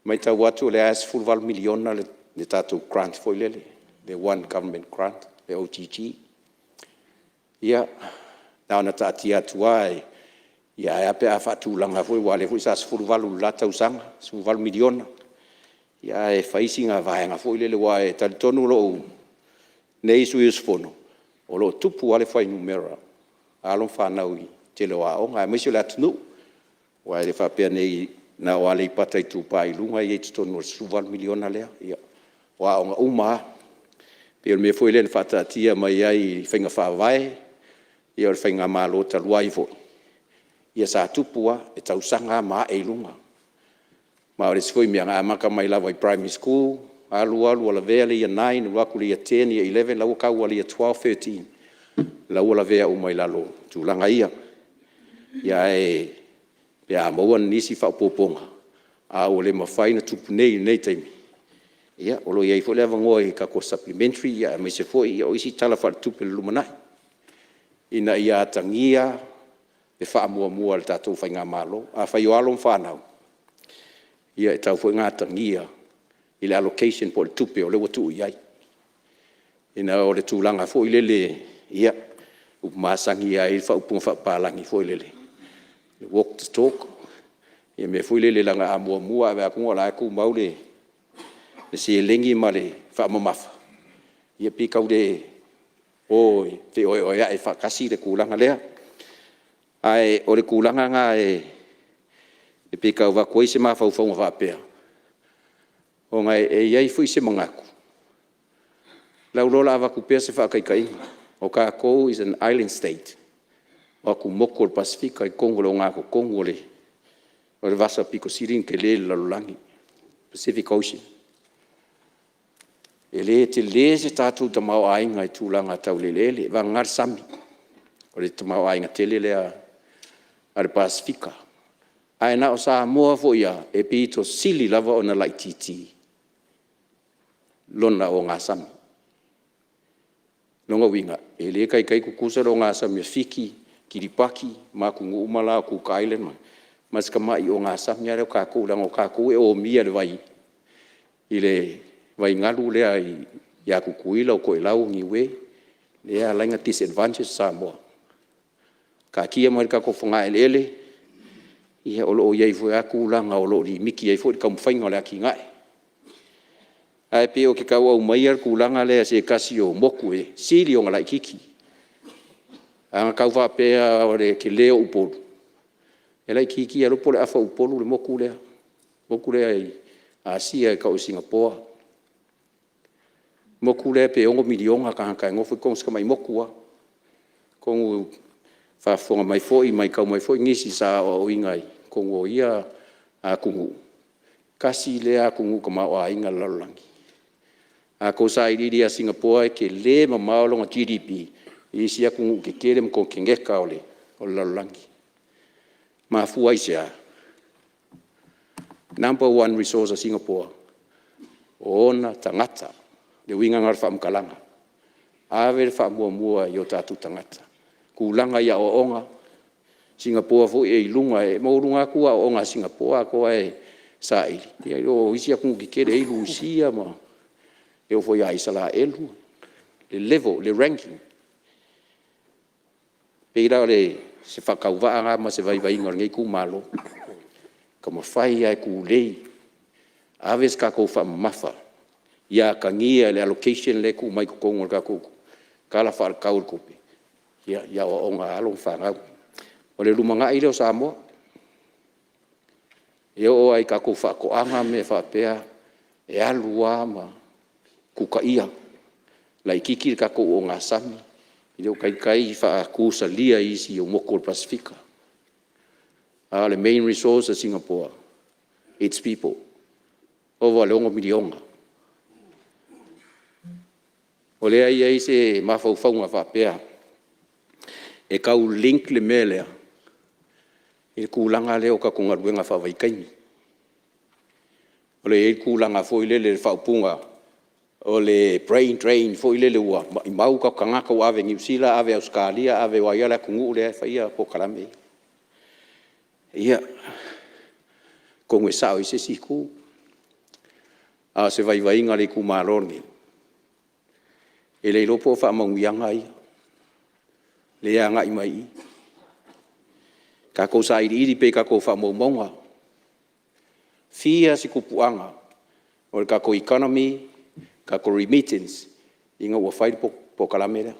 matau atu o lea lava e $18 miliona le tatou grant foi lele, le One Government Grant le OGG. Ia, na ona taatia atu lava, ae a pe a faatulaga foi aua o lea foi sa 18 i le la tausaga, $18 miliona, ae fai sina vaega foi lele, aua e talitonu lou nei sui usufono, o lo o tupu lava le fuainumera o alo ma fanau i le tele o aoga aemaise o le atunuu. Aua e le faapea na o Aleipata Itupa i Luga e i ai i totonu o le $18 miliona lea, o aoga uma lava. E pei o le mea foi lea na faataatia mai ai i faiga faavae o le faigamalo talu ai foi, ia sa tupu lava, e tausaga lava ma ae i luga. Ma o le isi foi mea, na amata mai lava i Primary School, alu alu ua lavea le Year 9 alu atu i le Year 10, Year 11, la ua tau lava i le Year 12, 13, la ua lavea uma i lalo o tulaga ia. Ae pe a maua nisi faaopoopoga, a ua le mafai ona tupu nei i lenei taimi, ia o lo o i ai foi le avanoa i tatou Supplementary aemaise foi o isi Tala Faaletupe i le lumanai, ina ia atagia le faamuamua a le tatou faigamalo. Afai o alo ma fanau, ia e tatau foi ona atagia i le allocation po o le tupe o lea ua tuu i ai, ina o le tulaga foi lele, ia, o upu masani lava e i ai le faaupuga faapapalagi foi lele, walk the talk, le mea foi lele leaga a muamua ae vaai atu o la e tumau le seleni ma le faamamafa, ia pei e tau le o e feoeoeai faatasi le tulaga lea. Ae o le tulaga lena e pei e tau avatu ai se mafaufauga faapea, ona e i ai foi se manatu, o lau iloa o le a avatu pea se faataitaiga, o tatou is an Island State, o atumotu o le Pasefika i totonu o le ogatotonu o le vasa aupito sili ona tele i le lalolagi, Pacific Ocean. E le tele se tatou tamaoaiga i tulaga tau le eleele, vagana le sami, o le tamaoaiga tele lea a le Pasefika. Ae na o Samoa foi lava e pito sili lava ona laitiiti lona ogasami. O lona uiga, e le taitai tutusa le ogasami a Fiti, Kiripati ma atunuu uma la o Cook Island ma si tamai ogasami lava lea o tatou, leaga o tatou e omia i le vaigalu lea ia Tutuila, o Toelau, o Niue, lea e ala ai ona disadvantage Samoa. Taatia mai i le tatou fogaeleele, ia o lo o i ai foi lava tulaga o lo o limiti ai foi le taumafaiga o le atinae. Ae pei ou te tau aumaia le tulaga lea i se tasi o motu e sili ona laitiiti. A na tau faapea o le tele o Upolu, e laitiiti lava, e le iloa po o le afa o Upolu le motu lea, le motu lea i Asia e tau o Sigapoa. O le motu lea pe 6 miliona tagata e nofo i totonu o si tamai motu lava. Atonu o faafofoga mai foi ma matau mai foi nisi sa aoaoina i totonu o ia atunuu, tasi lea atunuu tamaoaiga o le lalolagi. A outou sailiili ia Sigapoa e tele mamao lona GDP i isi atunuu tetele ma konekeneta o le lalolagi. E mafua i se a? Number one resource a Sigapoa, o ona tagata. O le uiga lena o le faamatalaga, ave le faamuamua i o tatou tagata, tulaga i aoaoga, Sigapoa foi e i luga, e maualuga atu aoaoga a Sigapoa a tou ae saili i lo isi atunuu tetele e i ai Rusia ma e oo foi ia Isaraelu le level, le ranking. E pei la o se faatauvaa lena ma se vaivaiga o lenei itumalo, taumafai lava e tulei, ave se tatou faamamafa ia atagia i le allocation lea e tuu mai i totonu o le tatou Tala Faatatau o le Tupe i aoaoga a alo ma fanau. O le lumanai lea o Samoa, e oo lava i tatou faatoaga ma mea faapea, e alu lava ma tutaia, laitiiti le tatou ogasami, e le o taitai faatusalia e isi motu o le Pasefika. A o le main resource a Singapore, its people, ova i le 6 miliona. O lea e i ai se mafaufauga faapea, e tau link le mea lea i le tulaga lea o tatou galuega faavaitaimi. O lo o i ai le tulaga foi lele i le faaupuga o le brain drain foi lele ua maumau o tatou tagata ua ave i Niu Sila, ave i Ausetalia, ave o ai lava le atunuu lea e faia polokalame ia. Ia, atonu e sao i se isi itu, a o se vaivaiga o le itumalo lenei, e le iloa po o faamanuiaga ia lea e agai mai i i. Tatou sailiili pea i tatou faamaumauga, e fia se tupuaga o le tatou economy, tatou remittance ina ua fai le polokalame lea.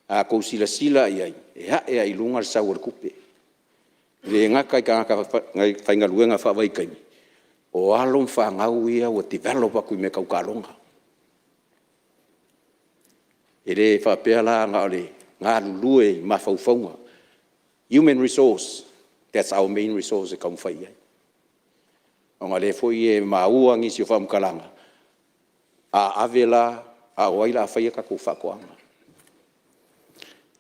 A outou silasila i ai, e ae lava i luga le sau o le tupe, e le gata i tagata faigaluega faavaitaimi, o alo ma fanau ia ua develop atu i mea tau taaloga. E le faapea la na o le galulue i mafaufauga, human resource, that's our main resource e taumafai i ai, ona o lea foi e maua nisi o faamatalaga, a ave la, a o ai o le a faia tatou faatoaga?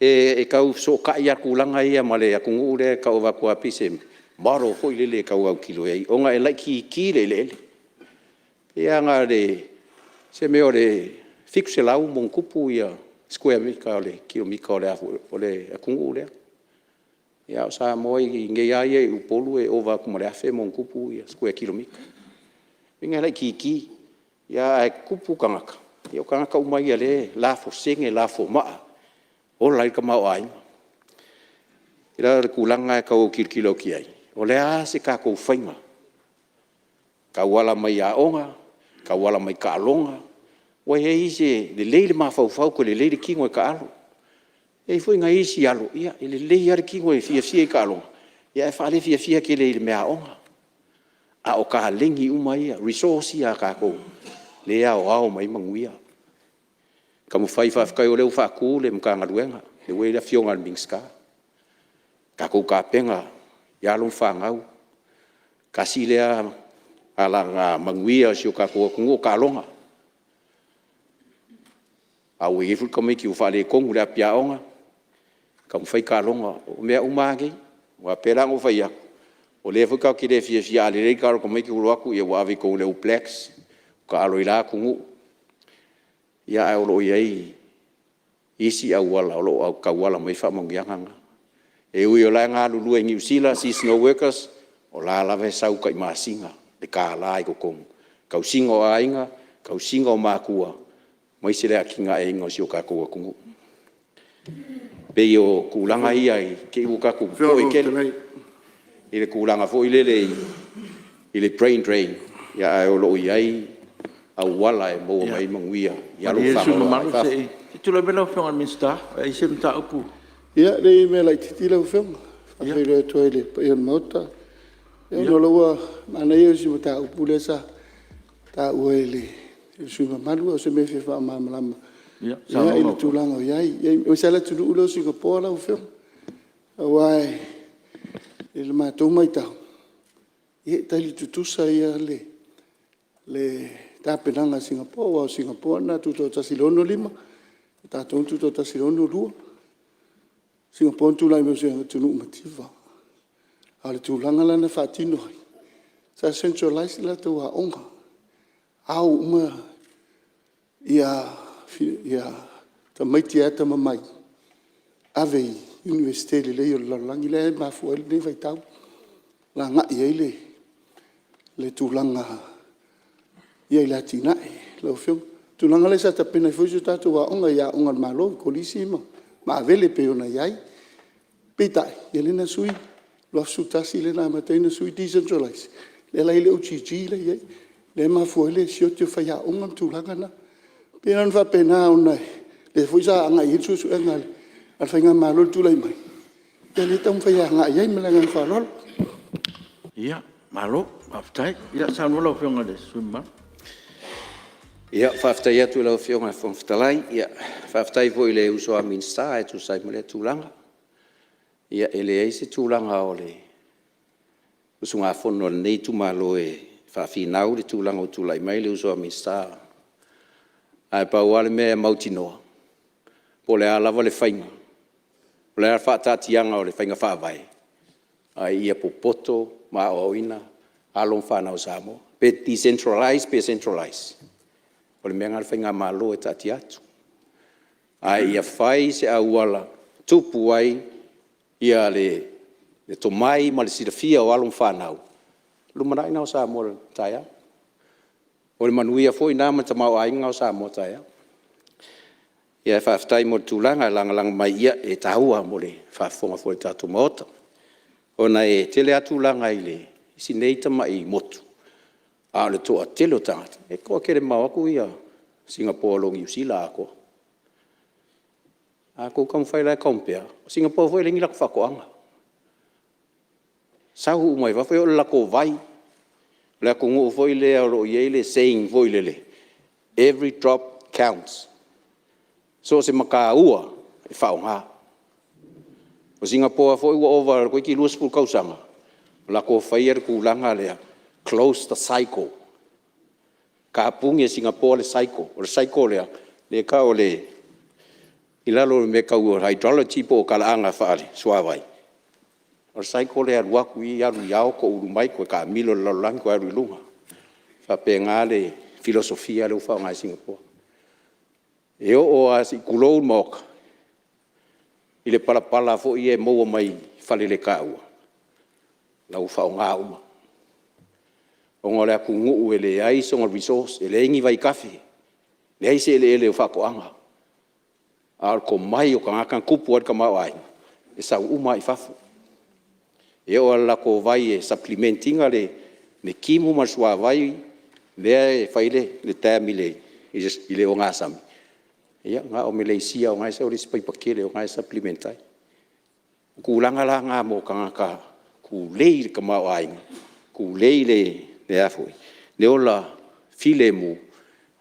E tau fesootai lava tulaga ia ma le atunuu lea e tau avatu lava pei se model foi lele e tau autilo i ai, ona e laitiiti le eleele. E pei lava na o se mea o le 700+ square kilomita o le atunuu lea, a o Samoa i inei lava ia i Upolu e ova atu ma le 1000+ square kilomita. O lona uiga e laitiiti, ae tupu tagata, ia o tagata uma ia o lea e lafo sene, lafo maa, ola ai le tamaoaiga. E pei la o le tulaga lena e tau autilotilo atu i ai, o le a se tatou faiga e tauala mai aoga, tauala mai taaloga, aua e i ai isi e lelei le mafaufau toe lelei le tino e taalo. E i ai foi nai isi alo, e lelei lava le tino e fiafia i taaloga, ae faalefiafia tele i le meaaoga. A o taleni uma ia, resource ia a tatou lea e aoao mai ai manuia. Taumafai, faafetai o lea ua faatu le Matagaluega, lea ua i ai le Afioga i le Minisita, tatou tapena i alo ma fanau, tasi lea alamanuia o si o tatou atunuu o taaloga. A ua i ai foi le tamaitiiti ua faaletonu i le api aoga, taumafai taaloga, o mea uma lava nei. Aua e pei la ona ou fai atu, o lea foi tatou te le fiafia a lelei le taalo a le tamaitiiti ua alu atu ua ave i totonu o le All Blacks, ua taalo i la atunuu, ae o lo o i ai isi auala o lo o tauala mai ai faamanuiaga na. E ui o la e galulue i Niu Sila seasonal workers, o la e lava e sau tai masina le $1 i totonu i le tausiga o aiga, tausiga o matua, aemaise le atinaeina o si o tatou atunuu. E pei o tulaga ia i te i ua tatou popoe tele i le tulaga foi lele i le brain drain, ae o lo o i ai auala e maua mai ai manuia i alo ma Ia malie le sui fanau usufono e o i mamalu fafo. se i tulai mai lau Afioga i le Minisita o i ai se mataupu. Ia leai o le mea laitiiti lau Afioga e faafeiloai atu ai i le paia o le Maota. Ona o lea ua manaia o si mataupu lea sa taua e le sui usufono mamalu, a o se mea e fia faamalamalama i le tulaga o i ai, aemaise lava le atunuu lea o Singapore lau Afioga. Aua i le matou matau, ia e tali tutusa ia le tapenaga a Singapore, aua o Singapore na tutoatasi i le 1965, o tatou na tutoatasi i le 1962. O Singapore na tulai mai o se atunuu mativa. A o le tulaga la na faatino ai, sa centralize le latou aoga, ao uma tamaiti atamamai, ave i Iunivesite lelei o le lalolagi lea e mafua ai lenei vaitau na agai i ai le tulaga i le atinae lau Afioga. O le tulaga lea sa tapena ai foi si a tatou aoga i aoga a le Malo, Kolisi ma Avele e pei ona i ai. Peitai, ia lea na sui 2011 lea na amata ai ona sui decentralize lea la e i ai le OGG lea e i ai, lea e mafua ai le sioki o faiaoga ma tulaga na. E pei la ona faapena ona o lea foi sa agai i ai le suesuega a le Faigamalo i le tulai mai, ia lea e taumafai e agai i ai ma le agaga faaaloalo. Ia, malo faafetai. Ia saunoa lau Afioga i le sui usufono mamalu. Ia, faafetai atu i lau Afioga i le Fofoga Fetalai, faafetai foi i le uso a Minisita e tusa ai ma lea tulaga. Ia e leai se tulaga o le usugafono a lenei itumalo e faafinau le tulaga ua tulai mai le uso a Minisita. Ae pau lava le mea e mautinoa, po o le a lava le faiga, o le a le faataatiaga o le faiga faavae, ae ia popoto ma aoaoina alo ma fanau a Samoa. Pe decentralize pe centralize, o le mea lena a le faigamalo e taatia atu, ae ia fai se auala e tupu ai le tomai ma le silafia o alo ma fanau, o le lumanai lena o Samoa a taeao. O le manuia foi lena ma le tamaoaiga lena o Samoa a taeao. Ae faafetai mo le tulaga e lagalaga mai, ia e taua mo le faafofoga foi a le tatou Maota, ona e tele lava tulaga i si nei tamai motu, a o le toatele o tagata, e toatele mamao atu Sigapoa i lo Niu Sila atoa. A outou taumafai la e compare, o Sigapoa foi e leai ni latou faatoaga, sau uma mai fafo, e oo i le latou vai, o le atunuu foi lea o lo o i ai le saying foi lele, every drop counts. So o se mataua lava e faaaoga. O Sigapoa foi ua ova toeitiiti 20 tausaga o latou faia le tulaga lea, close the cycle, tapuni e Sigapoa le cycle. O le cycle lea e tau o le… i lalo o mea tau hydrology po o talaaga faale-suavai, o le cycle lea e alu atu i, alu i ao toulu mai toe taamilo i le lalolagi toe alu i luga. E faapena le filosofia lea ua faaaoga e Sigapoa. E oo lava se i tulou le Maota i le palapala foi lea e maua mai faleletaua, o la ua faaaoga uma, ona o le atunuu e leai sona resource, e leai ni vaitafe, leai se eleele o faatoaga, a o le tomai o tagata na tupu ai le tamaoaiga, e sau uma lava i fafo. E oo lava i le latou vai e supplement ina le timu ma le suavai lea e fai ai le dam i le ogasami, ia na o Meleisia na e sau i le isi paipa tele na e supplement ai. O tulaga la na mo tagata tulei i le tamaoaiga, tulei i le ola filemu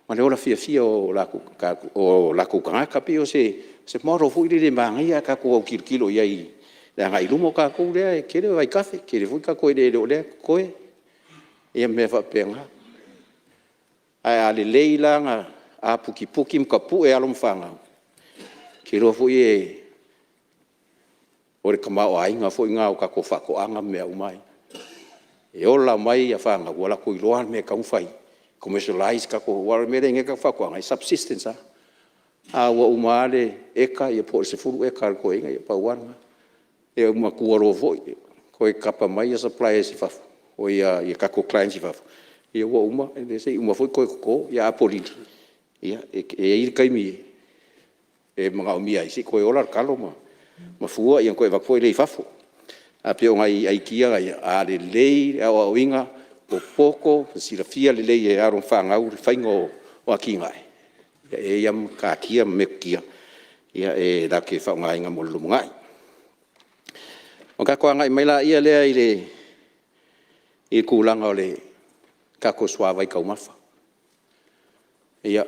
ma le ola fiafia o latou tagata. E pei o se model foi lele e manaia ae tatou autilotilo i ai i le agai i luma. O tatou lea e tele vaitafe, tele foi tatou eleele o lea e totoe ia ma mea faapena. Ae a lelei la ona aputiputi ma tapue alo ma fanau, ou te iloa foi o le tamaoaiga foi lena o tatou faatoaga ma mea uma ia. E ola mai fanau ua latou iloa le mea e tatau ona fai, commercialize tatou… aua o le mea lea e i ai nei le tatou faatoaga, e subsistence lava. A ua uma lava le eka po o le 10 eka a le toeaina, ia pau lava lena. Ia ua matua loa foi, toe tapa mai suppliers i fafo, tatou clients i fafo, ia ua uma, se i uma foi toe toto. Ia Apolili, e i ai le taimi e manaomia ai, se i toe ola le talo ma fua ona toe avatu foi lea i fafo. Ae pei o nai aikia ia, a lelei le aoaoina, popoto ma silafia lelei e alo ma fanau le faiga o atinae, ia e i ai lava matatia ma metotia e latou te faaaogaina mo le lumanai. Ona tatou agai mai lea i le tulaga o le tatou suavai taumafa. Ia,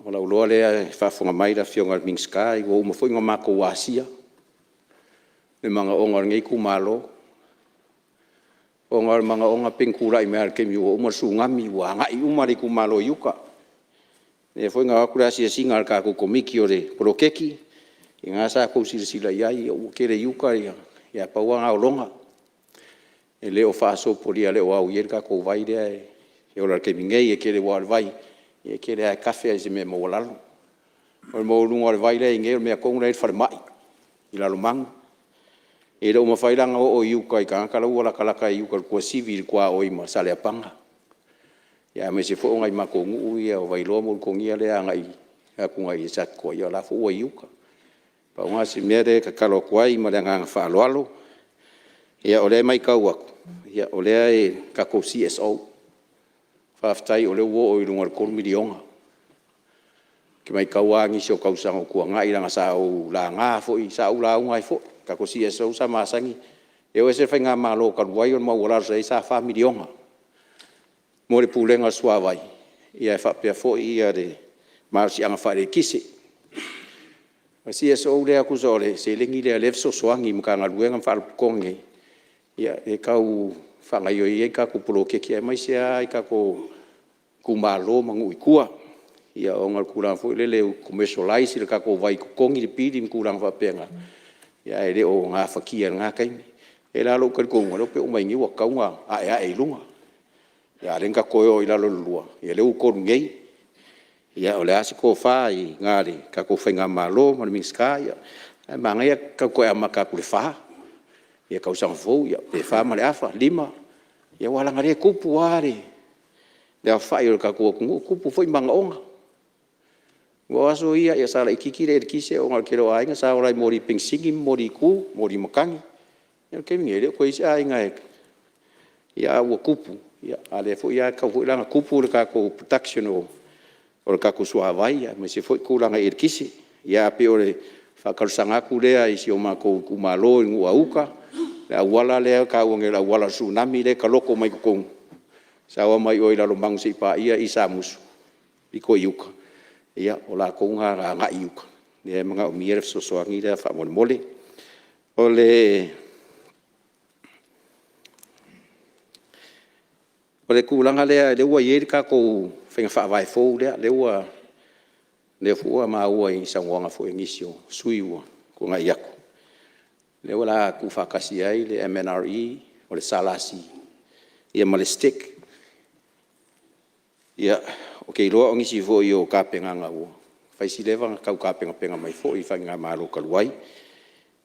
o lou iloa lea i le faafofoga mai a le Afioga i le Minisita ua uma foi ona matou asia le manaoga o lenei itumalo, ona o le manaoga pei ona tulai mai lava i le taimi ua uma le Tsunami ua agai uma le itumalo i uta. Lea foi na o atu le asiasiga a le tatou Komiti o le Poloketi, lena sa outou silasila i ai ua tele i uta ae pau lava lena o Lona, e le o faasopolia e le o au i ai le tatou vai lea e ola i le taimi nei. E tele aua o le vai e tele lava e tafe i se mea maualalo. O le maualuga o le vai la e i ai nei o le mea tonu la e i ai le falemai i Lalomanu. E le o mafai la ona oo i uta i tagata la ua latalata i uta i le Tuasivi i le tuaoi ma Saleapaga, aemaise foi o nai o matou nuu ia o Vailoa ma Ulutogia lea e agai atu i Satitoa, ia o la foi ua i uta. Pau lena o si mea lea e tatalo atu ai ma le agaga faaaloalo. Ia o lea e matau atu, o lea i le tatou CSO, faafetai o lea ua oo i luga i le $3 miliona. Ou te matau lava i nisi o tausaga ua tuanai leaga sa ou laga foi, sa ou lauga ai foi. Le tatou CSO sa masani, e o ese le faigamalo talu ai o le maualalo sa i ai sa $4 miliona mo le Pulega o le Suavai ae faapea foi le malosiaga faale-eletise. O le CSO lea tusa o le seleni lea o lea e fesoasoani i Matagaluega ma Faalapotopotoga nei e tau faagaoioi ai tatou poloketi aemaise lava i tatou itumalo ma nuu i tua, ona o le tulaga foi lele ua commercialize le tatou vai e totogi le pili ma tulaga faapena, ae le o gafatia i lena taimi. E i ai la lou talitonuga, e le iloa pe uma mai nei ua tatau ona aeae i luga, a o lea na tatou toe o i lalo i le 2, ia o lea ua 3 nei. Ia o le a se tofa i ina i le tatou faigamalo ma le Minisita, ae manaia le tau toe amata atu i le 4 le tausaga fou pe 4.5, 5, aua leaga o lea e tupu lava le aofai o le tatou atunuu, tupu foi manaoga. Aua o aso ia sa laitiiti le eletise ona o le tele o aiga sa ola i moli penisini ma moli tu, moli matagi. A o le taimi lenei, e le o toe i ai se aiga e… ae ua tupu, a o lea foi e tatau foi la ona tupu le tatou production o le tatou suavai aemaise foi tulaga i eletise. Ia ae pei o le faatalosaga atu lea i si o matou itumalo i Gluaúta, le auala lea e taua nei o le auala o le Tsunami lea e taloto mai totonu, saoa mai o i Lalomanu seia paia Samusu i le pito i uta, ia o latou na e agai i uta, lea e manaomia le fesoasoani lea faamolemole. O le tulaga lea ua i ai le tatou faiga faavae fou lea, lea foi ua maua i saunoaga foi a nisi o sui usufono ua tuanai atu, lea o le a tuufaatasi ai le MNRE, o le SLC ma le STEC. Ia, ou te iloa o nisi foi o tapenaga ua fai si leva ona tau tapenapena mai foi i faigamalo talu ai.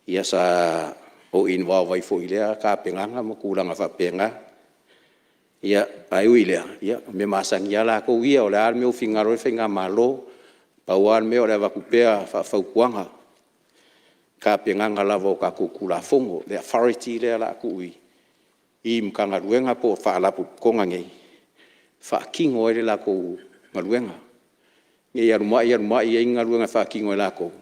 Ia sa ou involve ai foi i lea tapenaga ma tulaga faapena. Ae ui i lea, o mea masani lava latou ia, o le a le mea ua finagalo i ai le faigamalo, pau lava le mea o le avatu pea faafautuaga i tapenaga lava o tatou Tulafono, le authority lea o le a tuu i Matagaluega po o Faalapotopotoga nei e faatino ai le latou galuega. Ne i alu mai alu mai i ai ni galuega e faatino e latou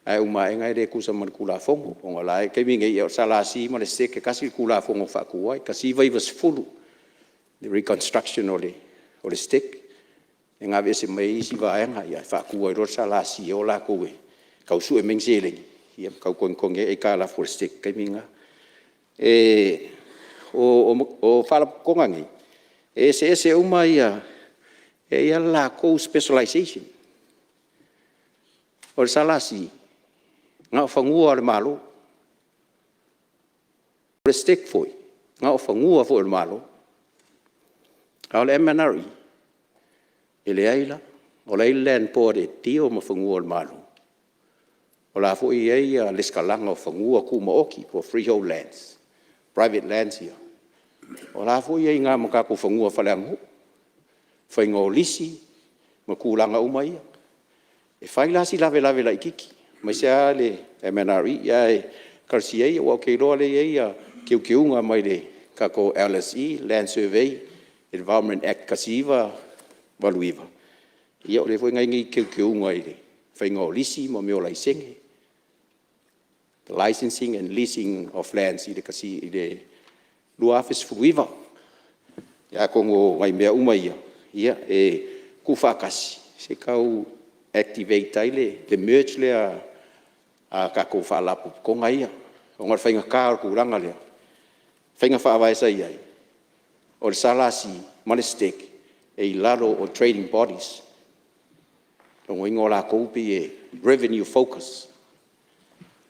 ae uma aena e le tusa ma le Tulafono. Ona o le taimi lenei, o le SLC ma le STEC e tasi le Tulafono na faatu ai, 1990 le reconstruction o le STEC lea na aveese mai ai isi vaega ae faatu ai loa le SLC e o latou e tau sue mai ni seleni ma tau togitogi ai aitalafu a le STEC i le taimi lena. O Faalapotopotoga nei, e eseese uma e i ai lava le latou specialization. O le SLC, na o fanua lava o le Malo. O le STEC foi, na o fanua foi o le Malo. A o le MNRE, e leai la, o la e i ai le Land Board e deal ma fanua o le Malo, o la e foi e i ai le resitalaga o fanua tumaoti po o freehold lands, private lands ia, o la foi e i ai i ina ma tatou fanua faaleaganuu, faiga o lisi ma tulaga uma ia. E fai la si lavelave laitiiti, aemaise lava le MNRE, ae talosia ia, aua ou te iloa o lea e i ai teuteuga mai le tatou LSE, Land Survey Environment Act 1989, ia o lea foi na i ai nei teuteuga i le faiga o lisi ma mea o laisene, Licensing and Leasing of Lands i le 2019. Ia atonu o nai mea uma ia e tuufaatasi, se i tau activate ai le merge lea a tatou Faalapotopotoga ia, ona o le faigata o le tulaga lea. O faiga faavae sa i ai, o le SLC ma le STEC e i lalo o Trading Bodies. O lona uiga o latou e pei e revenue focus,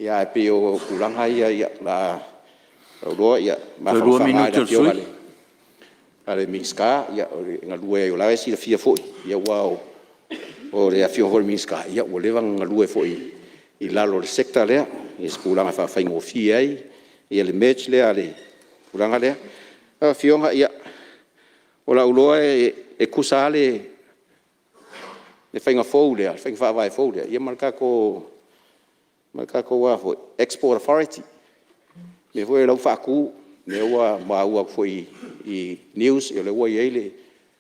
ae pei o tulaga ia o lou iloa e mafanafana lava i le Afioga i le Minisita e galue ai o la e silafia foi, aua o le Afioga foi i le Minisita ua leva ona galue foi i lalo o le Sector lea i se tulaga e faafaigofie ai le merge lea i le tulaga lea. Lau Afioga, o lou iloa e tutusa lava le faiga fou lea, le faiga faavae fou lea ma le tatou Export Authority lea foi la ua faatu, lea ua maua atu foi i news o lea ua i ai le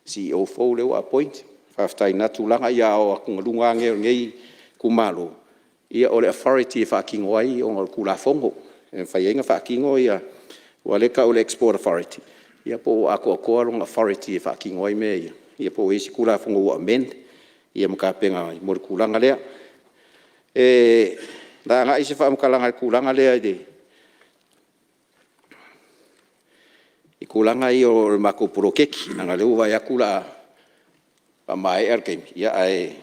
CEO fou lea ua appoint, faafetai i lena tulaga. A o atugaluga lava nei o lenei itumalo, o le authority e faatino ai ona o le Tulafono e mafai ai ona faatino ia… aua o lea e tau o le Export Authority, ia po ua atoatoa lona authority e faatino ai mea ia, po ua i ai se Tulafono ua amend ma tapena ai mo le tulaga lea. O le a agai se faamatalaga i le tulaga lea i tulaga ia o le matou poloketi, leaga o lea ua ou vaai atu o le a faamaea le taimi, ae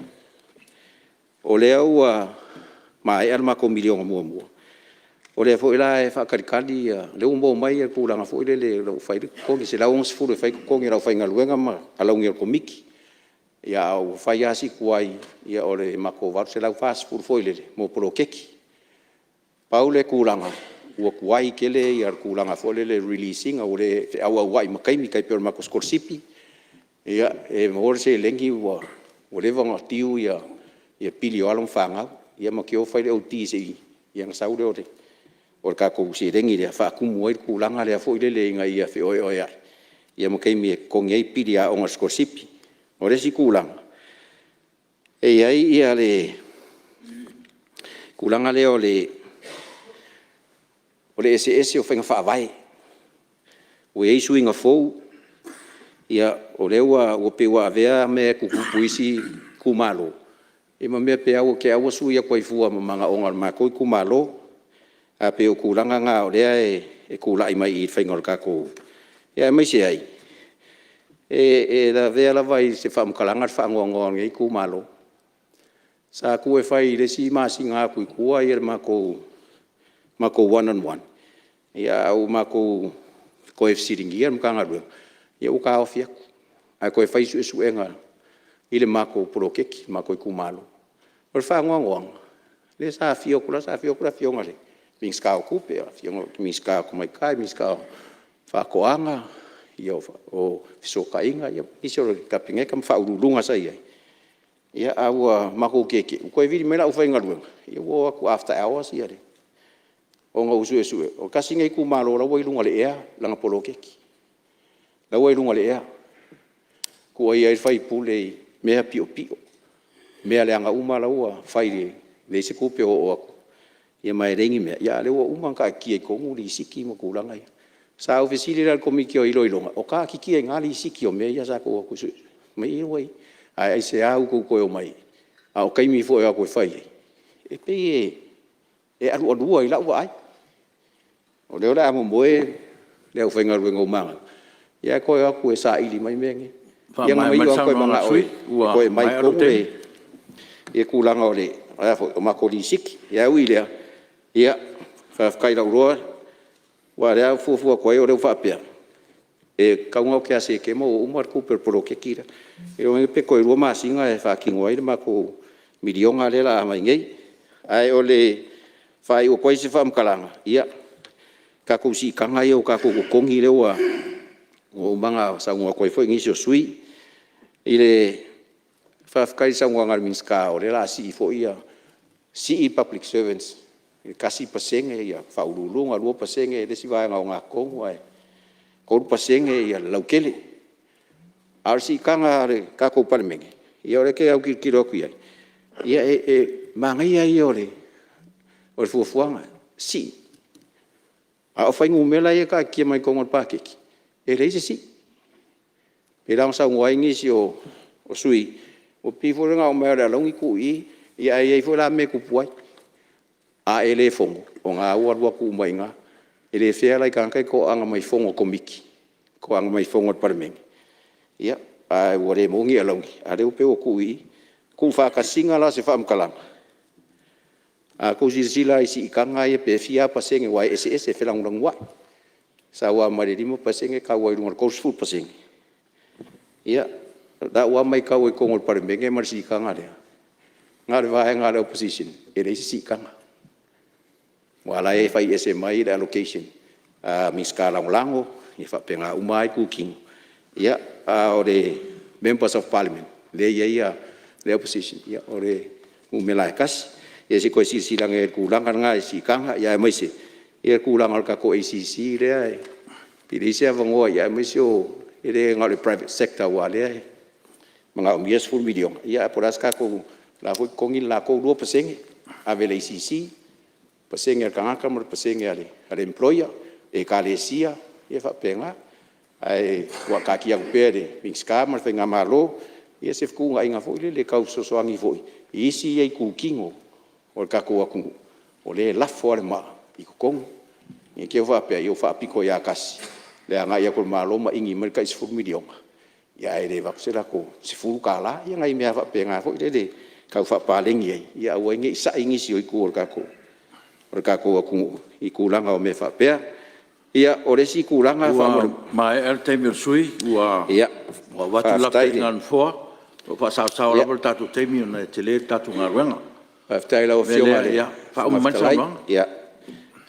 o lea ua maea le matou miliona muamua, o lea foi la e faatalitali ia… o lea ua maua mai le tulaga foi lele o lo o fai ai le totogi, e $160,000 e fai ai totogi o le aufaigaluega ma alauni o le Komiti. Ae ua fai lava si tuai, o le matou $840,000 foi lele mo poloketi. Pau le tulaga ua tuai tele le tulaga foi lele i le release ina, ua le feauauai ma taimi, e tai pei o le matou sikolasipi, e maua le seleni ua leva ona due pili o alo ma fanau, ia matou o fai le OD ona sau lea o le tatou seleni lea faatumu ai le tulaga lea foi lele ina ia feoeoeai ma taimi e totogi ai pili aoga o le sikolasipi. O le isi tulaga, e i ai le tulaga lea o le eseese o faiga faavae, ua i ai suiga fou, o lea ua pei ua avea mea e tutupu i isi itumalo ma mea pei lava ua te i ua sui atu ai fua ma manaoga o le matou itumalo. Ae pei o tulaga na o lea e tulai mai i le faiga o le tatou… aemaise ai, e lavea lava i se faamatalaga le faanoanoa o lenei itumalo. Sa tuu e fai i le isi masina atu i tua le matou one on one, ae ua matou toe fesiligia le Matagaluega, ia ua taofi atu ae toe fai suesuega i le matou poloketi le matou itumalo. O le faanoanoaga, lea sa afio atu, la e sa afio atu le Afioga i le Minisita o Tupe, Afioga i le Minisita o Tamaitai, Minisita o Faatoaga, o Fesootaiga, nisi o le Kapeneta ma Faauluuluga sa i ai, ae ua matou tietie ua toe vili mai le aufaigaluega, ua o atu after hours ona ua suesue o le tasi lenei itumalo o la e ua i luga o le ea lana poloketi, la ua i luga o le ea. Tuuaia ai le sui usufono i mea piopio, mea leaga uma la ua fai e leai se tupe o oo atu, ia ma e leai ni mea, a o lea ua uma ona taatitia i totonu lisiti ma tulaga ia. Sa ou fesili la i le Komiti o Iloiloga, o taatitia i ina lisiti o mea ia sa outou o atu e suesue? Fai mai ioe. Ae aisea ua outou toe omai ai? A o taimi foi e o atu e fai ai, e pei e alualua i lau vaai. O lea o le a momoe le aufaigaluega ua ma au ae toe o atu e saili mai mea nei. Ia na ma ia toe manao e toe aumai i totonu le tulaga o matou lisiti. Ae ui i lea, ia, faafetai i lou iloa, aua o lea lava e fuafua atu ai o lea ua faapea, e tatau ona oti ia Setema ua uma le tupe o le poloketi lea. Lona uiga pe toe 2 masina e faatino ai le matou miliona lea o le a aumai nei. Ae o le faaiu atu ai se faamatalaga, ia, tatou siitaga ia o tatou totogi lea ua uma ona saunoa atu ai foi nisi o sui usufono. Faafetai i le saunoaga a le Minisita o lea o le a sii foi sii public servants i le 1% Ofisa Sili o Pulega, 2% le isi vaega ogatotonu ae 3% le lautele. A o le siitaga a le tatou Palemene, ia o lea ou te autilotilo atu i ai, ia e manaia ia o le fuafuaga, sii. A o fuainumera ia e taatitia mai totonu o le paketi, e leai se sii. E pei la ona saunoa ai nisi o sui usufono, ua pei foi lea na aumai lava o le alauni tuu i i, ae i ai foi la mea e tupu ai. A e le fono, o lena ua alu atu uma i ina. E le fair la i tagata ia e toaaga mai i fono a Komiti, toaaga mai fono a le Palemene, ae ua le maua ni alauni, a o lea ua pei ua tuu i i. Tuufaatasiga la o se faamatalaga, a outou silasila lava i siitaga ia pe fia lava pasene aua e eseese e felanulanuai, sau lava mai le 5% tau lava i luga i le 30%. Ia, o lau lava matau i totonu o le Palemene ma le siitaga lea, na o le vaega a le Opposition e leai se siitaga. Aua o la e fai ese mai le allocation a Minisita Lagolago, e faapena uma lava itutino, a o le Members of Parliament lea e i ai lea position, o le numera lava e tasi. Ia se i toe silasila ane i le tulaga lena i siitaga, aemaise le tulaga o le tatou ACC lea pe leai se avanoa, aemaise e le na o le private sector aua o lea e manaomia le $10 miliona, ae po o le a se tatou… o la e foi e totogi le latou 2% ave i le ACC, pasene a le tagata ma le pasene a le employer, Ekalesia, e faapena. Ae taatia atu pea i le Minisita ma le faigamalo se fetuunaiga foi lele e tau fesoasoani foi i isi ia itutino o le tatou atunuu o lea e lafo lava le maa i totogi. Ne i te i ua faapea ua faapito ia tasi le agai atu o le Malo maini mai le tai $10 miliona, ae le avatu se latou $10. Ia nai mea faapena foi lele e tau faapaleni ai, ia aua ai ne i sai nisi o itu o le tatou atunuu i tulaga o mea faapea. Ia, o le isi tulaga faamolemole… Ua maea le taimi o le sui usufono, ua avatu le lapataiga a le Nofoa, o lo o faasaosao lava le tatou taimi ona e tele le tatou galuega. Faafetai i lau O le mea Afioga i lea, le ia faauma Fofoga mai le Fetalai. saunoaga. Ia, o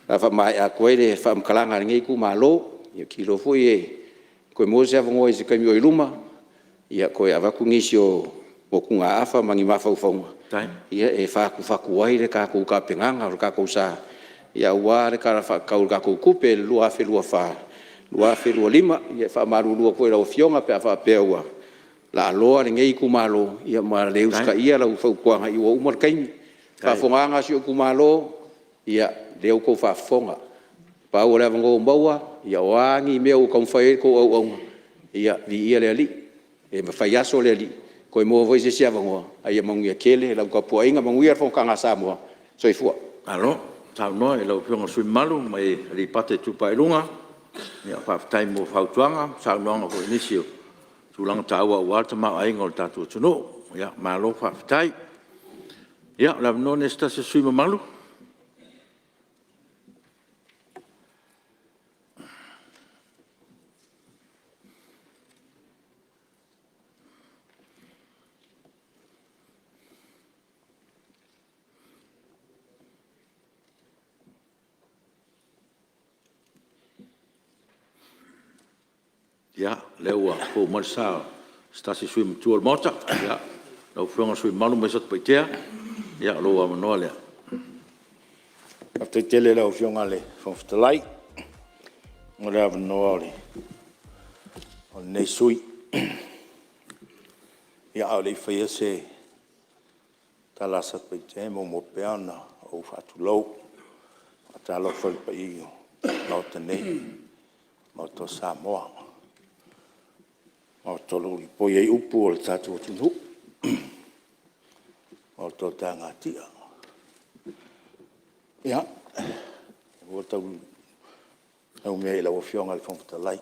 le a faamaea atu ai le faamatalaga a lenei itumalo. Ou te iloa foi e toe maua se avanoa i se taimi o i luma e toe avatu nisi o motugaafa ma ni mafaufauga e fatufatu ai le tatou tapenaga o le tatou sa aua le Tala Faatatau o le tatou Tupe 2024/2025. E faamalulu atu foi i lau Afioga pe a faapea ua laaloa lenei itumalo ma le usitaia lau fautuaga ua uma le taimi. Le faafofogaaga a si ou itumalo, ia o lea ua outou faafofoga, pau o le avanoa ua maua, o a ni mea ua taumafai ai le tou auauna, ia viia le Alii, e faiaso le Alii toe maua foi se isi avanoa, ae ia manuia tele lau tapuaiga, manuia le fonotaga a Samoa. Soifua. Malo saunoa i lau Afioga i le sui usufono mamalu mai Aleipata Itupa i Luga. Faafetai mo fautuaga ma saunoaga foi i nisi o tulaga taua aua le tamaoaiga o le tatou atunuu. Malo faafetai. Ia o le avanoa lenei mo se tasi o sui usufono mamalu. Ia, o lea ua fou mai le sa o se tasi o sui usufono matua o le Maota. Lau Afioga i le sui usufono mamalu mai Satupaitea, o lou avanoa lea. Faafetai tele i lau Afioga i le Fofoga Fetalai mo le avanoa o lenei sui usufono. Ia a o le i faia se tala a Satupaitea, e muamua pea ona ou faatulou ma faatalofa i le paia o le Maota nei, le Maota o Samoa, Maota o lo o lipoi ai upu o le tatou atunuu, Maota o taga tia. Ia, ua taumea i lau Afioga i le Fofoga Fetalai,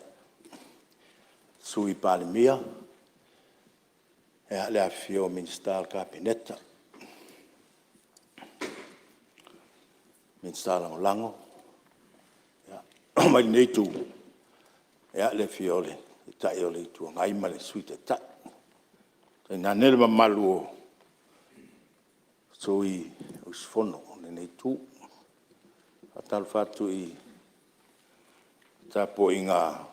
Sui Palemia, le afifio o Minisita o le Kapeneta, Minisita Lagolago. Oo mai i lenei Itu, i le afio o le Taitai o le Itu Agai ma le Sui Taitai, tainane le mamalu o sui usufono o lenei Itu. E faatalofa atu i le tapuaiga a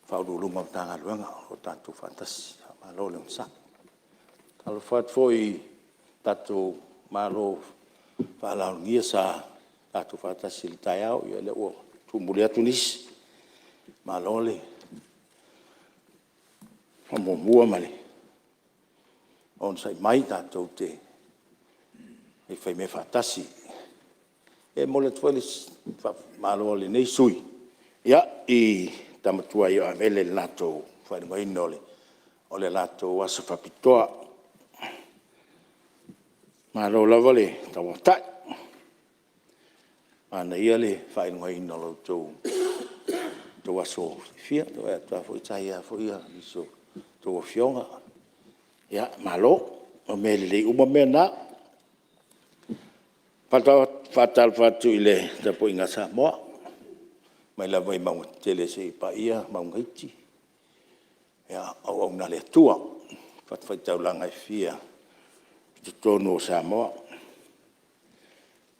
Ofisa Sili o Pulega o Matagaluega o lo o tatou faatasi, faamalo le onosai. E faatalofa atu foi i tatou malo faalealugia sa tatou faatasi i le taeao, ia o lea ua tuumuli atu nisi, malo le faamuamua ma le onosai mai tatou te faimea faatasi. E momoli atu foi le faamalo a lenei sui usufono i le tama tuai o Avele i le latou faailogaina o le latou aso faapitoa. Malo lava le tauatai, manaia le faailogaina o lo outou aso fiafia. Ou te vaai atu foi sa i ai foi nisi o a outou afioga. Ia malo, o mea lelei uma mea na. E faatalofa atu i le tapuaiga a Samoa, mai lava i mauga tetele seia paia mauga iti, o auauna a le Atua i fatafaitaulaga e fia i totonu o Samoa.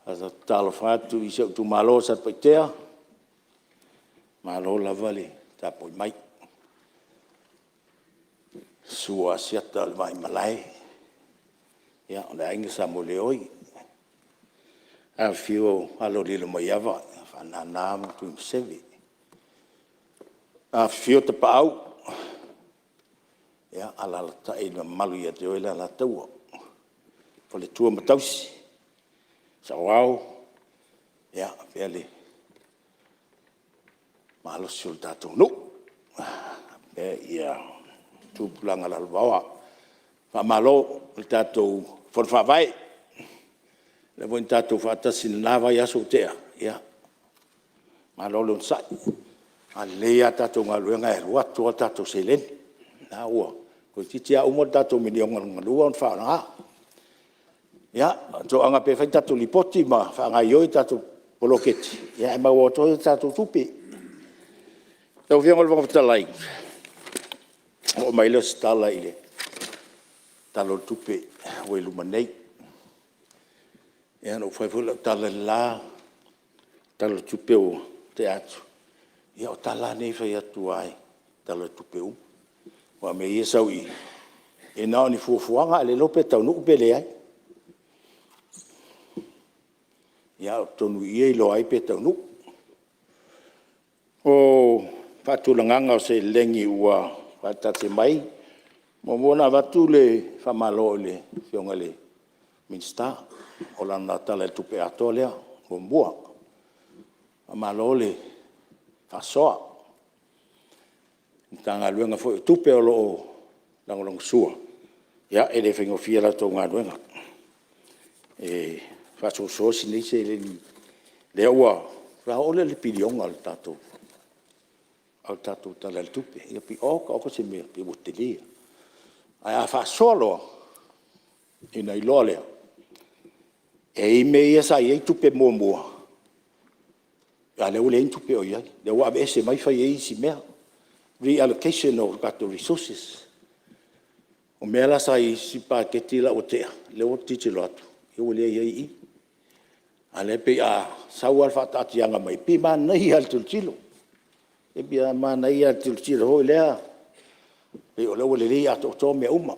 Faatalofa atu i si ou itumalo o Satupaitea, malo lava le tapuai mai. Susu Asiata o le Vaimalae, ia o le Aiga Samoeleoi, Afifio Alo o Lilomaiava, Faanana ma Tuimaseve, Afifio Tapaau, ia alaalatai le mamalu ia te oe le Alataua, Faletua ma Tausi, Saoao, ia faapea le malosi o le tatou nuu faapea tupulaga lalovaoa. Faamalo i le tatou Fono Faavae, lea foi na tatou faatasi i lena vaiaso ua tea, ia malo le onosai. A lelei lava le tatou galuega e alu atu lava le tatou seleni. O lena ua toeitiiti lava uma le tatou miliona lona lua ona faaaoga. Ia toaga pea e fai tatou lipoti ma faagaioi tatou poloketi, ia ae maua atu ai tatou tupe. Lau Afioga i le Fofoga Fetalai, ona oo mai lea o se tala i le Tala o le Tupe ua i luma nei. Ia na ou fai foi lau tala i le la Tala o le Tupe ua tea atu, ia o tala lava nei e fai atu lava i Tala o Tupe uma. Aua o mea ia e sau i i, e na o ni fuafuaga ae le iloa pe taunuu pe leai. Ia a o totonu i i e iloa ai pe taunuu. O faatulagaga o seleni ua faataatia mai, e muamua ona avatu le faamalo i le Afioga i le Minisita, o lana Tala o le Tupe atoa lea muamua. Faamalo le faasoa. Le Matagaluega foi o Tupe o lo o lagolagosua, ia e le faigofie la outou galuega e faasoasoa nei seleni lea ua faatoa oo lea i le piliona le tatou Tala o le Tupe. Ia pei oka oka se mea pei ua tele lava. Ae a faasoa loa, ona iloa lea, e i ai mea ia sa i ai tupe muamua, a o lea ua leai ni tupe o i ai, lea ua aveese mai fai ai isi mea, reallocation o tatou resources. O mea la sa i isi paketi la ua tea, lea ua tilotilo atu ua leai ai i i. A o lea pei a sau lava le faataatiaga mai i i, pei e manaia lava i le tilotilo. E pei e manaia lava i le tilotilo foi lea pei o lea ua lelei atoatoa mea uma.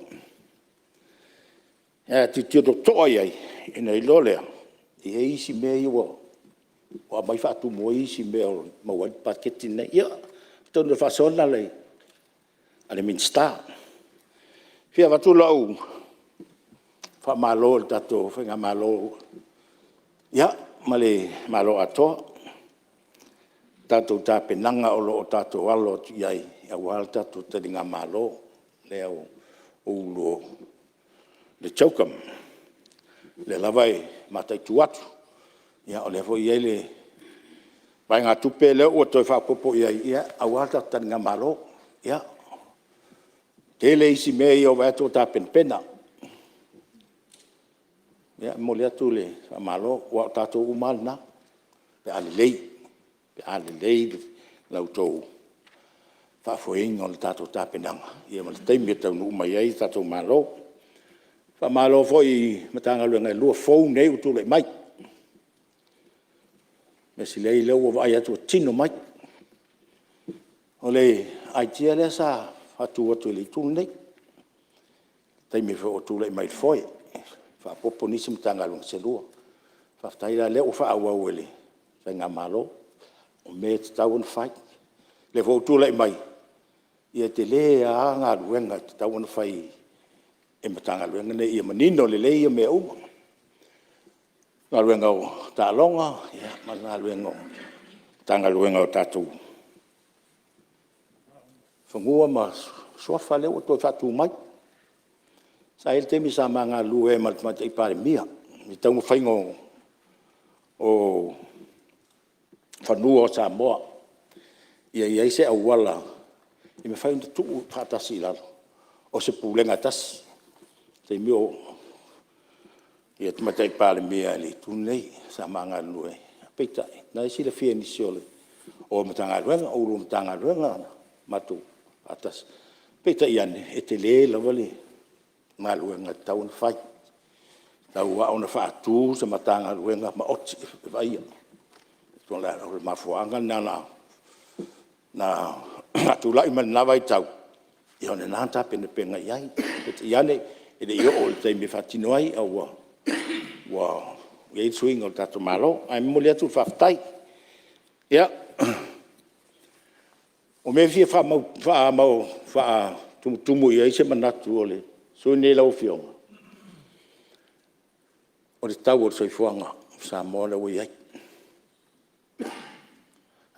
Ae a tilotilo totoa i ai, ona iloa lea, e i ai isi mea ia ua aumai faatumu ai isi mea e maua ai le paketi lenei. Ia, atonu o le faasoa lena a le Minisita. E fia avatu lau faamalo i le tatou faigamalo ma le Malo atoa i le tatou tapenaga o lo o tatou alo atu i ai aua le tatou taligamalo lea ua le CHOGM. O lea lava e mataitu atu, o lea foi e i ai le vaegatupe lea ua toe faaopoopo i ai aua le tatou taligamalo. Ia, tele isi mea ia ua ou vaai atu ua tapenapena. Ia e momoli atu le faamalo, aua o tatou uma lava lena pe a lelei, pe a lelei la outou faafoeina o le tatou tapenaga ma le taimi e taunuu mai ai le tatou Malo. Faamalo foi i Matagaluega e 2 fou nei ua tulai mai. Mea sili ai o lea ua vaai atu ua tino mai. O le aitia lea sa faatu atu e le Itu lenei i le taimi foi o tulai mai i le foe, e faaopoopo nisi Matagaluega se 2. Faafetai la o lea ua faaauau e le faigamalo, o mea e tatau ona fai. O lea foi ua tulai mai, ia e tele lava galuega e tatau ona fai e Matagaluega nei ia manino lelei mea uma. Galuega o taaloga ma le galuega o le Matagaluega o tatou Fanua ma Suafa lea ua toe faatu mai. Sa i ai le taimi sa ma galulue ai ma le Tamaitai Palemia i le taumafaiga o fanua o Samoa, ia i ai se auala e mafai ona tuu faatasi i lalo o se Pulega e tasi. I le taimi o le Tamaitai Palemia i le Itu lenei sa ma galulue ai, peitai, o lena e silafia e nisi o Matagaluega, Ofisa Sili o Matagaluega na matou faatasi, peitai ane, e tele lava le galuega e tatau ona fai. Tatau lava ona faatu se Matagaluega maoti e vaaia. O le mafuaaga lena na faatulai mai i lena vaitau, ia o lena na tapenapena i ai. Peitai ane, e le i oo i le taimi e faatino ai a ua i ai le suiga o le tatou Malo. Ae momoli atu le faafetai. Ia, o mea e fia faatumutumu i ai se manatu o le sui usufono lenei lau Afioga, o le tau o le soifuaga o Samoa lea ua i ai.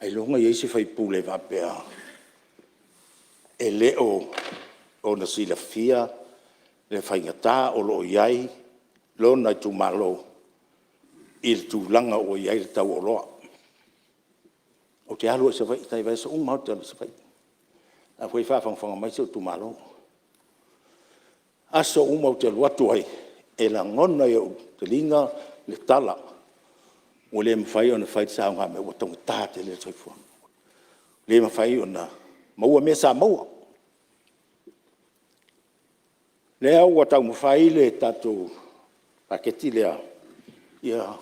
Ailoga e i ai se sui usufono e faapea e le o ona silafia le faigata o lo o i ai lona itumalo i le tulaga ua i ai le tau o oloa. Ou te alu lava i Savaii i tai vaiaso uma lava ou te alu i Savaii. O la foi e faafogafoga mai si ou itumalo. O aso uma ou te alu atu ai, e lagona i ou taliga le tala, ua le mafai ona fai le saogamea ua taugata tele le soifuaga. Ua le mafai ona maua mea sa maua. O lea ua taumafai le tatou paketi lea, ia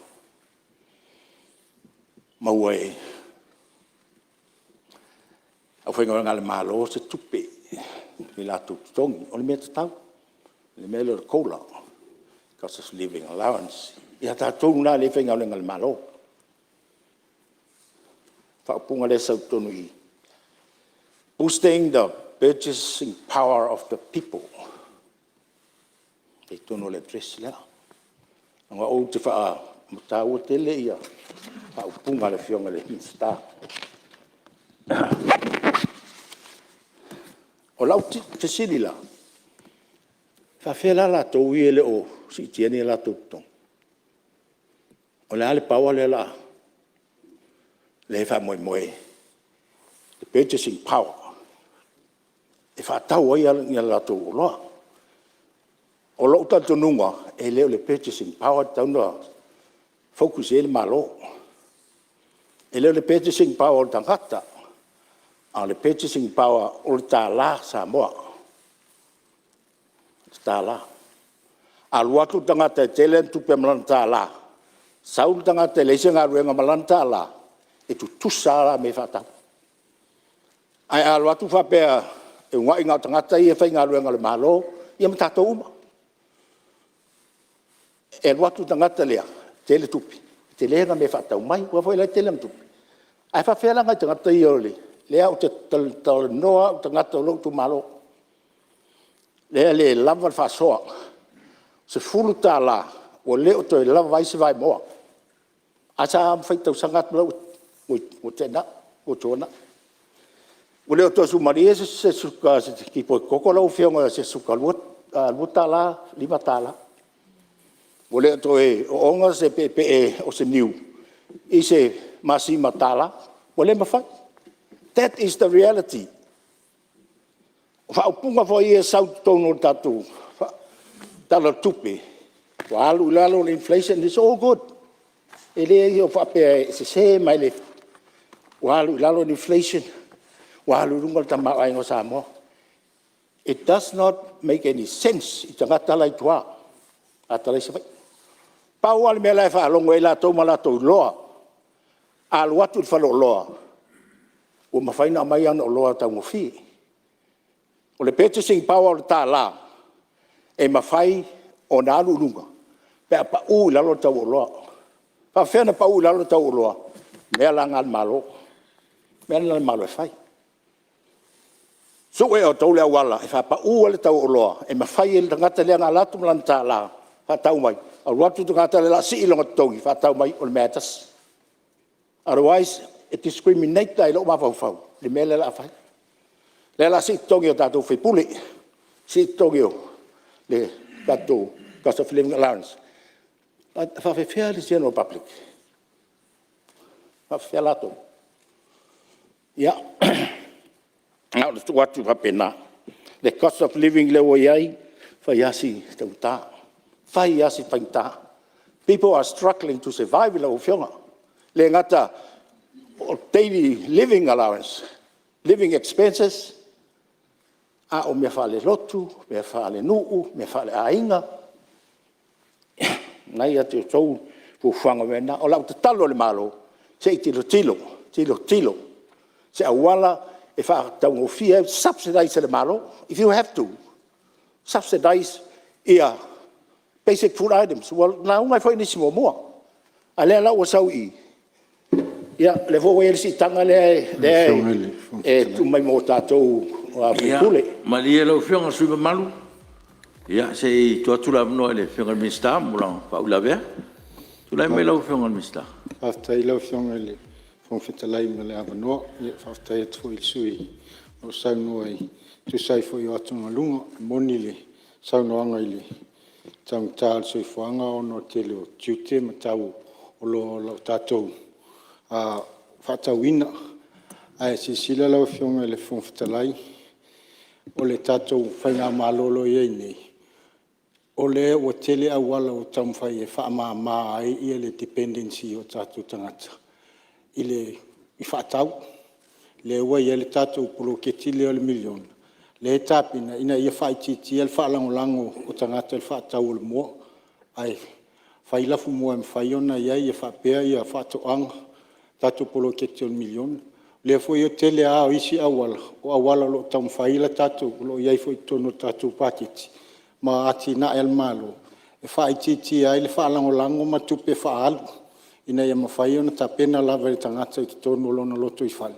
maua e le aufaigaluega a le Malo se tupe i o latou totogi. O le mea tatau, le mea lea o le COLA, Cost of Living Allowance ia tatou la lea e faigaluega a le Malo. O le faaupuga lea e sau i totonu i i, boosting the purchasing power of the people i totonu o le address lea. E taua tele ia faaupuga a le Afioga i le Minisita. O lau fesili la, e faapefea la latou ia e le o siitia ni o latou totogi? O le a le power lea e faamoemoe, le purchasing power e faatau ai a latou oloa? O lou talitonuga, e le o le purchasing power e tatau ona focus i ai le Malo. E le o le purchasing power o le tagata, a o le purchasing power o le $1 Samoa, le $1. A alu atu le tagata e tele ana tupe ma lana $1, sau le tagata e leai se galuega ma lana $1, e tutusa lava mea e faatau. Ae a alu atu faapea e uunai na o tagata ia e faigaluega a le Malo ia ma tatou uma. E alu atu le tagata lea e tele tupe, tele ana mea e faatau mai aua foi o la e tele ana tupe. Ae faapefea la nai tagata ia lea ou te talanoa au i tagata o lou itumalo, lea e le lava le faasoa, $10 ua le o toe lava ai se vaemoa. Ae sa fai i le tausaga ua tuanai. Ua le o toe suamalie se suka, se tipoti koko lau Afioga i se suka $2, $5. Ua le o toe oona se peepee o se niu i se masima $1, ua le mafai. That is the reality. O faaupuga foi ia e sau i totonu o le tatou Tala o le Tupe, ua alu i lalo le inflation, it's all good. E le faapea e sese ma e le… ua alu i lalo le inflation, ua alu i luga le tamaoaiga o Samoa. It does not make any sense i tagata la e i tua, tagata la e i Savaii. Pau lava le mea la e faalogo i ai latou ma latou iloa, a alu atu i le faleoloa, ua mafai ona aumai ana oloa taugofie. O le purchasing power o le $1, e mafai ona alu i luga pe a pau i lalo le tau o oloa. E faapefea ona pau i lalo le tau o oloa? O mea la na a le Malo, o mea na a le Malo e fai. Sue e outou le auala e faapau ai le tau o oloa e mafai ai e le tagata lea ona alu atu ma lana $1 faatau mai, alu atu le tagata lea o le a sii lona totogi faatau mai, o le mea lava e tasi. Otherwise, e discriminate lava i lou mafaufau i le mea lea o le a fai. O lea o le a sii totogi o tatou sui usufono, sii totogi o le tatou cost of living allowance, ae faapefea le general public? E faapefea latou? Ia, na ona tuu atu faapena. Le cost of living lea ua i ai, e fai lava si taugata, fai lava si faigata. People are struggling to survive lau Afioga. E le gata o daily living allowance, living expenses, a o mea faalelotu, mea faalenuu, mea faaleaiga. lena e ia te outou fuafuaga o mea na. O lau tatalo i le Malo, se i tilotilo, tilotilo i se auala e faataugofie ai, subsidize e le Malo, if you have to subsidize basic food items. Ua lauga ai foi nisi muamua, a o lea la ua sau i i, ia lea foi ua i ai le siitaga lea e tuu mai mo tatou o sui usufono. Malie lau Afioga i le sui usufono mamalu, se i tuu atu le avanoa i le Afioga i le Minisita mo lana faauilavea. Tulai mai lau Afioga i le Minisita. Faafetai lau Afioga i le Fofoga Fetalai mo le avanoa. Faafetai atu foi i le sui usufono o lo o saunoa e tusa ai foi o atugaluga. E moni le saunoaga i le taugata o le soifuaga ona o le tele o tiute ma tau o oloa o lo o tatou faatauina. Ae silasila lau Afioga i le Fofoga Fetalai, o le tatou faigamalo o lo o i ai nei, o lea ua tele auala ua taumafai e faamama ai le dependency o tatou tagata i faatau. Lea ua i ai le tatou poloketi lea o le miliona lea e tapena ina ia faaitiitia le faalagolago o tagata i le faatau o le moa, ae fai lafumoā e mafai ona i ai faapea faatoaga, tatou poloketi o le miliona. O lea foi e tele lava o isi auala o auala o lo o taumafai tatou, o lo o i ai foi i totonu o le tatou paketi ma atinae a le Malo e faaitiitia ai le faalagolago ma tupe faaalu ina ia mafai ona tapena lava e le tagata i totonu o lona lotoifale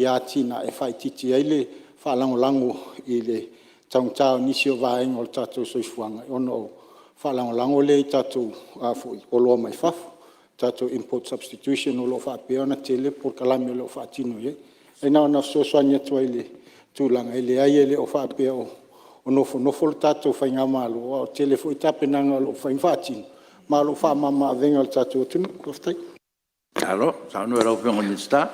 atinae e faaitiitia ai le faalagolago i le taugata o nisi o vaega o le tatou soifuaga ona o le faalagolago lea i tatou oloa mai fafo, tatou import substitution o lo o faapea ona tele polokalame o lo o faatino i ai. Ia na ona fesoasoani atu ai i le tulaga, e leai e le o faapea o nofonofo le tatou faigamalo, ae tele foi tapenaga o lo o fai ma faatino ma o lo o faamamaavega i le tatou atunuu. Faafetai. Malo saunoa i lau Afioga i le Minisita.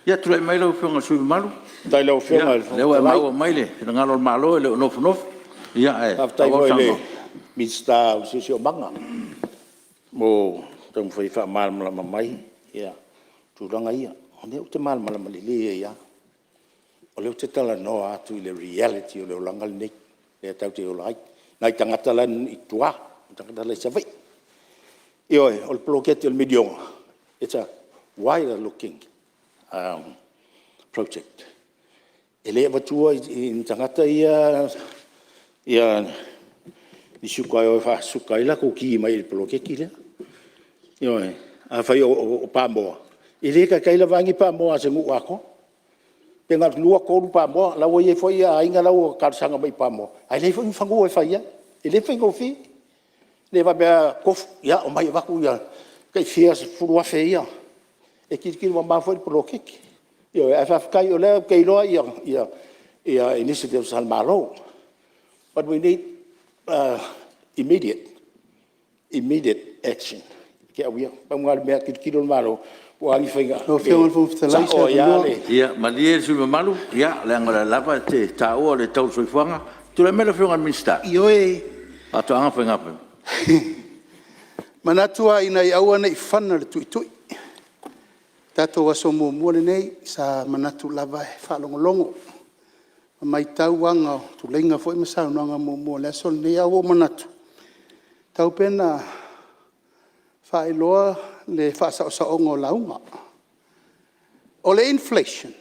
Ia tulai mai lau Afioga i le sui usufono mamalu. Faafetai i lau Afioga i le Fofoga Fetalai. Lea ua e maua mai le finagalo o le Malo e le o nofonofo, ae faaauau le Faafetai foi i le Minisita o le Siosiomaga mo le taumafai e faamalamalama mai tulaga ia. O lea ou te malamalama lelei ai lava. O lea ou te talanoa atu i le reality o le olaga lenei lea tatou te ola ai, nai tagata la e i tua, tagata la e i Savaii. Ioe, o le poloketi o le miliona, it's a wider looking project. E le avatua i ni tagata ia ni suka e o e faasuka ai latou ki mai le poloketi lea. Ioe. Afai o pamoa, e le taitai ona vaai ni pamoa a se nuu atoa, pe na o le lua, tolu pamoa. O la e ua i ai foi aiga la e ua talosaga mai i pamoa, ae leai foi ni fanua e fai ai. E le faigofie. E le faapea a tofu, ia omai e avatu tai fia sefulu afe ia. E tilotilo mamao foi le poloketi. Ioe, ae faafetai o lea ou te iloa initiatives a le Malo, but we need immediate, immediate action ia te au ia. Pau lena o le mea, tilotilo le Malo po o a ni faiga e sao ai lava le… Ia malie le sui usufono mamalu, leaga o lea lava e te taua le tau o le soifuaga. Tulai mai lau Afioga i le Minisita Ioe, o Faatoaga ma Faiga Faiva. E manatu lava ina ia aua ne i fana le tuitui. O le tatou aso muamua lenei sa manatu lava e faalogologo ma maitau aga o tuleiga foi ma saunoaga muamua o le aso lenei. Ae ua ou manatu, e tatau pea ona faailoa le faasaosaoga o lauga. O le inflation,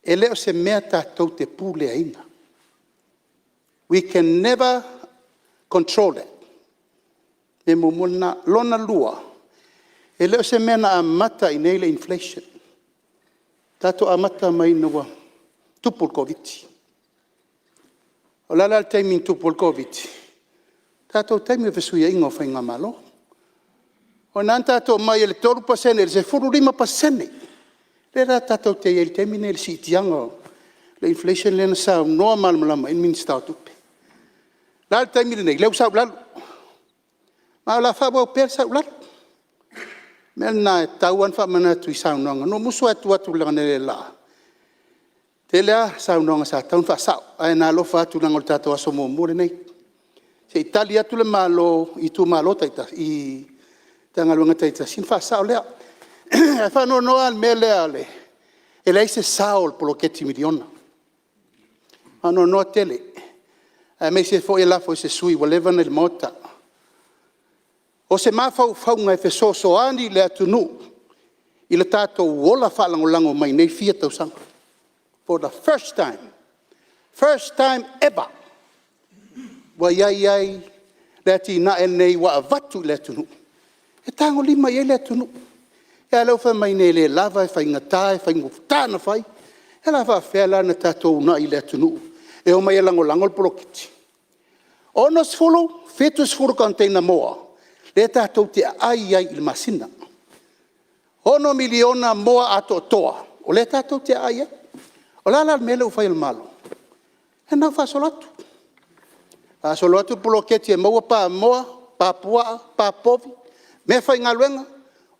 e le o se mea tatou te puleaina. We can never control it. O le mea muamua lena. Lona lua, e le o se mea na amata i inei le inflation. Na tatou amata mai ina ua tupu le Koviti. O le a la le taimi na tupu ai le Koviti? Tatou taimi o fesuiaiga o faigamalo. O i ina na tatou omai ai i le 3% i le 15%. Lea la tatou te i ai i le taimi lenei i le siitiaga o le inflation lea na saunoa malamalama i ai le Minisita o Tupe. O le a le taimi lenei? O lea ua sau i lalo, ma o le a faaauau pea le sau i lalo. O le mea lena e tatau lava ona faamanatu i saunoaga. Na ou musu lava e tu atu analeila, e tele lava saunoaga sa tatau ona faasao, ae na alofa atu leaga o le tatou aso muamua lenei. Se i tali atu le Malo i Matagaluega taitasi ona faasao lea. Ae faanoanoa lava i le mea lea e leai se sao o le poloketi miliona. E faanoanoa tele, aemaise foi e lafo i se sui usufono ua leva ona i le Maota. O se mafaufauga e fesoasoani i le atunuu i le tatou ola faalagolago mai nei fia tausaga. For the first time, first time ever ua i ai ai le atinae lenei ua avatu i le atunuu e tagolima i ai le atunuu. A o lea ua fai mai nei e le lava, e faigata, e faigata ona fai. Ia o le a faapefea la ona tatou uunai i le atunuu e omai e lagolago le poloketi? E 60, 70 container moa lea tatou te aai ai i le masina. E 6 miliona moa atoatoa o lea tatou te aai ai. O le a la le mea lea ua fai e le Malo? Ia lena ua faasolo atu, faasolo atu le poloketi e maua pamoa, pa puaa, pa povi, meafaigaluega.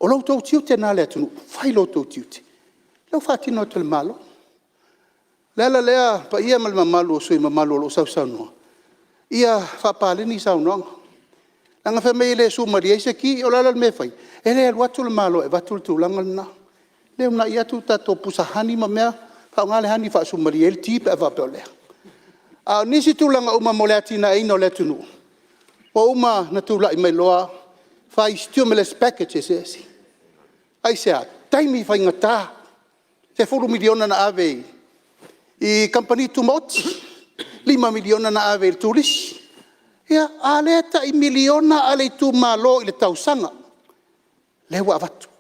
O lo outou tiute lena le atunuu, fai lo outou tiute, o lea ua faatino atu e le Malo. O le ala lea le paia ma le mamalu o sui usufono mamalu o lo o sausaunoa, ia faapaleni saunoaga, leaga fai mai e le suamalie ai se ti. O le a la le mea e fai? E le alu atu le Malo e avatu le tulaga lena. Ia uunai atu le tatou pusa honey ma mea, faaaoga le honey e faasuamalie ai le ti pe a faapea o lea. A o nisi tulaga uma mo le atinaeina o le atunuu, ua uma ona tulai mai loa fai stimulus package eseese. Aisea? Taimi faigata, $10 miliona na ave i Kamupani Tumaoti, $5 miliona na ave i le turisi, a o lea e tai miliona a le itumalo i le tausaga lea ua avatu. O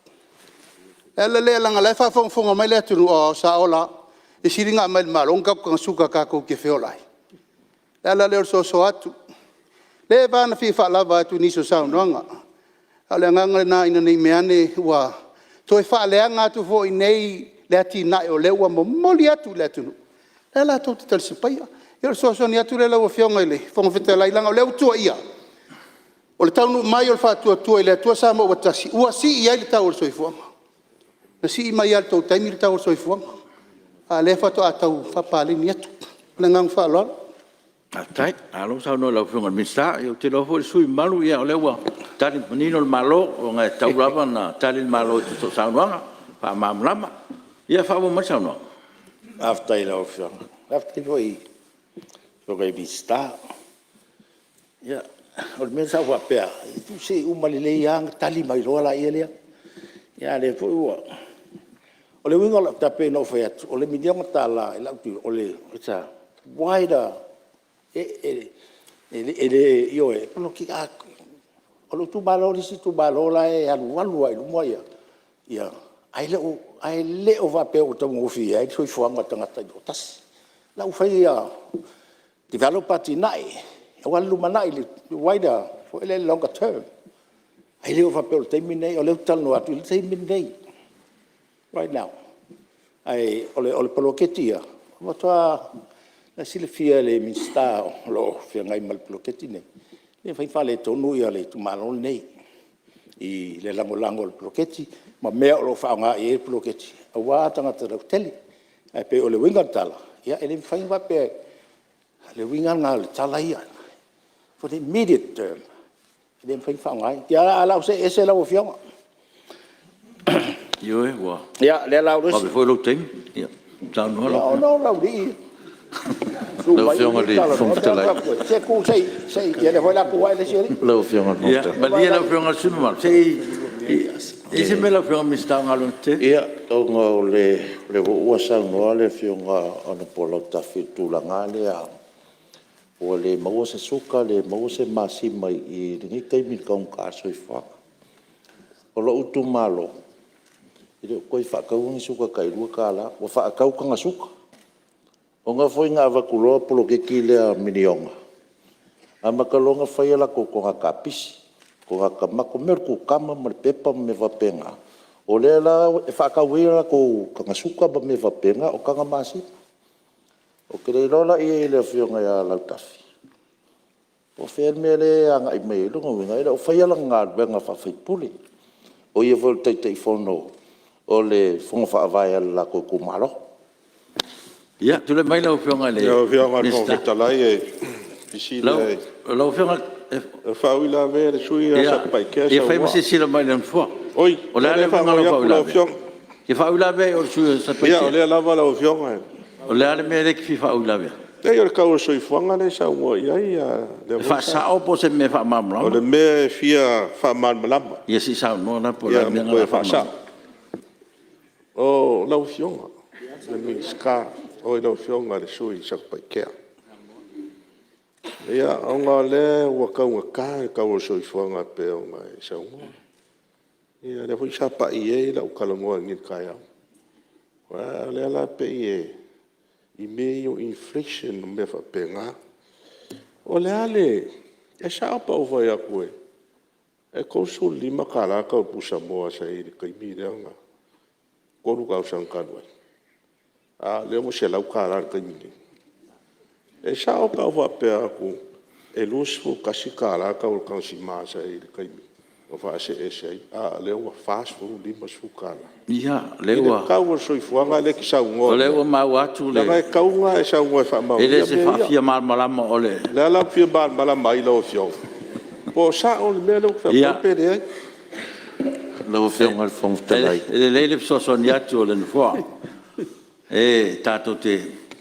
le ala lea leaga o la e faafogafoga mai le atunuu, oh sao la, e sili ona aumai i le Malo ni tatou tane suka tatou te feola ai. O le ala lea o le soso atu, leva lava ona fia faalava atu i nisi o saunoaga, a o le agaga lena ina ne i meaane ua toe faaleaga atu foi i inei le atinae o lea ua momoli atu i le atunuu, lea latou te talisapaia. Ia o le fesoasoani atu lea lau Afioga i le Fofoga Fetalai, leaga o lea ua tuuaia, o le taunuu mai o le Faatuatua i le Atua Samoa ua Tasi ua sii ai le tau o le soifuaga. Na sii mai lava i le tou taimi le tau o le soifuaga, a o lea faatoa tau faapaleni atu. Ma le agaga faaaloalo. Faafetai, malo saunoa i lau Afioga i le Minisita. Ia ou te iloa foi le sui usufono mamalu o lea ua tali manino le Malo ona e tatau lava ona tali le Malo e tusa o saunoaga faamalamalama. Ia faaauau mai le saunoaga. Faafetai i lau Afioga, faafetai foi i Afioga i Minisita. Ia, o le mea sa ou faapea au, se i uma lelei lava ona tali mai loa lea. A o lea foi ua… O le uiga o lau tala e pei ona ou fai atu, o le $1 miliona i lau tilotilo, its a wider… e le… ioe, o lou itumalo le isi itumalo la e alualu lava i luma ae le o faapea ua taugofie ai le soifuaga o le tagata toatasi. O la e ua fai develop atinae aua le lumanai, wider foi lea longer term. Ae le faapea o le taimi lenei, o lea ou te talanoa atu i le taimi lenei, right now. Ae o le poloketi ia, e matua… O la e silafia e le Minisita o lo o feagai ma le poloketi lenei, e le mafai ona faaletonu le itumalo lenei i le lagolago i le poloketi ma mea o lo o faaaoga i ai le poloketi aua tagata lautele. Ae pei o le uiga o le tala, e le mafai ona faapea… O le uiga lena o le tala ia, for the immediate term, e le mafai ona faaaogaina. Ia o le a ou see ese lau Afioga. Ioe, ua Ia, lea la vave foi lou taimi. Saunoa lau Ona o le aualii, susu mai uli talanoa. Se tuu se i… ia lea foi o le a tu ae le isi alii. Ia malie lau Afioga i le sui usufono mamalu, se i… E i ai se mea lau Afioga i le Minisita o Galuega Tetele? Ia, ona o lea foi ua saunoa le Afioga Hon Lautafi i le tulaga lea ua le maua se suka le maua se masima i lenei taimi i le taugata o le soifuaga. O lou itumalo, e le o toe faataua ni suka tai $2, ua faatau taga suka. Ona foi na avatu loa le poloketi lea miliona, amata loa ona fai a latou toga kapisi, toga tamato, mea o le kukama ma le pepa ma mea faapena. O lea la e faatau ai a latou taga suka ma mea faapena, o taga masima. Ou te le iloa la i ai i le Afioga ia Lautafi po o fea le mea lea e agai mai ai. Lona uiga e le o faia lana galuega faa-sui usufono. O ia foi o le Taitaifono o le Fono Faavae a le latou itumalo. Ia, tulai mai lau Afioga i le Lau Afioga i le Minisita. Fofoga Fetalai e Lau Afioga O le faauilavea a le sui usufono ia Satupaitea Ia fai ma saunoa. silasila mai i le Nofoa. Oi, O le o a lea le e uiga o faanoi lau atu lau faauilavea? Afioga. E te faauilavea i o i le sui usufono o Satupaitea. Ia o lea lava lau Afioga. O le a le mea lea e te fia faauilavea Leai o le tau o le soifuaga lea e saunoa i ai le... E faasao po o se mea e faamalamalama? O le mea e fia faamalamalama. Ia se i saunoa la po o le a le mea lena. Faasao. Lau Afioga i le Minisita, oi lau Afioga i le sui usufono mo Satupaitea, ia ona o lea ua taugata le tau o le soifuaga e pei ona e saunoa. Ia lea foi sa pai i ai lau talanoa nei i le taeao. A o lea la e pei i mea ia o inflation ma mea faapena. O le a le… E sao pe a ou fai atu e $35 le tau o le pusamoa sa i ai i le taimi lea na 3 tausaga talu ai, a o lea ua $100 i le taimi lenei? E sao pe a ou faapea atu e $21 le tau o le tagosima sa i ai i le taimi na faasee ese ai, a o lea ua $40, $50? Ia, I le tau o le soifuaga lea e te saunoa i ai. O lea ua maua atu le… Leaga e tatau ona e saunoa e faamaonia E le mea ia. o se faafiamalamalama o le… O lea la ou te fia malamalama ai i lau Afioga, po o sao le mea lea ou te fai atu ai pe leai. Lau Afioga i le Fofoga Fetalai… E lelei le fesoasoani atu o le Nofoa. E tatou te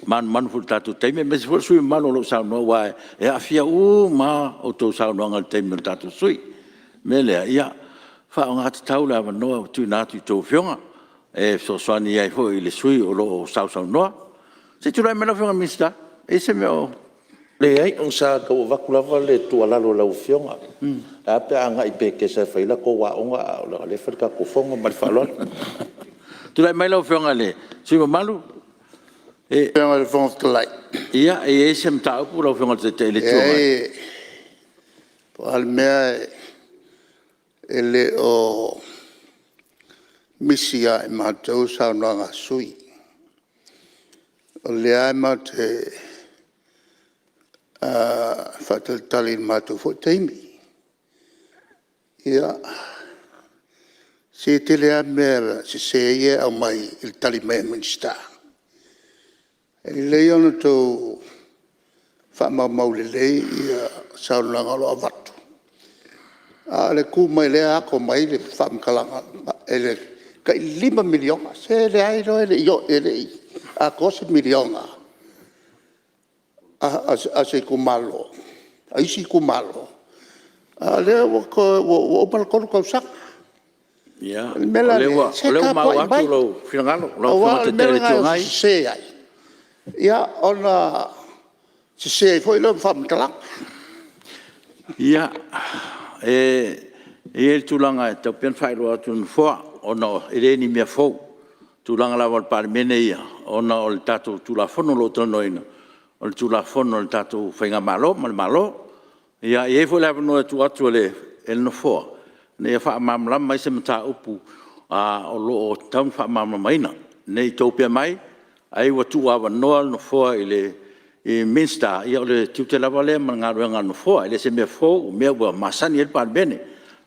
manumanu foi i le tatou taimi aemaise foi le sui usufono mamalu o lo o saunoa aua e aafia uma lava a outou saunoaga i le taimi o le tatou sui usufono. O le mea lea, ia faaaoga tatau le avanoa ua tuuina atu i a outou Afioga e fesoasoani ai foi i le sui usufono o lo o sausaunoa. Se i tulai mai lau Afioga i le Minisita, e i ai se mea o… Leai, sa tau avatu lava le tuualalo i lau Afioga, ae a pe a agai i Petesa e fai ai latou aoga a o lea e fai le tatou fono. Ma le faaaloalo. Tulai mai lau Afioga i le sui usufono mamalu. E i ai se mataupu lau Afioga i le Taitai o le Itu Agai? Leai, pau lava le mea e le o misi ia i matou saunoaga a sui usufono. O lea lava matou te faatalitali i le matou foi taimi. Ia, se e tele lava mea sese ia e aumai i le tali mai a Minisita. E lelei ona outou faamaumau lelei saunoaga o lo o avatu, a o le tu mai lea ato mai le faamatalaga e le tai $5 miliona. Se leai loa e le i atoa se miliona a se itumalo, a isi itumalo, a o lea ua ova le 3 tausaga. Ia, O le mea la o lea lea, se ua maua tapuai mai, atu lou finagalo lau aua Afioga o i le le mea Taitai o le lena Itu e oso Agai. sese ai, ona sese ai foi lea o faamatalaga. Ia, e i ai le tulaga e tatau pea ona faailoa atu e le Nofoa, ona e le o ni mea fou tulaga lava o le Palemene ia, ona o le tatou Tulafono o lo o talanoaina, o le Tulafono a le tatou Faigamalo ma le Malo. Ia e i ai foi le avanoa e tuu atu e le Nofoa ina ia faamalamalama ai se mataupu o lo o tatau ona faamalamalamaina. Ne i tou pea mai ai ua tuuavanoa le Nofoa i le Minisita, ia o le tiute lava lea ma le galuega a le Nofoa. E le o se mea fou o mea ua masani ai le Palemene. O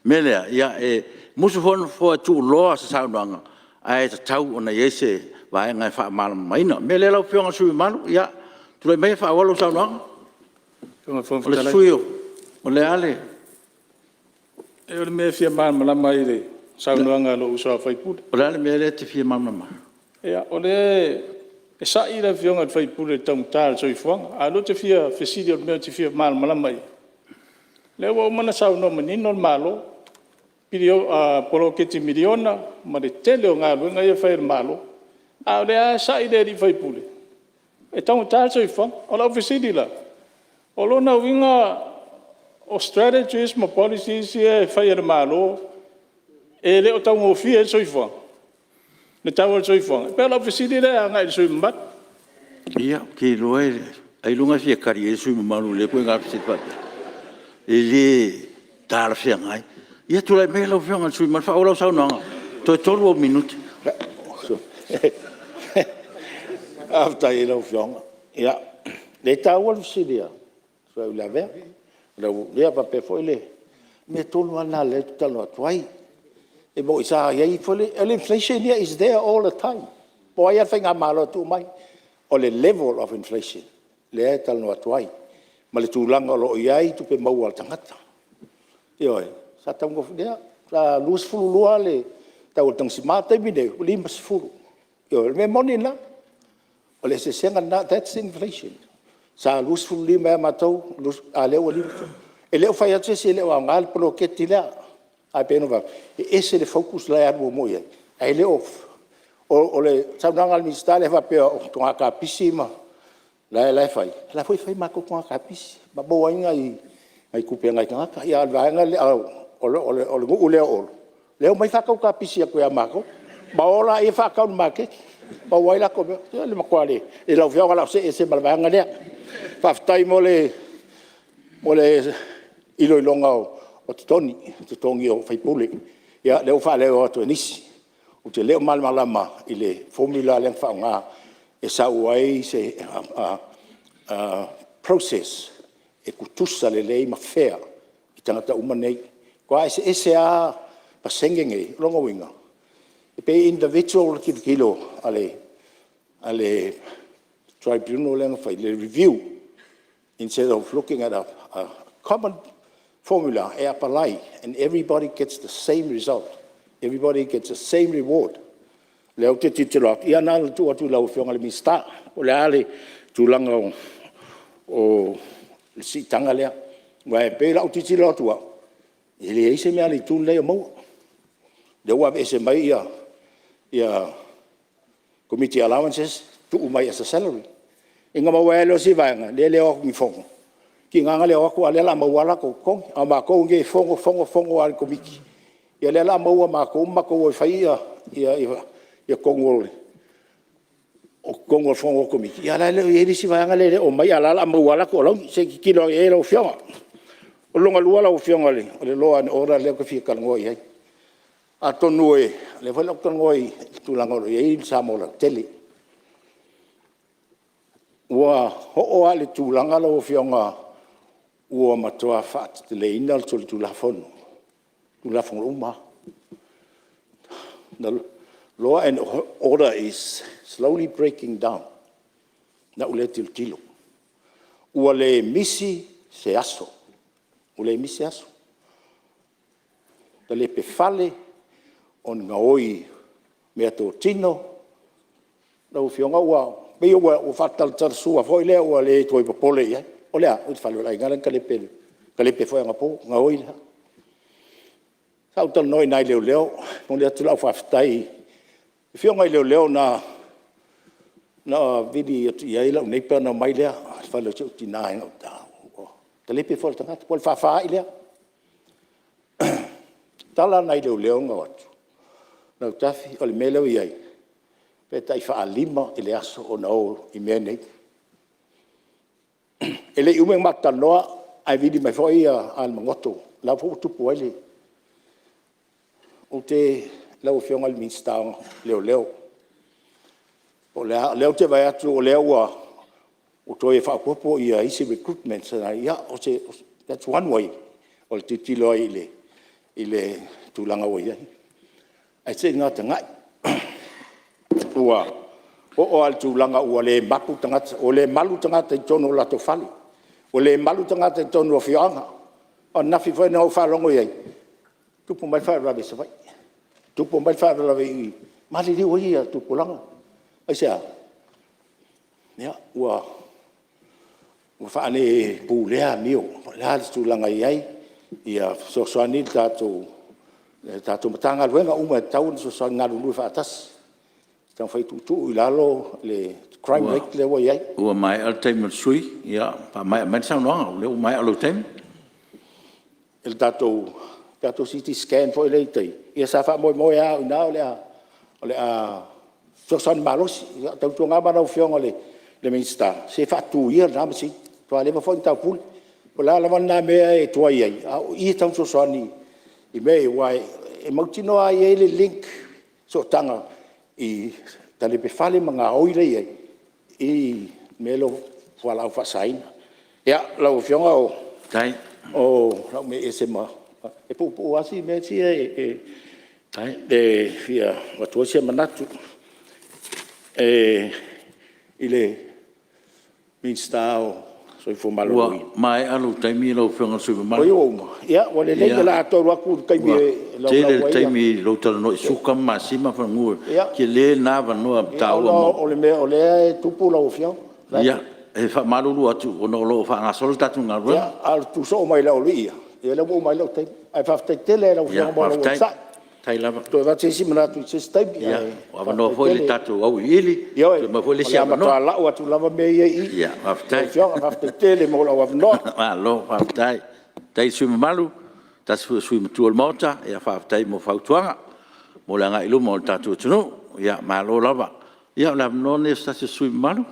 le mea lea, ia e musu foi le Nofoa e tuuloa se saunoaga, ae tatau ona i ai se vaega e faamalamalamaina. O le mea lea lau Afioga i le sui usufono mamalu, ia tulai maia e faaauau lau saunoaga. O le sui usufono o le a le… O le mea e fia malamalama ai i le saunoaga a lou uso a sui usufono. O le a le mea lea e te fia malamalama ai? Ia, o lea e sa'i le Afioga i le sui usufono i le taugata o le soifuaga, a o lea ou te fia fesili o le mea ou te fia malamalama i ai, o lea ua uma ona saunoa manino le Malo, poloketi miliona ma le tele o galuega ia e fai a le Malo, a o lea lava e sa'i le sui usufono e taugata le soifuaga. O lau fesili la; o lona uiga o strategies ma policies ia e fai e le Malo e le o taugofie ai le soifuaga? Le tau o le soifuaga? E pei o lau fesili lea agai i le sui usufono mamalu. Ia, ou te iloa ailoga e fia tali i ai le sui usufono mamalu i lea ituaiga fesili faapea. E le talafeagai. Ia tulai maia lau Afioga i le sui usufono mamalu e faaauau lau saunoaga, toe 3 ou minute. Faafetai i lau Afioga. Ia, e taua le fesili a le faauilavea, ia faapea foi le… O le mea tonu lava lena o lea ou te talanoa atu ai. E moni sa i ai foi le… o le inflation ia is there all the time, po o ai lava le faigamalo e tuu mai. O le level of inflation lea e talanoa atu ai ma le tulaga o lo o i ai tupe maua a le tagata. Ioe. Sa taugofie, sa 22 le tau o le tagasima, o le taimi lenei ua 50. Ioe, o le mea moni lena. O le eseesega lena, that's inflation. Sa 25 ia matou, a o lea ua 50. E le o fai atu se isi e le o aoga le poloketi lea, ae pei ona ou fai atu, e ese le focus la e alu muamua i ai, ae le o… O le saunoaga a le Minisita lea faapea o toga kapisi la e fai, o la e foi e fai ma matou toga kapisi ma maua ai nai tupe a nai tagata. A o le vaega lea, o le nuu lea o Olo, lea e omai faatau kapisi atu ia matou, ma o laia faatau i le maketi maua ai latou mea. Se o le matua le… Lau Afioga o le a ou see ese ma le vaega lea. Faafetai mo le iloiloga o totogi o sui usufono. Ia lea ua faaleo atu e nisi, ou te le o malamalama i le formula lea na faaaoga e sau ai se process e tutusa lelei ma fair i tagata uma nei. Aua e eseese lava pasene nei, o lona uiga, e pei e individual le tilotilo a le Tribunal lea na faia le review instead of looking at a common formula e apalai and everybody gets the same result, everybody gets the same reward. O lea ou te tilotilo atu, ia na ona tuu atu i lau Afioga i le Minisita po o le a le tulaga o le siitaga lea. Aua e pei o lau tilotilo atu au, e leai se mea a le Itu lenei o maua. O lea ua aveese mai Komiti Allowances tuu mai as a salary. Ia ona maua ai lea o si vaega lea e le o atu i ni fono, tiga ona le o atu a o lea o le a maua lava latou totogi. A o matou nei e fono, fono, fono lava i le Komiti, ia lea o le a maua e matou ma matou o e fai tonu o le fono a le Komiti, a o la e le o i ai le isi vaega lea e le o omai a o la e o le a maua lava latou alauni. Se i tilotilo ane i ai lau Afioga. O lona lua lau Afioga o le Law and Order lea ou te fia talanoa i ai. Atonu o lea foi o le a ou talanoa i le tulaga o lo o i ai le Samoa lautele. Ua oo lava i le tulaga lau Afioga ua matua faateteleina le solitulafono, Tulafono uma lava. The Law and Order is slowly breaking down i lau lea tilotilo. Ua le misi se aso, ua le misi se aso, talepe fale, o ni gaoi i meatotino. Lau Afioga e pei ua faatalatala foi lea ua le toe popole i ai. O le a? O le fale o le aiga la na talepe foi anapo, gaoi le fale. Sa ou talanoa i nai leoleo, e momoli atu lau faafetai i afioga i leoleo na vili atu i ai lau neighbor ona omai lea i le fale o si ou tina i gauta, ua talepe le fale o le tagata, ua fefafaai lea. O le tala a nai leoleo na o atu, Lautafi o le mea lea ua i ai, pe tai faa-5 i le aso ona o i mea nei. E le i umi ona matou talanoa ae vili mai foi Alamagoto la foi ua tupu ai le… Lau Afioga i le Minisita o Leoleo, o lea ou te vaai atu o lea ua toe faaopoopo isi recruitments, that's one way o le tilotilo ai i le tulaga ua i ai. Ae se i tagai, ua oo lava i le tulaga ua le mapu tagata, ua le malu tagata i totonu o latou fale, ua le malu tagata i totonu o afioaga. O ananafi foi na ou faalogo i ai, tupu mai le faalavelave i Savaii, tupu mai le faalavelave i i, maliliu ai tupulaga. Aisea? Ia, ua faalepulea amio, po o le a le tulaga e i ai, ia fesoasoani le tatou Matagaluega uma e tatau ona fesoasoani e galulue faatasi e taumafai e tuutuu i lalo le crime rate lea ua i ai. Ua maea le taimi o le sui usufono. Ia faamaea mai le saunoaga o lea ua maea lou taimi. I le tatou CT Scan foi lea e i tai, ia sa faamoemoe lava o i ina o le a fesoasoani malosi. Ia tautuana ma lau Afioga i le Minisita, se faatu ia lena masini, ua matua leva foi ona taupule. O le a lava lena mea e tuai ai, a o i e tatau ona fesoasoani i mea ia, aua e mautinoa lava e i ai le link, sootaga i talepe fale ma gaoi la e i ai i mea lea o fualaau faasaina. Ia, lau Afioga o le a ou mee ese ma… E puupuu lava si mea sia e fia avatu ai se manatu. I le Minisita o le Soifua Maloloina… Ua maea lou taimi lau Afioga i le sui usufono mamalu. Oi ua uma? Ia ua lelei o le a ou alu atu i le taimi e laulau ai. Ua tele le taimi i lou talanoa i suka ma masima ma fanua, e tele lena avanoa taua mo… Ia ona o le mea o lea e tupu lau Afioga. E faamalulu atu ona o lo o faagasolo le tatou galuega. Ia, a o le tu soo mai o le aualii ia, ia lea ua uma ai lou taimi. Ae faafetai tele lava i lau Afioga mo lou onosai. Faafetai lava. Toe avatu se isi manatu i se isi taimi ae Ia, faafetai o avanoa tele. foi le tatou auiliili, Ioe, toe maua foi o le isi le a avanoa. matua lau atu lava mea ia i i. Ia, Lau faafetai. Afioga faafetai tele mo lou avanoa. Malo faafetai. Faafetai i le sui usufono mamalu, o se tasi foi o sui usufono matua o le Maota, faafetai mo fautuaga mo le agai i luma o le tatou atunuu. Malo lava. Ia o le avanoa lenei o se tasi o sui usufono mamalu.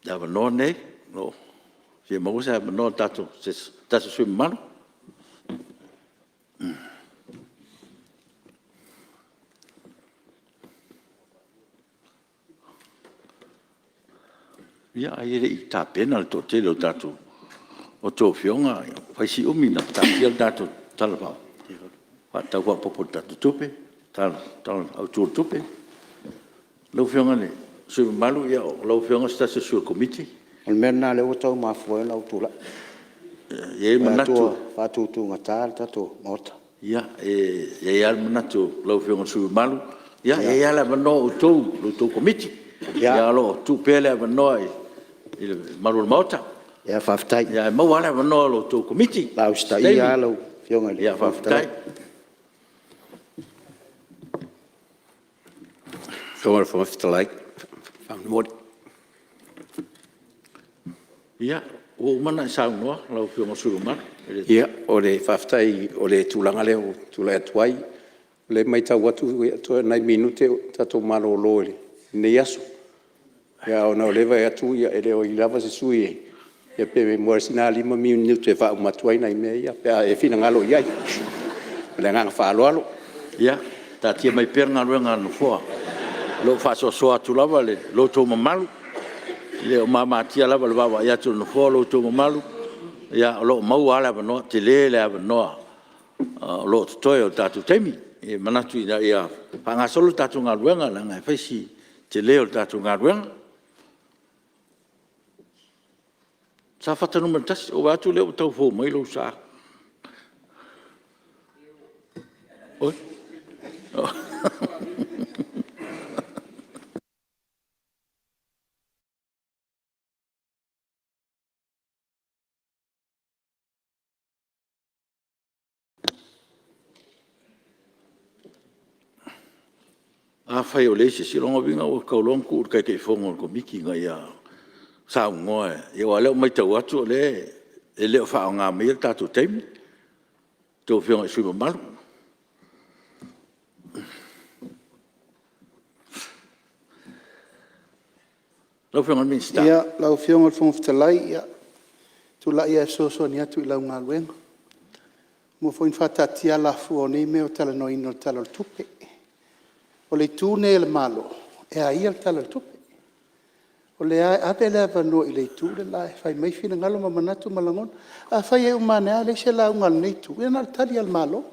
Le avanoa lenei o lo o fia maua se avanoa o se tasi o sui usufono mamalu. Ia, ai e le i tapena le toatele o a outou Afioga, ua fai si umi o taatia le tatou Tala Faatatau Faaopoopo o le Tupe, le Tala Autu o le Tupe. Lau Afioga i le sui usufono mamalu, o lau Afioga o se tasi o sui o le Komiti. O le mea lena lea ua tau mafua ai ona ou tulai, E i ai le manatu… ua faatutugata le tatou Maota. Ia, e i ai lava le manatu lau Afioga i le sui usufono mamalu, e i ai lava le avanoa o outou o la outou Komiti. Ae o lo o tuu pea le avanoa i le mamalu o le Maota. Ia faafetai. Ae maua lava le avanoa o la outou Komiti. O le a usitaia lava lau Afioga i le Fofoga Fetalai. Lau Afioga i le Fofoga Fetalai… Ia, ua uma ona e saunoa lau Afioga i le sui usufono mamalu. Ia, faafetai o le tulaga lea ua ou tulai atu ai. O lea e maitau atu toe o ni nai minute tatou malolo i lenei aso. Ae ona o lea e vaai atu e leai lava se sui usufono, ia pe maua ai sina 5 minute e faauma atu ai nai mea ia pe a e finagalo i ai. Ma le agaga faaaloalo. Ia, taatia mai pea le galuega a le Nofoa, o lo o faasoasoa atu lava lo outou mamalu. E le o mamatia lava i le vaavaai atu a le Nofoa lo outou mamalu. O lo o maua lava le avanoa, e tele le avanoa o lo o totoe o le tatou taimi. E manatu ina ia faagasolo le tatou galuega leaga e fai si tele o le tatou galuega. Safata 1, ua ou vaai atu o lea ua tau fou mai lou sa. Oi. Afai o leai se isi, o lona uiga ua tatau loa ona tuu i le Taitaifono o le Komiti ina ia saunoa, aua o lea ua maitau atu o lea e le o faaaoga maia le tatou taimi a outou Afioga i sui usufono mamalu. Lau Afioga i le Minisita. Lau Afioga i le Fofoga Fetalai, e tulai lava e fesoasoani atu i lau galuega. Ua uma foi ona faataatia alafua o nei mea o le talanoaina o le Tala o le Tupe. O le Itu lenei a le Malo, e a ia le Tala o le Tupe. O lea e ave le avanoa i le Itu le la e fai mai finagalo ma manatu ma lagona. Afai e uma ane lava e leai se lauga a lenei Itu, ia na o le tali lava a le Malo.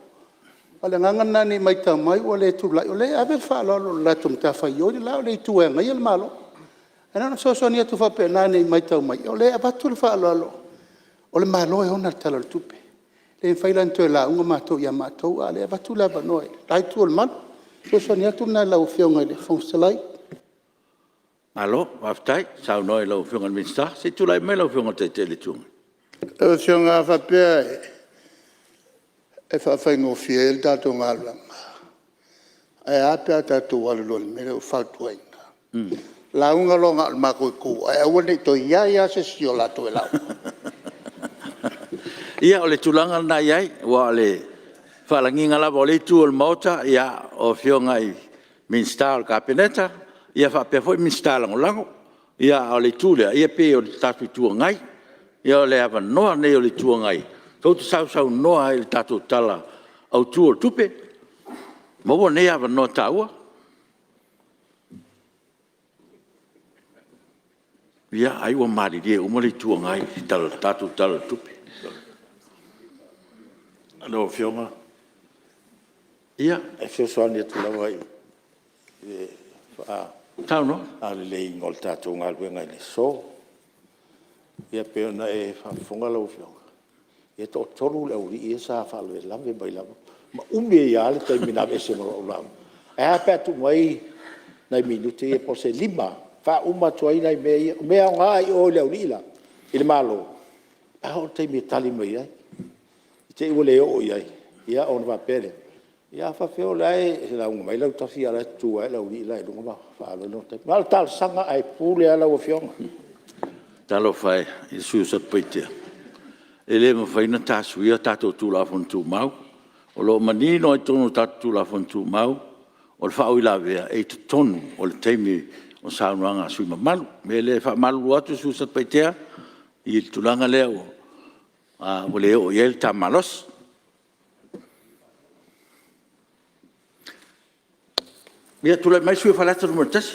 A o le agaga lena ne i maitau mai ua le tulai, o lea e ave le faaaloalo i le latou matafaioi le la, o le Itu e agaia le Malo. Ae na ona fesoasoani atu faapena ne i maitau mai o lea e avatu le faaaloalo, o le Malo e ona le Tala o le Tupe. E le mafai la ona toe lauga matou ia matou, a o lea e avatu le avanoa i le la Itu o le Malu. O le fesoasoani atu lena i lau Afioga i le Fofoga Fetalai. Malo faafetai saunoa i lau Afioga i le Minisita. Se i tulai mai lau Afioga i le Taitai o le Itu Agai. Lau Afioga a faapea e faafaigofie ai le tatou galuega, ae a pe a tatou alu loa i le mea lea ua fautuaina? Lauga loa na o le matou Itu ae aua ne i toe i ai lava se isi o latou e lauga. Ia, o le tulaga lena e i ai, aua o le faalagiga lava o lea Itu o le Maota, o Afioga i Minisita o le Kapeneta faapea foi Minisita Lagolago. A o le itu lea, e pei o le tatou Itu Agai. Ia o le avanoa lenei o le Itu Agai tou te sausaunoa ai i le tatou Tala Autu o le Tupe. Maua nei avanoa taua. Ia, ai ua malilie uma le Itu Agai i le tatou Tala o le Tupe. Lau Afioga, e fesoasoani atu lava i le faaleleiina o le tatou galuega i le aso. Ia pei ona e faafofoga lau Afioga, e toatolu le aualii ia sa faalavelave mai lava, ma umi ai lava le taimi na aveese ai ma lau lauga. Ae a pe a tuu mai nai minute ia po o se 5 lava, e faauma atu ai nai mea ia. O mea aoga i o i le aualii la, i le Malo, pe a oo i le taimi e tali mai ai, i te i ua le oo i ai, ia ona faapea lea, ia a faapea o la e lauga mai Lautafi a o la e tutu lava le aualii la i luga ma faaalu ai lona taimi. Na o le talosaga ae pule lava lau Afioga. Talofa e i le sui usufono o Satupaitea, e le mafai ona ta suia tatou Tulafono Tumau. O lo o manino lava i totonu o tatou Tulafono Tumau, o le faauilavea, e i totonu o le taimi o saunoaga a sui usufono mamalu. O le mea lea e faamalulu atu le sui usufono mo Satupaitea i le tulaga lea ua le oo i ai le ta malosi. Ia, tulai mai le sui usufono mo Faleata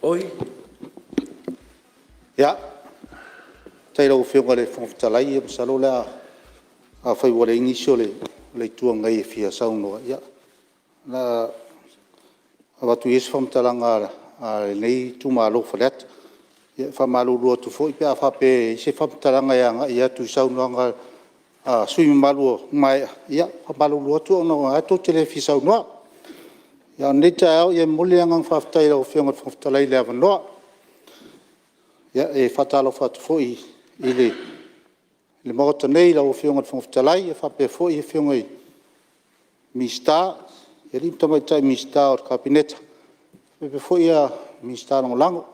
1. Ia, faafetai i lau Afioga i le Fofoga Fetalai, masalo o le a, afai ua leai nisi o le Itu Agai e fia saunoa, ia, o le a avatu ia se faamatalaga a lenei itumalo o Faleata. E faamalulu atu foi pe a faapea e i ai se faamatalaga e agai atu i saunoaga a sui usufono mamalu ua maea, ia e faamalulu atu ona o lena tou te le fia saunoa. A o lenei taeao, e momoli le agaga faafetai i lau Afioga i le Fofoga Fetalai i le avanoa. E faatalofa atu foi i le Maota nei i lau Afioga i le Fofoga Fetalai faapea foi Afioga i Minisita, alii ma tamaitai Minisita o le Kapeneta, faapea foi Minisita Lagolago.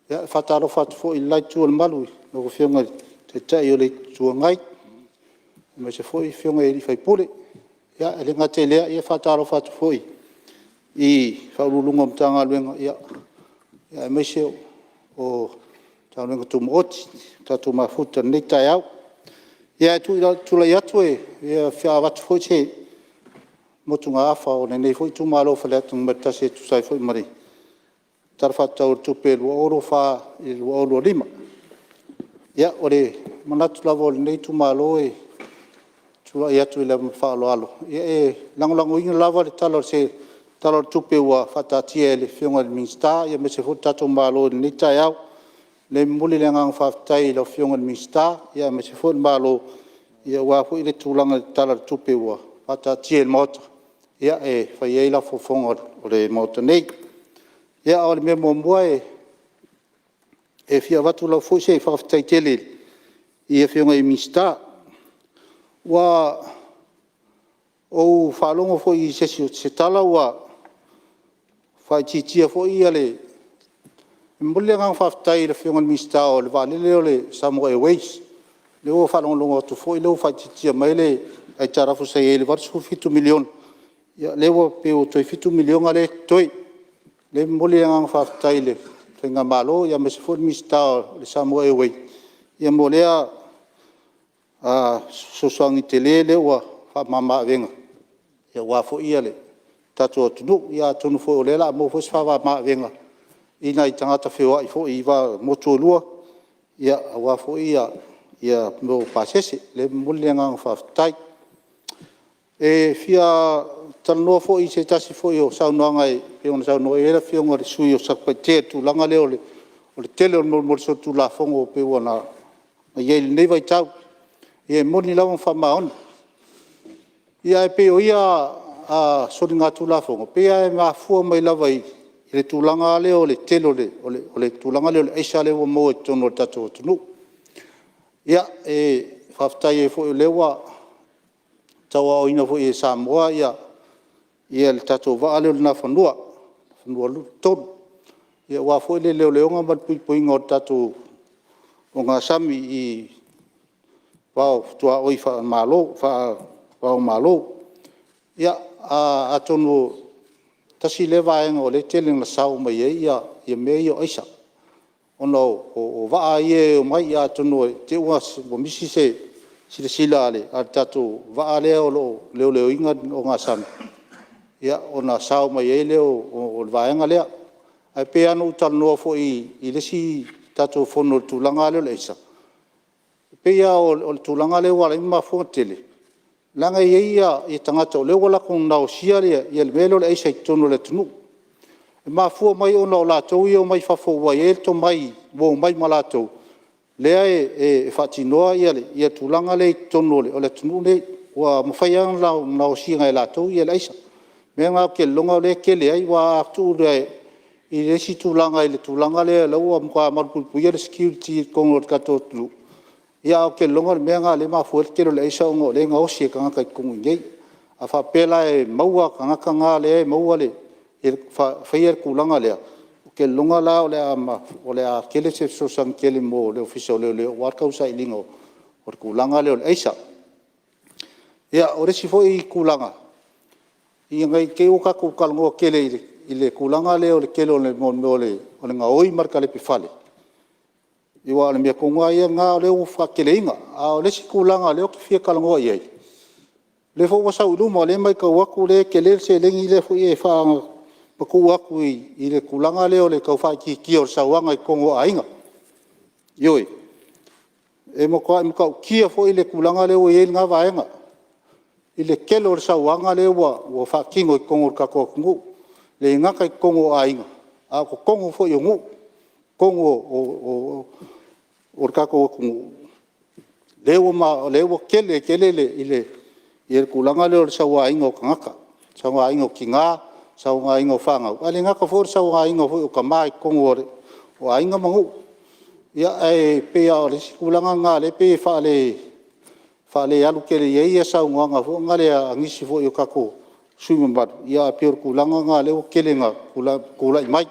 E faatalofa atu foi i le la itu o le malu i lau Afioga i le Taitai o le Itu Agai, aemaise foi Afioga i sui usufono. E le gata i lea, e faatalofa atu foi i Ofisa Sili o Pulega o Matagaluega aemaise o Matagaluega Tumaoti ua tatou mafuta i lenei taeao. Ae tulai atu e fia avatu foi se motugaafa a lenei foi itumalo o Faleata 1 e tusa ai foi ma le Tala Faatatau o le Tupe 2024/2025. Ia, o le manatu lava o lenei itumalo e tulai atu ma le faaaloalo, e lagolagoina lava le Tala o le Tupe ua faataatia e le Afioga i le Minisita aemaise foi le tatou Malo i lenei taeao. O lea e momoli le agaga faafetai i lau Afioga i le Minisita aemaise foi le Malo aua foi le tulaga i le Tala o le Tupe ua faataatia i le Maota e fai ai fofoga o le Maota nei. Ia, o le mea muamua e fia avatu lava foi se faafetai tele i Afioga i Minisita. Ua ou faalogo foi i se isi o se tala ua faaitiitia foi le… E momoli le agaga faafetai i le Afioga i le Minisita o le vaalele lea o le Samoa Airways, lea ua faalogologo atu foi lea ua faaitiitia mai le aitalafu sa i ai i le $87 miliona, ia lea ua pei ua toe $7 miliona lea e totoe. O lea e momoli le agaga faafetai i le faigamalo aemaise foi le Minisita o le Samoa Airways mo lea fesoasoani tele lea ua faamama-avega aua foi le tatou atunuu. Ia atonu foi o lea o le a maua foi se faamama-avega i nai tagata feoai foi i va o motu e lua aua foi pasese. O lea e momoli le agaga faafetai. E fia talanoa foi i se tasi foi o saunoaga e pei ona saunoa i ai le Afioga i le sui usufono mo Satupaitea i le tulaga lea o le tele o le molimoli solitulafono pei ona i ai i lenei vaitau. Ia e moni lava ma faamaoni. Ae pei o ia soligatulafono, pei lava e mafua mai lava i le tulaga lea o le tele o le tulaga lea o le aisa lea ua maua i totonu o le tatou atunuu. Ia, e faafetai ai foi o lea ua tauaoina foi e Samoa le tatou vaa lea o le Nafanua II aua foi le leoleoga ma le puipuiga o le tatou ogasami i le va o tuaoi faava o Malo. Ia, atonu tasi lea vaega o lea e tele ina sao mai ai mea ia o aisa, ona o vaa ia e omai. Ia atonu i te i ua misi se silasila a le tatou vaa lea o lo o leoleoina ogasami, ona sao mai ai lea o le vaega lea. Ae pei lava ona ou talanoa foi i le isi tatou fono i le tulaga lava lea o le aisa, pei lava o le tulaga lea ua ala ai ona mafua ona tele, leaga e i ai tagata o lea ua latou gaosia le mea lea o le aisa i totonu o le atunuu. E mafua mai ona o latou ia e omai fafo ua i ai le tomai ua omai ma latou, lea e faatinoa le tulaga lea i totonu o le atunuu lenei, ua mafai lava ona gaosia e latou le aisa. O le mea lena ou te lagona o lea e tele ai, aua a tuu loa i le isi tulaga i le tulaga lea ua matua malupuipuia le security i totonu o le tatou atunuu, ae ou te lagona o le mea lena o lea e mafua ai le tele o le aisa ona o lea e gaosi e tagata i totonu i inei. A faapea la e maua tagata na e faia le tulaga lea, ou te lagona la o le a tele se fesoasoani tele mo le Ofisa o Leoleo aua le tausailiga o le tulaga lea o le aisa. Ia, o le isi foi tulaga, ina ne i te i ua tatou talanoa tele i le tulaga lea o le tele o le mea o le gaoi ma le talepe fale, aua o le mea tonu lava lena o lea ua faateleina. A o le isi tulaga o lea ou te fia talanoa i ai, o lea foi ua sau i luma o lea e matau atu o lea e tele le seleni lea foi e faamatuu atu i le tulaga lea o le tau faaitiitia o le sauaga i totonu o aiga. Ioe. E matua matautia foi le tulaga lea ua i ai lena vaega i le tele o le sauaga lea ua faatino i totonu o le tatou atunuu, e le gata i totonu o aiga, a o totonu foi o nuu, totonu o le tatou atunuu, lea ua tele tele le tulaga lea o le sauaina o tagata, sauaina o tina, sauaina o fanau, ae le gata foi o le sauaina foi o tama i totonu o aiga ma nuu. Ia, ae pei lava o le isi tulaga lena o lea e pei e faalealu tele i ai saunoaga foi lea a nisi foi o tatou sui usufono mamalu, ae pei o le tulaga lena o lea ua tele ina tulai mai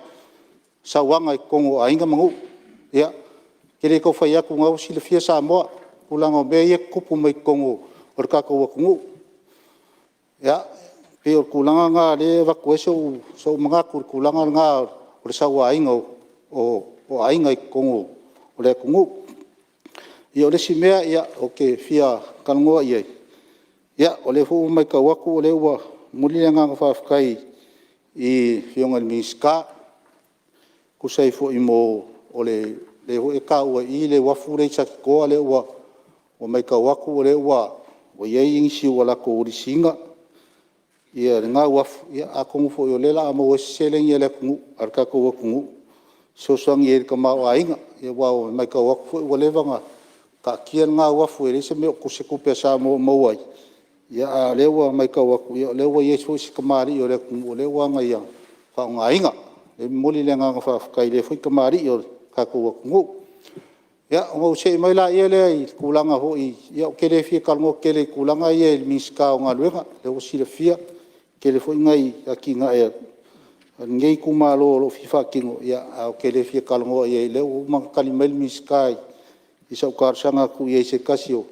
sauaga i totonu o aiga ma nuu. Ia, ou te le tau fai atu o lena ua silafia Samoa i tulaga o mea ia e tutupu mai totonu o le tatou atunuu. Ia, pei o le tulaga lena o lea e avatu ai sou manatu i le tulaga lena o le sauaina o aiga i totonu o le atunuu. Ia o le isi mea ou te fia talanoa i ai, o lea foi ua matau atu o lea ua momoli le agaga faafetai i le Afioga i le Minisita e tusa ai foi ma lea foi e taua i i le uafu lea i Satitoa lea ua matau atu o lea ua i ai nisi ua latou lisiina lena uafu, atonu foi o lea o le a maua ai se seleni a le tatou atunuu e fesoasoani ai i le tamaoaiga. Aua e matau atu foi ua leva ona taatia lena uafu e leai se tupe a Samoa o maua ai, a o lea ua matau atu o lea ua i ai foi si tamalii o le atunuu o lea ua ia faaaogaina. E momoli le agaga faafetai i lea foi tamalii o le tatou atunuu. Ia, ona ou see mai lea i le tulaga foi… ou te le fia talanoa tele i le tulaga ia i le Minisita o Galuega, lea ua silafia e tele foi nai atinae a lenei itumalo o lo o fia faatino, ae ou te le fia talanoa i ai o lea ua uma ona tali mai le Minisita i sau talosaga atu i ai i se tasi o…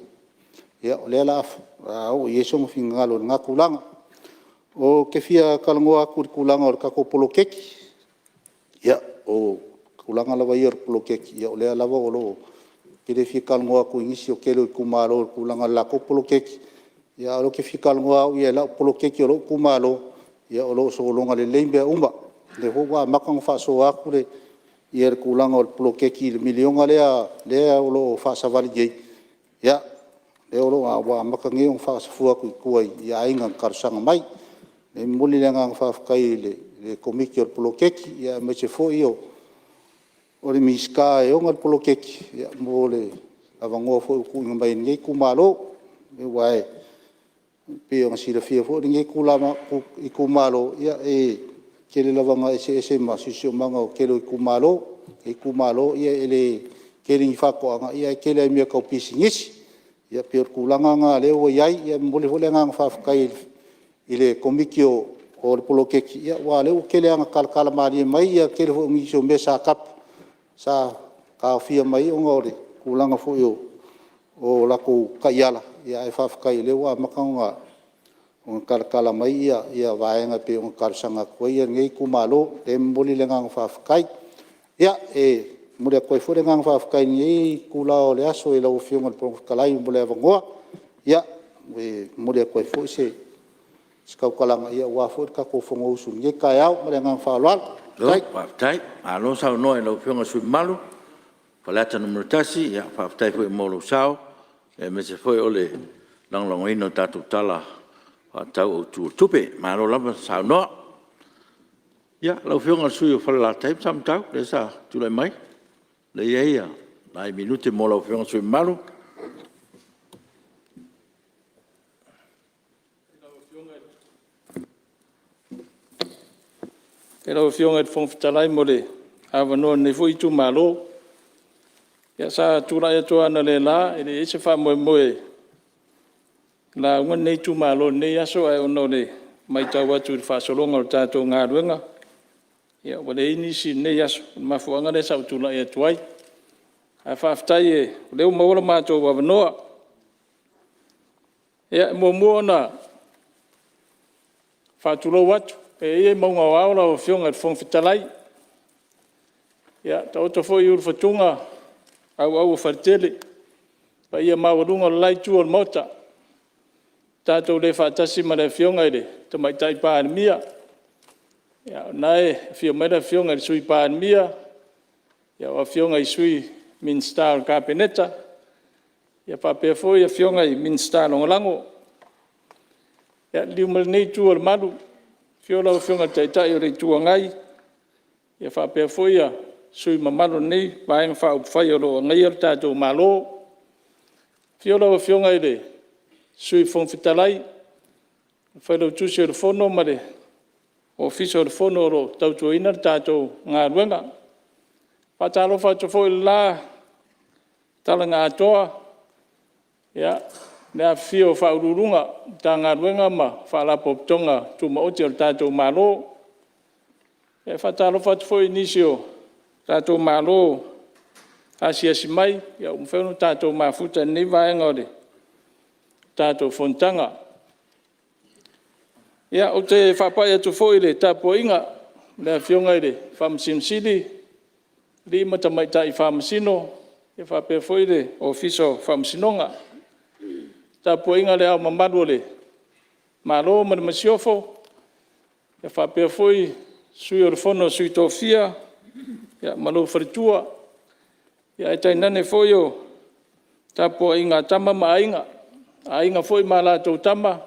ia o lea o le a oo i ai sona finagalo i lena tulaga. Ou te fia talanoa atu i le tulaga o le tatou poloketi. Ia, o le tulaga lava ia o le poloketi, o lea lava o lo o… ou te le fia talanoa atu i nisi o le tele o itumalo i le tulaga o le latou poloketi, a o lea ou te fia talanoa au ia i lau poloketi o lou itumalo, o lo o sologa lelei mea uma. O lea foi ua amata ona faasoa atu le tulaga o le poloketi i le $1miliona lea o lo o faasavali nei, ia, o lea ua amata nei ona faasafua atu i tua i aiga na talosaga mai. E momoli le agaga faafetai i le Komiti o le Poloketi, aemaise foi o le Minisita e ona le poloketi mo le avanoa foi ua tuuina mai i lenei itumalo. Aua e pei ona silafia foi lenei itumalo, e tele lava ina eseese ma siosiomaga o le tele o itumalo. O lenei itumalo e le tele ni faatoaga, ae tele lava i mea tau pisinisi. Ia pei o le tulaga lena o lea ua i ai. E momoli foi le agaga faafetai i le Komiti o le poloketi, aua o lea ua tele lava ina talatala malie mai le tele foi o nisi o mea sa tapu, sa taofia mai ai ona o le tulaga foi o latou taiala, ae faafetai o lea ua amata ona talatala mai vaega e pei ona talosaga atu ai lenei itumalo. O lea e momoli le agaga faafetai. Ia, e momoli atu ai foi le agaga faafetai i lenei itula o le aso i lau Afioga i le Fofoga Fetalai mo le avanoa. E momoli atu ai foi se tautalaga aua foi le tatou fonousu i lenei taeao. Ma le agaga faaaloalo. Faafetai. Malo faafetai, malo saunoa i lau Afioga i le sui usufono mamalu mo Faleata 1, faafetai foi mo lou sao aemaise foi o le lagolagoina o le tatou Tala Faatatau Autu o le Tupe. Malo lava saunoa. Ia lau Afioga i le sui usufono mo Falelatai ma Samatau lea sa tulai mai, lea e i ai nai minute mo lau Afioga i le sui usufono mamalu. Faafetai i lau Afioga i le Fofoga Fetalai mo le avanoa o lenei foi itumalo. Ia sa tulai atu lava analeila, e leai se faamoemoe e lauga lenei itumalo i lenei aso, ae ona o le matau atu i le faasologa o le tatou galuega, ua leai nisi i lenei aso. O le mafuaaga lea sa ou tulai atu ai. Ae faafetai o lea ua maua lo matou avanoa. Ia, e muamua ona faatulou atu, e i i mauga o ao lau Afioga i le Fofoga Fetalai, taoto foi i ulufatuga auau o faletele, le paia maualuga o le la itu o le Maota. Ua tatou le faatasi ma le Afioga i le Tamaitai Palemia, a o lena e afio mai le Afioga i le Sui Palemia, o Afioga i Sui Minisita o le Kapeneta, faapea foi Afioga i Minisita Lagolago. Ia, liliu mai i lenei itu o le malu, afio lau Afioga i le Taitai o le Itu Agai, faapea foi sui usufono mamalu o lenei Vaega Faaupufai o lo o agaia le tatou Malo. Afio lau Afioga i le Sui Fofoga Fetalai, le Failautusi o le Fono ma le Ofisa o le Fono o lo o tautuaina le tatou galuega. E faatalofa atu foi i le la tala na atoa i le afifio o Ofisa Sili o Pulega o Matagaluega ma Faalapotopotoga Tumaoti a le tatou Malo. E faatalofa atu foi i nisi o tatou malo asiasi mai ua mafai ona tatou mafuta i lenei vaega o le tatou fonotaga. Ia, ou te faapai atu foi i le tapuaiga a le Afioga i le Faamasino Sili, alii ma tamaitai Faamasino faapea foi le Ofisa o Faamasinoga. Le tapuaiga a Le Ao Mamalu o le Malo ma le Masiofo, faapea foi le Sui o le Fono a Sui Tofia ma lou faletua, ae tainane foi o tapuaiga a Tama ma Aiga, Aiga foi ma latou Tama,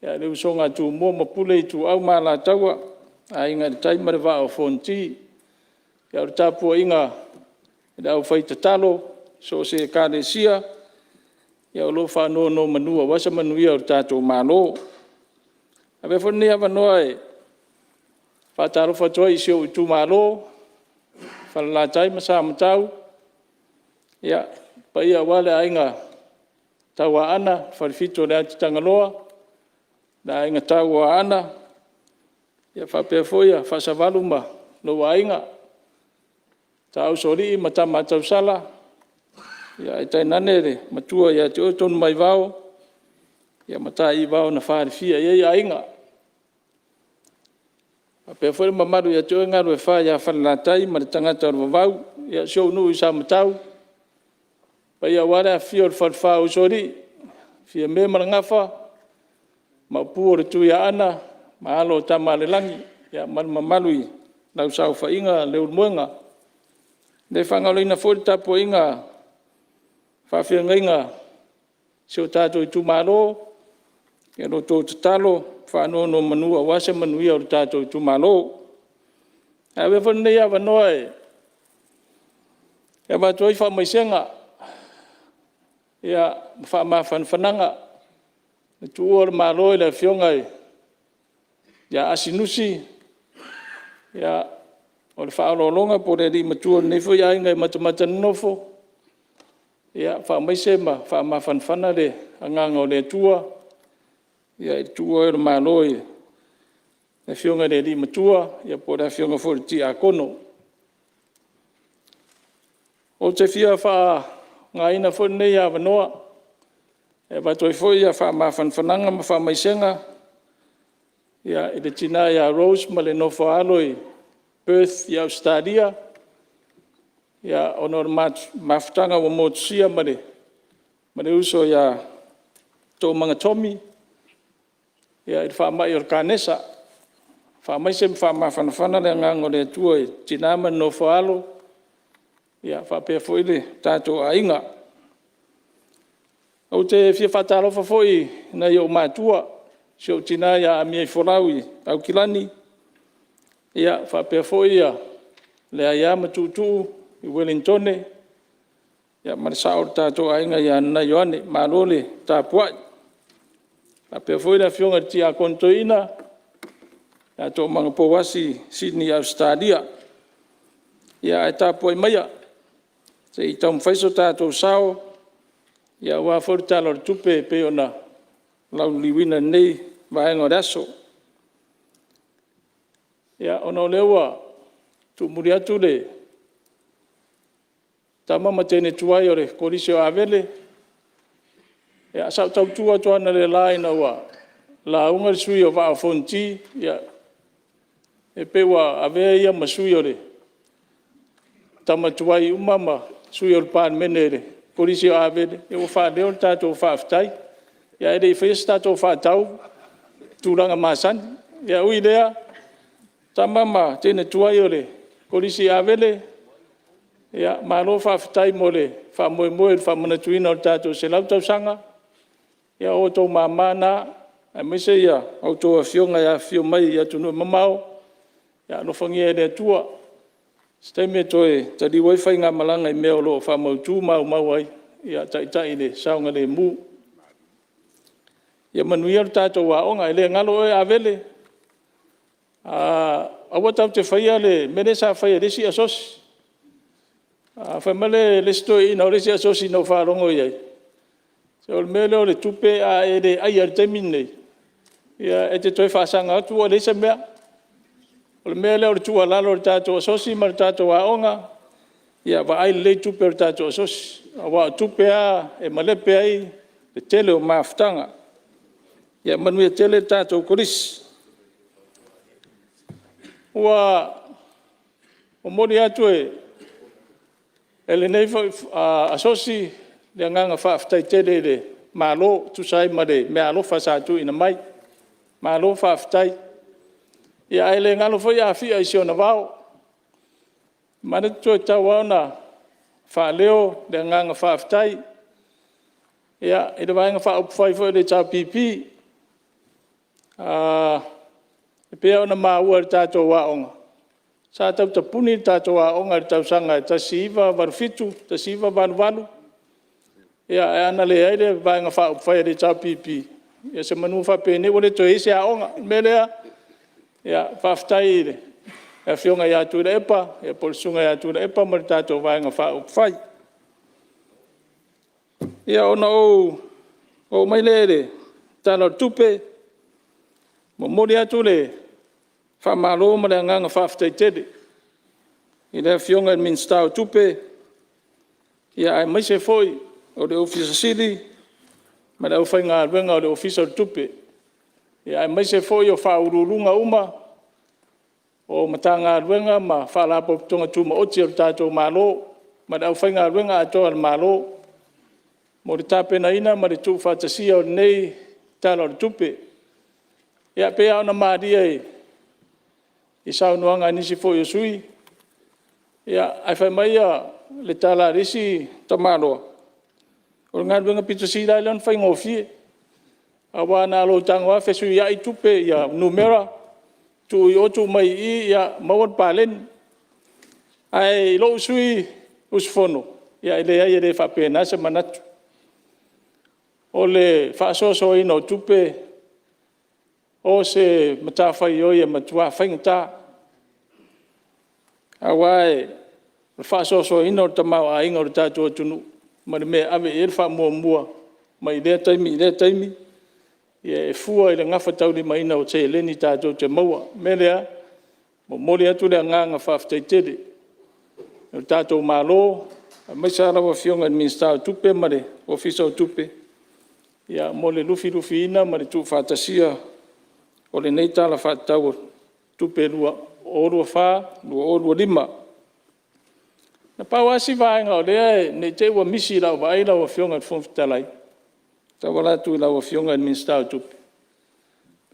le usoga a Tumua ma Pule, Ituau ma Alataua, Aiga i le Tai ma le Vaa o Fonoti. A o le tapuaiga a le aufaitatalo i so o se Ekalesia o lo o faanonomanu aua se manuia o le tatou Malo. Avea foi lenei avanoa e faatalofa atu ai i si ou itumalo o Falelatai ma Samatau, le paia aua le Aiga Tauaana, le Falefitu o le Atitagaloa, le Aiga Tauoaana, faapea foi Faasavalu ma lou aiga, Taausoalii ma Tama a Tausala, ae tainane le matua ia te oe Tonumaivao, Mataivao na falefia i ai aiga. E faapea foi le mamalu ia te oe Galuefa ia Falelatai ma le tagata o le Vavau. Ia, si ou nuu i Samatau, le paia aua le afifio o le falefa o Usoalii, Fiame ma le Gafa, Maopu o le Tuiaana ma alo o Tamaalelagi, ma le mamalu i lau saofaiga Leulumoega. E le faagaloina foi le tapuaiga a faafeagaiga o si o tatou itumalo i la outou tatalo faanonomanu aua se manuia o le tatou itumalo. Ae avea foi lenei avanoa e avatu ai faamaisega ma faamafanafanaga i le tuua o le Malo e le Afioga ia Asi Nusi, o le faaaloaloga po o le alii matua o lenei foi aiga i Matamatanonofo. Ia faamaise ma faamafanafana le agaga o le Atua i le tuua ai o le Malo e le afioga i le alii matua po o le afioga foi i le Tiakono. Ou te fia faaaogaina foi lenei avanoa e avatu ai foi faamafanafanaga ma faamaisega i le tina ia Rose ma le nofo a alo i Perth i Ausetalia, ona o le mafutaga ua motusia ma le uso ia Toomaga Tommy i le faamai o le kanesa. Faamaise ma faamafanafana le agaga o le Atua i le tina ma le nofo a alo faapea foi le tatou aiga. Ou te fia faatalofa foi i nai ou matua, si ou tina ia Amiaifolau Aukilani, faapea foi le aia ma tuutuu i Ueligitone ma le sao o le tatou aiga ia Nanai Ioane, malo le tapuai. E faapea foi le afioga i le Tiakono Toeaina ia Toomalaga Pouasi Sydney Ausetalia. Ae tapuai maia se i taumafai so tatou sao aua foi le Tala o le Tupe e pei ona lauliliuina i lenei vaega o le aso. Ona o lea ua tuumuli atu le tama ma teine tuai o le Kolisi o Avele, sa ou tau tu atu analeila ina ua lauga le sui usufono o le Vaa o Fonoti, ia e pei ua avea ia ma sui o tama tuai uma ma sui o le Palemene i le Kolisi o Avele, ua faaleo le tatou faafetai, ae le i faia se tatou faatau i tulaga masani. Ae ui i lea, tama ma teine tuai o le Kolisi Avele, malo faafetai mo le faamoemoe i le faamanatuina o le tatou 100 tausaga. Ia o outou mama na, aemaise a outou afioga e afifio mai i atunuu e mamao, ia alofagia e le Atua se taimi e toe taliu ai faigamalaga i mea o lo o faamautu ma maumau ai taitai i le saogalemu. Ia manuia le tatou aoga. E le galo oe Avele, aua tatou te faia le mea lea sa fai e le isi asosi. Fai mai le isi toeaina o le isi asosi na ou faalogo i ai, se o le mea lea o le tupe a e le aia i le taimi lenei, e te toe faasaga atu ua leai se mea. O le mea lea o le tuualalo i le tatou asosi ma le tatou aoga, ia vaai lelei tupe a le tatou asosi, aua o tupe lava e malepe ai le tele o mafutaga. Ia manuia tele le tatou Kolisi. Ua momoli atu e lenei foi asosi le agaga faafetai tele i le Malo e tusa ai ma le meaalofa sa tuuina mai, malo faafetai. Ae le galo foi Afia i si ona vao. E manatu e tatau lava ona faaleo le agaga faafetai i le Vaega Faaupufai foi a le HRPP. E pei ona maua i le tatou aoga, sa tau tapuni le tatou aoga i le tausaga 1987, 1988. Ae ana leai le Vaega Faaupufai a le HRPP, ia semeamanu faapenei ua le toe i ai se aoga. O le mea lea, faafetai i le Afioga ia Tuilaepa po o le Susuga ia Tuilaepa ma le tatou Vaega Faaupufai. Ia ona ou oo mai lea i le Tala o le Tupe. E momoli atu le faamalo ma le agaga faafetai tele i le Afioga i le Minisita o Tupe, aemaise foi o le Ofisa Sili o Pulega ma le aufaigaluega a le Ofisa o le Tupe, aemaise foi o Ofisa Sili o Pulega uma o Matagaluega ma Faalapotopotoga Tumaoti a le tatou Malo ma le aufaigaluega atoa a le Malo mo le tapenaina ma le tuufaatasia o lenei Tala o le Tupe. Ia e pei lava ona malie i saunoaga a nisi foi o sui usufono, ae fai mai le tala a le isi tamaloa, o le galuega pito sili lava lea ona faigofie, aua na o lou tago lava fesuiai tupe, ia numera, tuu i o tuu mai i i, ia maua le paleni. Ae i lou sui usufono, e leai e le faapena se manatu. O le faasoasoaina o tupe o se matafaioi e matua faigata, aua o le faasoasoaina o le tamaoaiga o le tatou atunuu ma le mea e ave i ai le faamuamua mai lea taimi i lea taimi, e fua i le gafataulimaina o seleni tatou te maua. O le mea lea, e momoli atu le agaga faafetai tele i le tatou Malo aemaise lava lau Afioga i le Minisita o Tupe ma le Ofisa o Tupe mo le lufilufiina ma le tuufaatasia o lenei Tala Faatatau o Tupe 2024/2025. Na pau lava si vaega o lea ne i te i ua misi i lau vaai lau Afioga i le Fofoga Fetalai e tauala atu i lau Afioga i le Minisita o Tupe,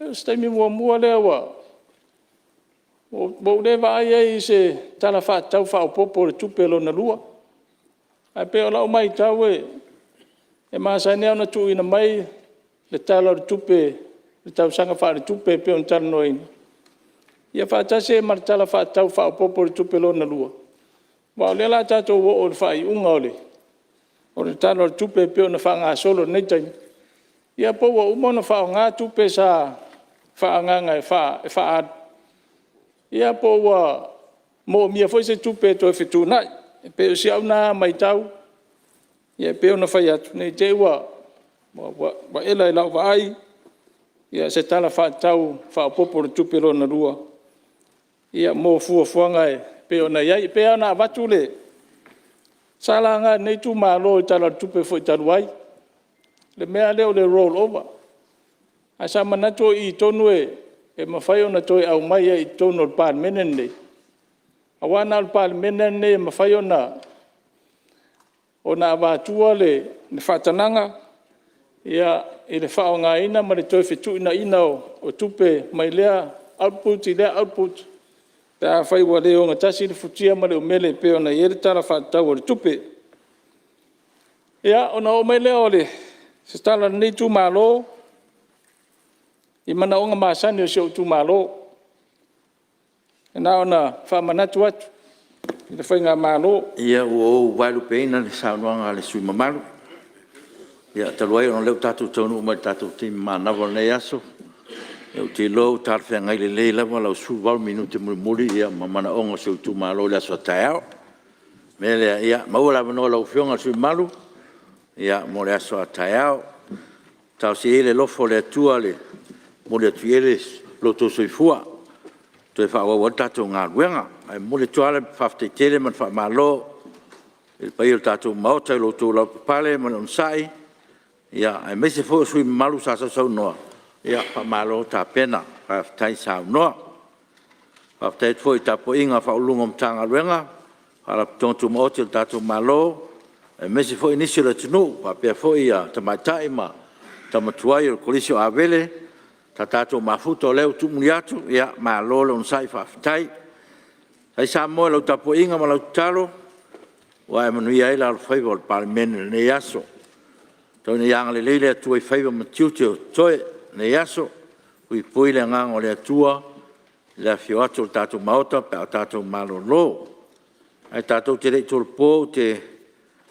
o se taimi muamua lea ua ou le vaai ai i se Tala Faatatau Faaopoopo o le Tupe Lona Lua. Ae pei o lau matau E masani lava ona tuuina mai le Tala o le Tupe i le tausaga faaletupe e pei ona talanoaina, ia faatasi ai ma le Tala Faatatau Faaopoopo o le Tupe Lona Lua, aua o lea o le a tatou oo i le faaiuga o le Tala o le Tupe e pei ona faagasolo i lenei taimi, ia po ua uma ona faaaoga tupe sa faaagaaga e faaalu, ia po ua moomia foi se tupe e toe fetuunai. E pei o si au na matau, e pei ona fai atu, ne i te i ua ela i lau vaai se Tala Faatatau Faaopoopo o le Tupe Lona Lua mo fuafuaga e pei ona i ai. E pei lava ona avatu le… Sa laga e lenei itumalo i le Tala o le Tupe foi talu ai le mea lea o le roll over. Ae sa manatu o i tonu e mafai ona toe aumai ai i totonu o le Palemene lenei, aua na o le Palemene lava lenei e mafai ona avatua le faatagaga i le faaaogaina ma le toe fetuunaiga o tupe mai lea output i lea output pe afai ua le ogatasi le futia ma le umele e pei ona i ai le Tala Faatatau o le Tupe. Ia, ona oo mai lea o se tala a lenei itumalo i manaoga masani o si ou itumalo. E na ona faamanatu atu i le faigamalo. Ia, ua ou vaelupeina le saunoaga a le sui usufono mamalu. Ia talu ai ona o lea ua tatou taunuu mai i le tatou taimi manava o lenei aso, ou te iloa ua talafeagai lelei lava lau 18 minute mulimuli ma manaoga o si ou itumalo i le aso a taeao. O le mea lea, ia maua le avanoa i lau Afioga i le sui usufono mamalu mo le aso a taeao. Talosia ia i le alofa o le Atua e momoli atu i ai lo outou soifua e toe faaauau ai le tatou galuega. Ae momoli atu lava le faafetai tele ma le faamalo i le paia o le tatou Maota i lo outou lavapapale ma le onosai, aemaise foi o sui usufono mamalu sa sausaunoa, faamalo tapena, faafetai saunoa. Faafetai atu foi i le tapuaiga a Ofisa Sili o Pulega o Matagaluega ma Faalapotopotoga Tumaoti a le tatou Malo, aemaise foi nisi o le atunuu faapea foi tamaitai ma tama tuai o le Kolisi o Avele sa tatou mafuta, o lea ua tuumuli atu, malo le onosai faafetai. Faafetai Samoa i lau tapuaiga ma lau tatalo ua ae manuia ai le alofaiva o le Palemene i lenei aso. Tau ina ia agalelei le Atua i faiva ma tiute o totoe i lenei aso, puipui le agaga o le Atua i le afifio atu o le tatou Maota pe a tatou malolo. Ae tatou te le i tolopo ou te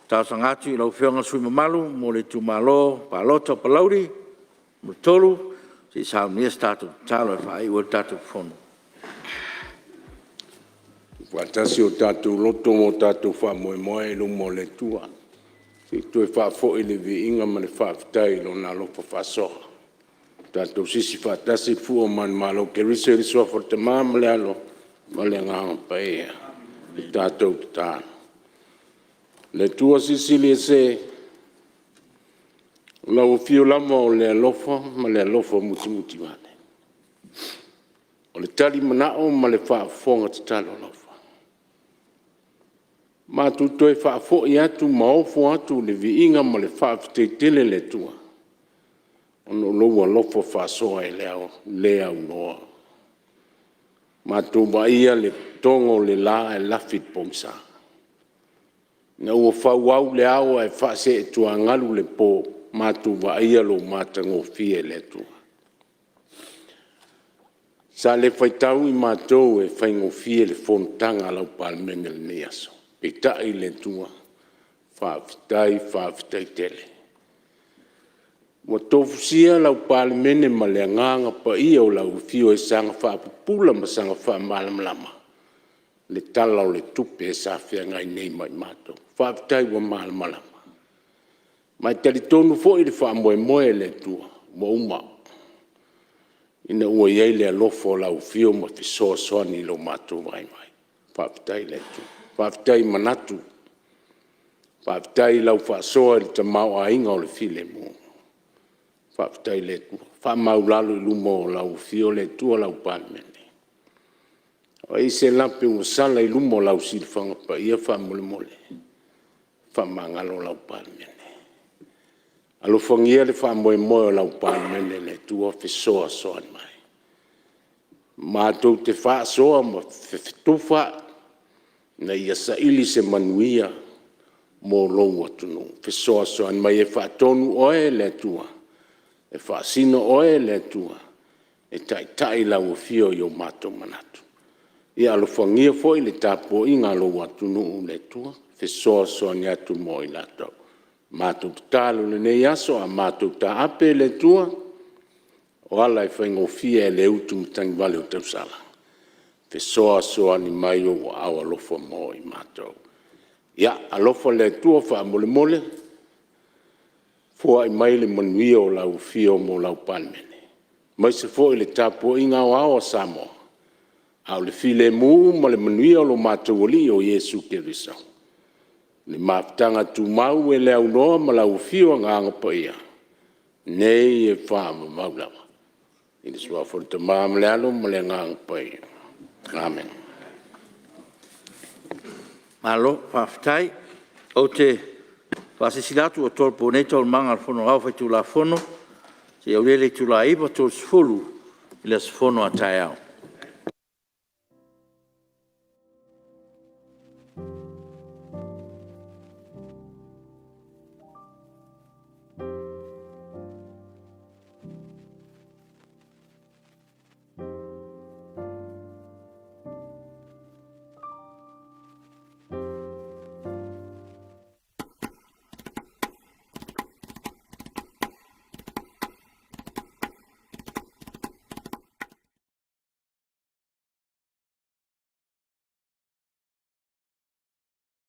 talosaga atu i lau Afioga i le sui usufono mamalu mo le Itumalo Palota o Palauli 3 se i saunia se tatou tatalo e faaiu ai le tatou fono. Tuufaatasi o tatou loto ma o tatou faamoemoe i luma o le Atua, se i toe faafoi le viiga ma le faafetai i Lona alofa faasoa. Tatou sisi faatasi le fua o manumalo o Keriso i le suafa o le Tama ma le Alo ma le Agaga Paia. Le tatou tatalo. Le Atua Silisili Ese, o lau afio lava o le alofa ma le alofa mutimutivale, o le talimanao ma le faafofoga tatalo alofa. Matou toe faafoi atu ma ofo atu le viiga ma le faafetai tele i le Atua ona o lou alofa faasoa e le aunoa. Matou vaaia le togo o le la ae lafi le pogisa, ina ua fauau le ao ae faaseetuagalu le po, matou vaaia lou matagofie le Atua. Sa le faitau i matou e faigofie le fonotaga a lau Palemene i lenei aso, peitai le Atua, faafetai, faafetai tele. Ua tofusia lau Palemene ma le Agaga Paia o lau afio e saga faapupula ma saga faamalamalama le Tala o le Tupe sa feagai nei ma i matou. Faafetai ua malamalama, ma e talitonu foi le faamoemoe i le Atua ua uma ina ua i ai le alofa o lau afio ma fesoasoani i lo matou vaivai. Faafetai i le Atua. Faafetai i manatu, faafetai i lau faasoa i le tamaoaiga o le filemu. Faafetai i le Atua. Faamaualalo i luma o lau afio le Atua lau Palemene. A i ai se lape ua sala i luma o lau silafaga paia faamolemole, faamagalo lau Palemene. Alofagia le faamoemoe o lau Palemene e le Atua fesoasoani mai. Matou te faasoa ma fetufaai ina ia saili se manuia mo lou atunuu, fesoasoani mai e faatonu oe e le Atua, e faasino oe e le Atua e taitai lau afio i o matou manatu. Ia alofagia foi le tapuaiga a lou atunuu le Atua, fesoasoani atu mo i latou. Matou tatalo i lenei aso a matou taape i le Atua, o ala e faigofie ae le utu matagivale o tausala, fesoasoani mai i ou aao alofa mo i matou. Ia alofa le Atua faamolemole, foai mai le manuia o lau afio mo lau Palemene, aemaise foi le tapuaiga aoao a Samoa, a o le filemu ma le manuia o lo matou Alii o Iesu Keriso, le mafutaga tumau e le aunoa ma lau afio Agaga Paia, nei e faavavau lava. I le Suafa o le Tama ma le Alo ma le Agaga Paia. Amene. Malo faafetai. Ou te faasilasila atu ua tolopo nei Taualumaga a le Fono Aoao Faitulafono seia aulia le itula e 9:30 i le aso Fono a taeao.